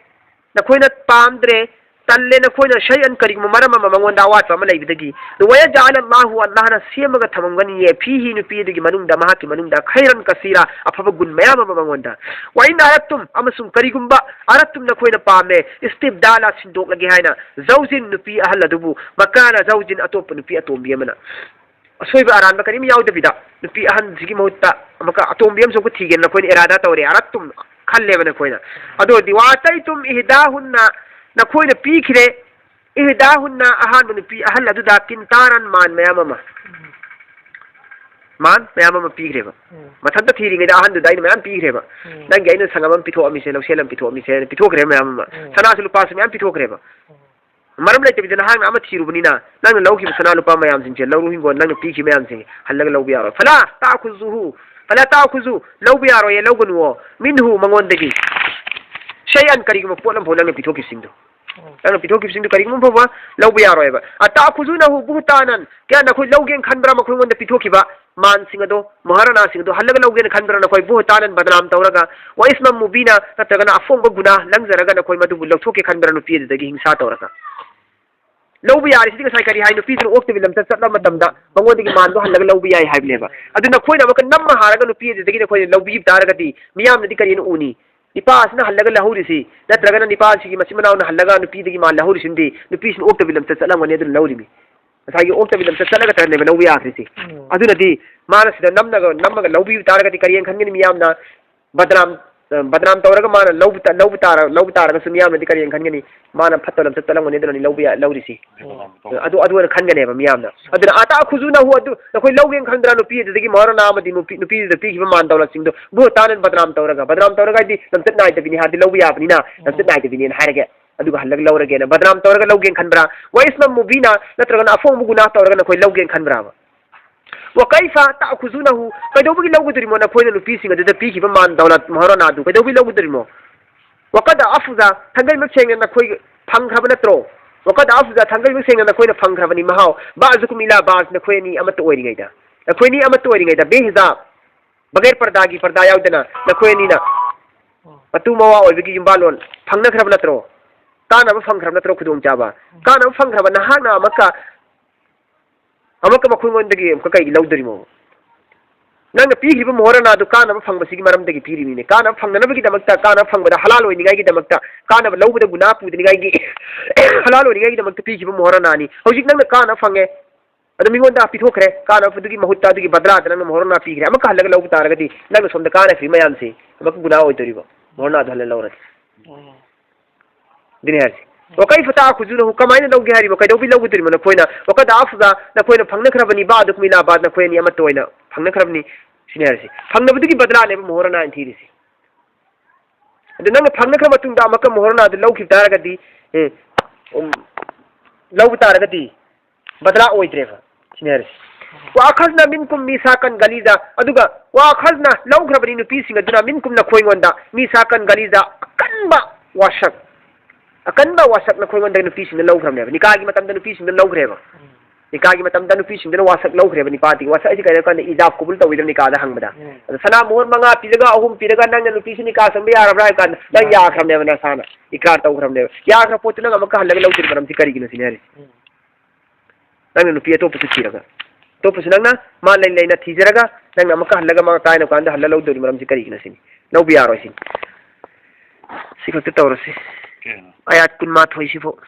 ꯅꯈꯣꯏꯅ ꯄꯥꯝꯗ꯭ꯔꯦ, ꯇꯜꯂꯦ ꯅꯈꯣꯏꯅ, "ꯁꯩꯑꯟ", ꯀꯔꯤꯒꯨꯝꯕ ꯃꯔꯝ ꯑꯃ, ꯃꯉꯣꯟꯗ ꯑꯋꯥꯠꯄ ꯑꯃ ꯂꯩꯕꯗꯒꯤ꯫ "ꯋꯌꯖꯑꯜ ꯑꯜꯂꯥꯍꯨ", ꯑꯜꯂꯥꯍꯅ ꯁꯦꯝꯃꯒ ꯊꯝꯃꯝꯒꯅꯤꯌꯦ, "ꯐꯤꯍꯤ", ꯅꯨꯄꯤ ꯑꯗꯨꯒꯤ ꯃꯅꯨꯡꯗ, "ꯃꯍꯥꯛꯀꯤ ꯃꯅꯨꯡꯗ", "ꯈꯩꯔꯟ ꯀꯁꯤꯔꯥ", ꯑꯐꯕ ꯒꯨꯟ ꯃꯌꯥꯝ ꯑꯃ ꯃꯉꯣꯟꯗ꯫ "ꯋ ꯏꯟ ꯑꯔꯠꯇꯨꯝ", ꯑꯃꯁꯨꯡ ꯀꯔꯤꯒꯨꯝꯕ, "ꯑꯔꯠꯇꯨꯝ", ꯅꯈꯣꯏꯅ ꯄꯥꯝꯃꯦ, "ꯏꯁꯇꯤꯕꯗꯥꯂꯥ", ꯁꯤꯟꯗꯣꯛꯂꯒꯦ ꯍꯥꯏꯅ, "ꯖꯧꯖꯤꯟ", ꯅꯨꯄꯤ ꯑꯍꯜ ꯑꯗꯨꯕꯨ, "ꯃꯀꯥꯅ ꯖꯧꯖꯤꯟ", ꯑꯇꯣꯞꯄ ꯅꯨꯄꯤ ꯑꯇꯣꯝꯕꯤ ꯑꯃꯅ꯫ ꯑꯁꯣꯏꯕ ꯑꯔꯥꯟꯕ ꯀꯔꯤꯝ ꯌꯥꯎꯗꯕꯤꯗ ꯅꯨꯄꯤ ꯑꯍꯟꯁꯤꯒꯤ ꯃꯍꯨꯠꯇ ꯑꯃꯨꯛꯀ ꯑꯇꯣꯝꯕꯤ ꯑꯃꯁꯨ ꯑꯃꯨꯛꯀ ꯊꯤꯒꯦꯅ ꯅꯈꯣꯏꯅ ꯏꯔꯥꯗꯥ ꯇꯧꯔꯦ, ꯑꯔꯠꯇꯨꯝ ꯈꯜꯂꯦꯕ ꯅꯈꯣꯏꯅ꯫ ꯑꯗꯨ ꯑꯣꯏꯔꯗꯤ, "ꯋ ꯑꯇꯩꯇꯨꯝ ꯏꯍꯗꯥꯍꯨꯟꯅ", ꯅꯈꯣꯏꯅ ꯄꯤꯈ꯭ꯔꯦ, "ꯏꯍꯗꯥꯍꯨꯟꯅ", ꯑꯍꯥꯟꯕ ꯅꯨꯄꯤ ꯑꯍꯜ ꯑꯗꯨꯗ, "ꯀꯤꯟꯇꯥꯔꯟ", ꯃꯥꯟ ꯃꯌꯥꯝ ꯑꯃ, ꯃꯥꯟ ꯃꯌꯥꯝ ꯑꯃ ꯄꯤꯈ꯭ꯔꯦꯕ꯫ ꯎꯝ꯫ ꯃꯊꯟꯇ ꯊꯤꯔꯤꯉꯩꯗ ꯑꯍꯟꯗꯨꯗ ꯑꯩꯅ ꯃꯌꯥꯝ ꯄꯤꯈ꯭ꯔꯦꯕ꯫ ꯎꯝ꯫ "ꯅꯪꯒꯤ ꯑꯩꯅ ꯁꯪꯒꯝ ꯑꯃ ꯄꯤꯊꯣꯛꯑꯝꯃꯤꯁꯦ, ꯂꯧꯁꯦꯜ ꯑꯃ ꯄꯤꯊꯣꯛꯑꯝꯃꯤꯁꯦ" ꯍꯥꯏꯅ ꯄꯤꯊꯣꯛꯈ꯭ꯔꯦ ꯃꯌꯥꯝ ꯑꯃ꯫ ꯎꯝ꯫ ꯁꯅꯥꯁꯨ ꯂꯨꯄꯥꯁꯨ ꯃꯌꯥꯝ ꯄꯤꯊꯣꯛꯈ꯭ꯔꯦꯕ꯫ ꯎꯝ꯫ ꯃꯔꯝ ꯂꯩꯇꯕꯤꯗ ꯅꯍꯥꯛꯅ ꯑꯃ ꯊꯤꯔꯨꯕꯅꯤꯅ, ꯅꯪꯅ ꯂꯧꯈꯤꯕ ꯁꯅꯥ ꯂꯨꯄꯥ ꯃꯌꯥꯝꯁꯤꯡꯁꯦ, ꯂꯧꯔꯨ ꯍꯤꯡꯒꯣꯜ, ꯅꯪꯅ ꯄꯤꯈꯤꯕ ꯃꯌꯥꯝꯁꯦ ꯍꯜꯂꯒ ꯂꯧꯕ ꯌꯥꯔꯣꯏ꯫ "ꯐꯂꯥ ꯇꯥꯈꯨꯖꯨꯍꯨ", "ꯐꯂꯥ ꯇꯥꯈꯨꯖꯨ", ꯂꯧꯕ ꯌꯥꯔꯣꯏꯌꯦ, ꯂꯧꯒꯅꯨꯋꯣ, "ꯃꯤꯟꯍꯨ", ꯃꯉꯣꯟꯗꯒꯤ, "ꯁꯩꯑꯟ", ꯀꯔꯤꯒꯨꯝꯕ ꯄꯣꯠ ꯑꯃꯐꯥꯎ ꯅꯪꯅ ꯄꯤꯊꯣꯛꯈꯤꯕꯁꯤꯡꯗꯣ꯫ ꯎꯝ꯫ ꯅꯪꯅ ꯄꯤꯊꯣꯛꯈꯤꯕꯁꯤꯡꯗꯣ ꯀꯔꯤꯒꯨꯝꯕ ꯐꯥꯎꯕ ꯂꯧꯕ ꯌꯥꯔꯣꯏꯕ꯫ "ꯑꯇꯥꯈꯨꯖꯨꯅꯍꯨ ꯕꯨꯍꯇꯥꯅꯟ", ꯀꯌꯥ ꯅꯈꯣꯏ ꯂꯧꯒꯦꯅ ꯈꯟꯕ꯭ꯔꯥ ꯃꯈꯣꯏꯉꯣꯟꯗ ꯄꯤꯊꯣꯛꯈꯤꯕ ꯃꯥꯟꯁꯤꯡ ꯑꯗꯣ, ꯃꯍꯥꯔꯥꯅꯥꯁꯤꯡ ꯑꯗꯣ ꯍꯜꯂꯒ ꯂꯧꯒꯦꯅ ꯈꯟꯕ꯭ꯔꯥ ꯅꯈꯣꯏ? "ꯕꯨꯍꯇꯥꯅꯟ", ꯕꯗꯅꯥꯝ ꯇꯧꯔꯒ, "ꯋ ꯏꯁꯃꯝ ꯃꯨꯕꯤꯅ", ꯅꯠꯇ꯭ꯔꯒꯅ ꯑꯐꯣꯡꯕ ꯒꯨꯅꯥ ꯂꯪꯖꯔꯒ ꯅꯈꯣꯏ ꯃꯗꯨꯕꯨ ꯂꯧꯊꯣꯛꯀꯦ ꯈꯟꯕ꯭ꯔꯥ ꯅꯨꯄꯤ ꯑꯗꯨꯗꯒꯤ ꯍꯤꯡꯁꯥ ꯇꯧꯔꯒ? ꯂꯧꯕ ꯌꯥꯔꯤꯁꯤꯗꯤ ꯉꯁꯥꯏ ꯀꯔꯤ ꯍꯥꯏ? ꯅꯨꯄꯤꯗꯨꯅ ꯑꯣꯛꯇꯕꯤ ꯂꯝꯆꯠ ꯆꯠꯂ ꯃꯇꯝꯗ ꯃꯉꯣꯟꯗꯒꯤ ꯃꯥꯟꯗꯣ ꯍꯜꯂꯒ ꯂꯧꯕ ꯌꯥꯏ ꯍꯥꯏꯕꯅꯦꯕ꯫ ꯑꯗꯨ ꯅꯈꯣꯏꯅ ꯑꯃꯨꯛꯀ ꯅꯝꯃ ꯍꯥꯔꯒ ꯅꯨꯄꯤ ꯑꯗꯨꯗꯒꯤ ꯅꯈꯣꯏꯅ ꯂꯧꯕꯤꯕ ꯇꯥꯔꯒꯗꯤ ꯃꯤꯌꯥꯝꯅꯗꯤ ꯀꯔꯤꯅ ꯎꯅꯤ? ꯅꯤꯄꯥ ꯑꯁꯤꯅ ꯍꯜꯂꯒ ꯂꯧꯍꯧꯔꯤꯁꯤ, ꯅꯠꯇ꯭ꯔꯒꯅ ꯅꯤꯄꯥꯁꯤꯒꯤ ꯃꯆꯤꯟ ꯃꯅꯥꯎꯅ ꯍꯜꯂꯒ ꯅꯨꯄꯤꯗꯒꯤ ꯃꯥ ꯂꯧꯍꯧꯔꯤꯁꯤꯅꯗꯤ ꯅꯨꯄꯤꯁꯤꯅ ꯑꯣꯛꯇꯕꯤ ꯂꯝꯆꯠ ꯆꯠꯂꯝꯒꯅꯤ, ꯑꯗꯨꯅ ꯂꯧꯔꯤꯃꯤ꯫ ꯉꯁꯥꯏꯒꯤ ꯑꯣꯛꯇꯕꯤ ꯂꯝꯆꯠ ꯆꯠꯂꯒ ꯇꯅꯦꯕ ꯂꯧꯕ ꯌꯥꯗ꯭ꯔꯤꯁꯤ꯫ ꯎꯝ꯫ ꯑꯗꯨꯅꯗꯤ ꯃꯥꯅ ꯁꯤꯗ ꯅꯝꯅꯒ, ꯅꯝꯃꯒ ꯂꯧꯕꯤꯕ ꯇꯥꯔꯒꯗꯤ ꯀꯔꯤ ꯍꯥꯏꯅ ꯈꯟꯒꯅꯤ ꯃꯤꯌꯥꯝꯅ? ꯕꯗꯅꯥꯝ, ꯑ, ꯕꯗꯅꯥꯝ ꯇꯧꯔꯒ ꯃꯥꯅ ꯂꯧꯕ ꯇ-, ꯂꯧꯕ ꯇꯥꯔ-, ꯂꯧꯕ ꯇꯥꯔꯒꯁꯨ ꯃꯤꯌꯥꯝꯅꯗꯤ ꯀꯔꯤ ꯍꯥꯏꯅ ꯈꯟꯒꯅꯤ? ꯃꯥꯅ ꯐꯠꯇ ꯂꯝꯆꯠ ꯆꯠꯂꯝꯒꯅꯤ, ꯑꯗꯨꯅꯅꯤ ꯂꯧꯕ ꯌꯥ-, ꯂꯧꯔꯤꯁꯤ꯫ ꯎꯝ꯫ ꯑꯗꯨ, ꯑꯗꯨ ꯑꯣꯏꯅ ꯈꯟꯒꯅꯦꯕ ꯃꯤꯌꯥꯝꯅ꯫ ꯑꯗꯨꯅ "ꯑꯇꯥꯈꯨꯖꯨꯅꯍꯨ", ꯑꯗꯨ ꯅꯈꯣꯏ ꯂꯧꯒꯦꯅ ꯈꯟꯕ꯭ꯔꯥ ꯅꯨꯄꯤ ꯑꯗꯨꯗꯒꯤ ꯃꯍꯥꯔꯥꯅꯥ ꯑꯃꯗꯤ ꯅꯨꯄꯤ, ꯅꯨꯄꯤꯗꯨꯗ ꯄꯤꯈꯤꯕ ꯃꯥꯟ ꯗꯧꯂꯠꯁꯤꯡꯗꯣ? "ꯕꯨꯍꯇꯥꯅꯟ", ꯕꯗꯅꯥꯝ ꯇꯧꯔꯒ, ꯕꯗꯅꯥꯝ ꯇꯧꯔꯒ ꯍꯥꯏꯗꯤ ꯂꯝꯆꯠ ꯅꯥꯏꯗꯕꯤꯅꯤ ꯍꯥꯏꯔꯗꯤ ꯂꯧꯕ ꯌꯥꯕꯅꯤꯅ, ꯎꯝ, ꯂꯝꯆꯠ ꯅꯥꯏꯗꯕꯤꯅꯦꯅ ꯍꯥꯏꯔꯒꯦ꯫ ꯑꯗꯨꯒ ꯍꯜꯂꯒ ꯂꯧꯔꯒꯦꯅ ꯕꯗꯅꯥꯝ ꯇꯧꯔꯒ ꯂꯧꯒꯦꯅ ꯈꯟꯕ꯭ꯔꯥ? "ꯋ ꯏꯁꯃꯝ ꯃꯨꯕꯤꯅ", ꯅꯠꯇ꯭ꯔꯒꯅ ꯑꯐꯣꯡꯕ ꯒꯨꯅꯥ ꯇꯧꯔꯒ ꯅꯈꯣꯏ ꯂꯧꯒꯦꯅ ꯈꯟꯕ꯭ꯔꯥꯕ? "ꯋ ꯀꯩꯐ ꯇꯥꯈꯨꯖꯨꯅꯍꯨ", ꯀꯩꯗꯧꯕꯒꯤ ꯂꯧꯒꯗꯣꯔꯤꯃꯣ ꯅꯈꯣꯏꯅ ꯅꯨꯄꯤꯁꯤꯡ ꯑꯗꯨꯗ ꯄꯤꯈꯤꯕ ꯃꯥꯟ ꯗꯧꯂꯠ ꯃꯍꯥꯔꯥꯅꯥꯗꯨ ꯀꯩꯗꯧꯕꯒꯤ ꯂꯧꯒꯗꯣꯔꯤꯃꯣ? ꯋꯥꯀꯗ ꯑꯐꯨꯖꯥ, ꯊꯥꯡꯒꯩꯃꯛ ꯁꯦꯡꯅ ꯅꯈꯣꯏ ꯐꯪꯈ꯭ꯔꯕ ꯅꯠꯇ꯭ꯔꯣ? ꯋꯥꯀꯗ ꯑꯐꯨꯖꯥ, ꯊꯥꯡꯒꯩꯃꯛ ꯁꯦꯡꯅ ꯅꯈꯣꯏꯅ ꯐꯪꯈ꯭ꯔꯕꯅꯤ꯫ ꯃꯍꯥꯎ ꯕꯥꯖꯨꯀꯨꯝ ꯏꯂꯥ ꯕꯥꯖ, ꯅꯈꯣꯏ ꯑꯅꯤ ꯑꯃꯠꯇ ꯑꯣꯏꯔꯤꯉꯩꯗ, ꯅꯈꯣꯏ ꯑꯅꯤ ꯑꯃꯠꯇ ꯑꯣꯏꯔꯤꯉꯩꯗ, ꯕꯦꯍꯤꯖꯥ, ꯕꯒꯦꯔ ꯄꯔꯗꯥꯒꯤ, ꯄꯔꯗꯥ ꯌꯥꯎꯗꯅ ꯅꯈꯣꯏ ꯑꯅꯤꯅ ꯃꯇꯨ ꯃꯋꯥ ꯑꯣꯏꯕꯒꯤ ꯌꯨꯝꯕꯥꯜꯂꯣꯟ ꯐꯪꯅꯈ꯭ꯔꯕ ꯅꯠꯇ꯭ꯔꯣ? ꯀꯥꯟꯅꯕ ꯐꯪꯈ꯭ꯔꯕ ꯅꯠꯇ꯭ꯔꯣ? ꯈꯨꯗꯣꯡꯆꯥꯕ ꯀꯥꯟꯅꯕ ꯐꯪꯈ꯭ꯔꯕ ꯅꯍꯥꯛꯅ ꯑꯃꯨꯛꯀ, ꯑꯃꯨꯛꯀ ꯃꯈꯣꯏꯉꯣꯟꯗꯒꯤ ꯑꯃꯨꯛꯀ ꯀꯩꯒꯤ ꯂꯧꯗꯣꯔꯤꯃꯣ? ꯅꯪꯅ ꯄꯤꯈ꯭ꯔꯤꯕ ꯃꯣꯍꯔꯅꯥꯗꯨ ꯀꯥꯟꯅꯕ ꯐꯪꯕꯁꯤꯒꯤ ꯃꯔꯝꯗꯒꯤ ꯄꯤꯔꯤꯕꯅꯤꯅꯦ꯫ ꯀꯥꯟꯅꯕ ꯐꯪꯅꯅꯕꯒꯤꯗꯃꯛꯇ, ꯀꯥꯟꯅꯕ ꯐꯪꯕꯗ ꯍꯂꯥꯜ ꯑꯣꯏꯅꯤꯡꯉꯥꯏꯒꯤꯗꯃꯛꯇ, ꯀꯥꯟꯅꯕ ꯂꯧꯕꯗ ꯒꯨꯅꯥ ꯄꯨꯗꯅꯤꯡꯉꯥꯏꯒꯤ ꯍꯂꯥꯜ ꯑꯣꯏꯅꯤꯡꯉꯥꯏꯒꯤꯗꯃꯛꯇ ꯄꯤꯈꯤꯕ ꯃꯣꯍꯔꯅꯥꯅꯤ꯫ ꯍꯧꯖꯤꯛ ꯅꯪꯅ ꯀꯥꯟꯅꯕ ꯐꯪꯉꯦ, ꯑꯗꯨ ꯃꯤꯉꯣꯟꯗ ꯄꯤꯊꯣꯛꯈ꯭ꯔꯦ꯫ ꯀꯥꯟꯅꯕꯗꯨꯒꯤ ꯃꯍꯨꯠꯇ, ꯑꯗꯨꯒꯤ ꯕꯗꯂꯥꯗ ꯅꯪꯅ ꯃꯣꯍꯔꯅꯥ ꯄꯤꯈ꯭ꯔꯦ꯫ ꯑꯃꯨꯛꯀ ꯍꯜꯂꯒ ꯂꯧꯕ ꯇꯥꯔꯒꯗꯤ ꯅꯪꯅ ꯁꯣꯝꯗ ꯀꯥꯟꯅꯈ꯭ꯔꯤ ꯃꯌꯥꯝꯁꯦ ꯑꯃꯨꯛꯀ ꯒꯨꯅꯥ ꯑꯣꯏꯗꯣꯔꯤꯕ, ꯃꯣꯍꯔꯅꯥꯗꯣ ꯍꯜꯂ ꯂꯧꯔꯗꯤ꯫ ꯑꯗꯨꯅꯤ ꯍꯥꯏꯔꯤꯁꯦ꯫ ꯋꯥꯀꯩ ꯐꯇꯥ ꯈꯨꯖꯨꯅꯍꯨ, ꯀꯃꯥꯏꯅ ꯂꯧꯒꯦ ꯍꯥꯏꯔꯤꯕ? ꯀꯩꯗꯧꯕꯤ ꯂꯧꯒꯗꯣꯔꯤꯕ ꯅꯈꯣꯏꯅ? ꯋꯥꯀꯗ ꯑꯐꯨꯖꯥ, ꯅꯈꯣꯏꯅ ꯐꯪꯅꯈ꯭ꯔꯕꯅꯤ꯫ ꯕꯥ ꯑꯗꯨ ꯀꯨꯃꯤꯂꯥ ꯕꯥ, ꯅꯈꯣꯏ ꯑꯅꯤ ꯑꯃꯠꯇ ꯑꯣꯏꯅ ꯐꯪꯅꯈ꯭ꯔꯕꯅꯤ꯫ ꯁꯤꯅꯤ ꯍꯥꯏꯔꯤꯁꯦ꯫ ꯐꯪꯅꯕꯗꯨꯒꯤ ꯕꯗꯂꯥꯅꯦꯕ ꯃꯣꯍꯔꯅꯥ ꯑꯩꯅ ꯊꯤꯔꯤꯁꯦ꯫ ꯑꯗꯨ ꯅꯪꯅ ꯐꯪꯅꯈ꯭ꯔ ꯃꯇꯨꯡꯗ ꯑꯃꯨꯛꯀ ꯃꯣꯍꯔꯅꯥꯗꯨ ꯂꯧꯈꯤꯕ ꯇꯥꯔꯒꯗꯤ, ꯑꯦ, ꯎꯝ, ꯂꯧꯕ ꯇꯥꯔꯒꯗꯤ ꯕꯗꯂꯥ ꯑꯣꯏꯗ꯭ꯔꯦꯕ꯫ ꯁꯤꯅꯤ ꯍꯥꯏꯔꯤꯁꯦ꯫ ꯋꯥꯈꯜꯅ ꯃꯤꯟꯀꯨꯝ ꯃꯤꯁꯥꯀꯟ ꯒꯂꯤꯖꯥ, ꯑꯗꯨꯒ ꯋꯥꯈꯜꯅ ꯂꯧꯈ꯭ꯔꯕꯅꯤ ꯅꯨꯄꯤꯁꯤꯡ ꯑꯗꯨꯅ ꯃꯤꯟꯀꯨꯝ ꯅꯈꯣꯏꯉꯣꯟꯗ ꯃꯤꯁꯥꯀꯟ ꯒꯂꯤꯖꯥ, ꯑꯀꯟꯕ ꯋꯥꯁꯛ, ꯑꯀꯟꯕ ꯋꯥꯁꯛ ꯅꯈꯣꯏꯉꯣꯟꯗ ꯅꯨꯄꯤꯁꯤꯡꯅ ꯂꯧꯈ꯭ꯔꯕꯅꯦꯕ꯫ ꯅꯤꯀꯥꯒꯤ ꯃꯇꯝꯗ ꯅꯨꯄꯤꯁꯤꯡꯅ ꯂꯧꯈ꯭ꯔꯦꯕ꯫ ꯅꯤꯀꯥꯒꯤ ꯃꯇꯝꯗ ꯅꯨꯄꯤꯁꯤꯡꯗꯨꯅ ꯋꯥꯁꯛ ꯂꯧꯈ꯭ꯔꯦꯕ ꯅꯤꯄꯥꯗꯒꯤ꯫ ꯋꯥꯁꯛ ꯍꯥꯏꯁꯤ ꯀꯩꯅꯣ ꯍꯥꯏ ꯀꯥꯟꯗ ꯏꯖꯥꯕ ꯀꯨꯕꯨꯜ ꯇꯧꯋꯤꯗꯅ ꯅꯤꯀꯥꯗ ꯍꯪꯕꯗ꯫ ꯎꯝ꯫ ꯑꯗ ꯁꯅꯥ ꯃꯣꯍꯔ ꯃꯉꯥ ꯄꯤꯔꯒ ꯑꯍꯨꯝ ꯄꯤꯔꯒ ꯅꯪꯅ ꯅꯨꯄꯤꯁꯤ ꯅꯤꯀꯥ ꯆꯪꯕ ꯌꯥꯔꯕ꯭ꯔꯥ ꯍꯥꯏ ꯀꯥꯟꯗ ꯅꯪ ꯌꯥꯔꯦ꯫ ꯌꯥꯈ꯭ꯔꯕꯅꯦꯕ ꯅꯁꯥꯅ꯫ ꯏꯀ꯭ꯔꯥꯔ ꯇꯧꯈ꯭ꯔꯕꯅꯦꯕ꯫ ꯌꯥꯈ꯭ꯔ ꯄꯣꯠꯇꯨ ꯅꯪ ꯑꯃꯨꯛꯀ ꯍꯜꯂꯒ ꯂꯧꯗ꯭ꯔꯤ ꯃꯔꯝꯁꯤ ꯀꯔꯤꯒꯤꯅꯣ ꯁꯤꯅꯤ ꯍꯥꯏꯔꯤꯁꯦ꯫ ꯎꯝ꯫ ꯅꯪꯅ ꯅꯨꯄꯤ ꯑꯇꯣꯞꯄꯁꯨ ꯊꯤꯔꯒ, ꯑꯇꯣꯞꯄꯁꯨ ꯅꯪꯅ ꯃꯥ ꯂꯩ ꯂꯩꯅ ꯊꯤꯖꯔꯒ ꯅꯪꯅ ꯑꯃꯨꯛꯀ ꯍꯜꯂꯒ ꯃꯥ ꯀꯥꯏꯅ ꯀꯥꯟꯗ ꯍꯜꯂ ꯂꯧꯗꯣꯔꯤ ꯃꯔꯝꯁꯤ ꯀꯔꯤꯒꯤꯅꯣ ꯁꯤꯅꯤ꯫ ꯂꯧꯕ ꯌꯥꯔꯣꯏ ꯁꯤꯅꯤ꯫ ꯁꯤ ꯈꯛꯇ ꯇꯧꯔꯁꯤ꯫ ꯀꯩꯅꯣ? ꯑꯌꯥꯠ ꯀꯨꯟꯃꯥꯊꯣꯏ ꯁꯤꯐꯥꯎ꯫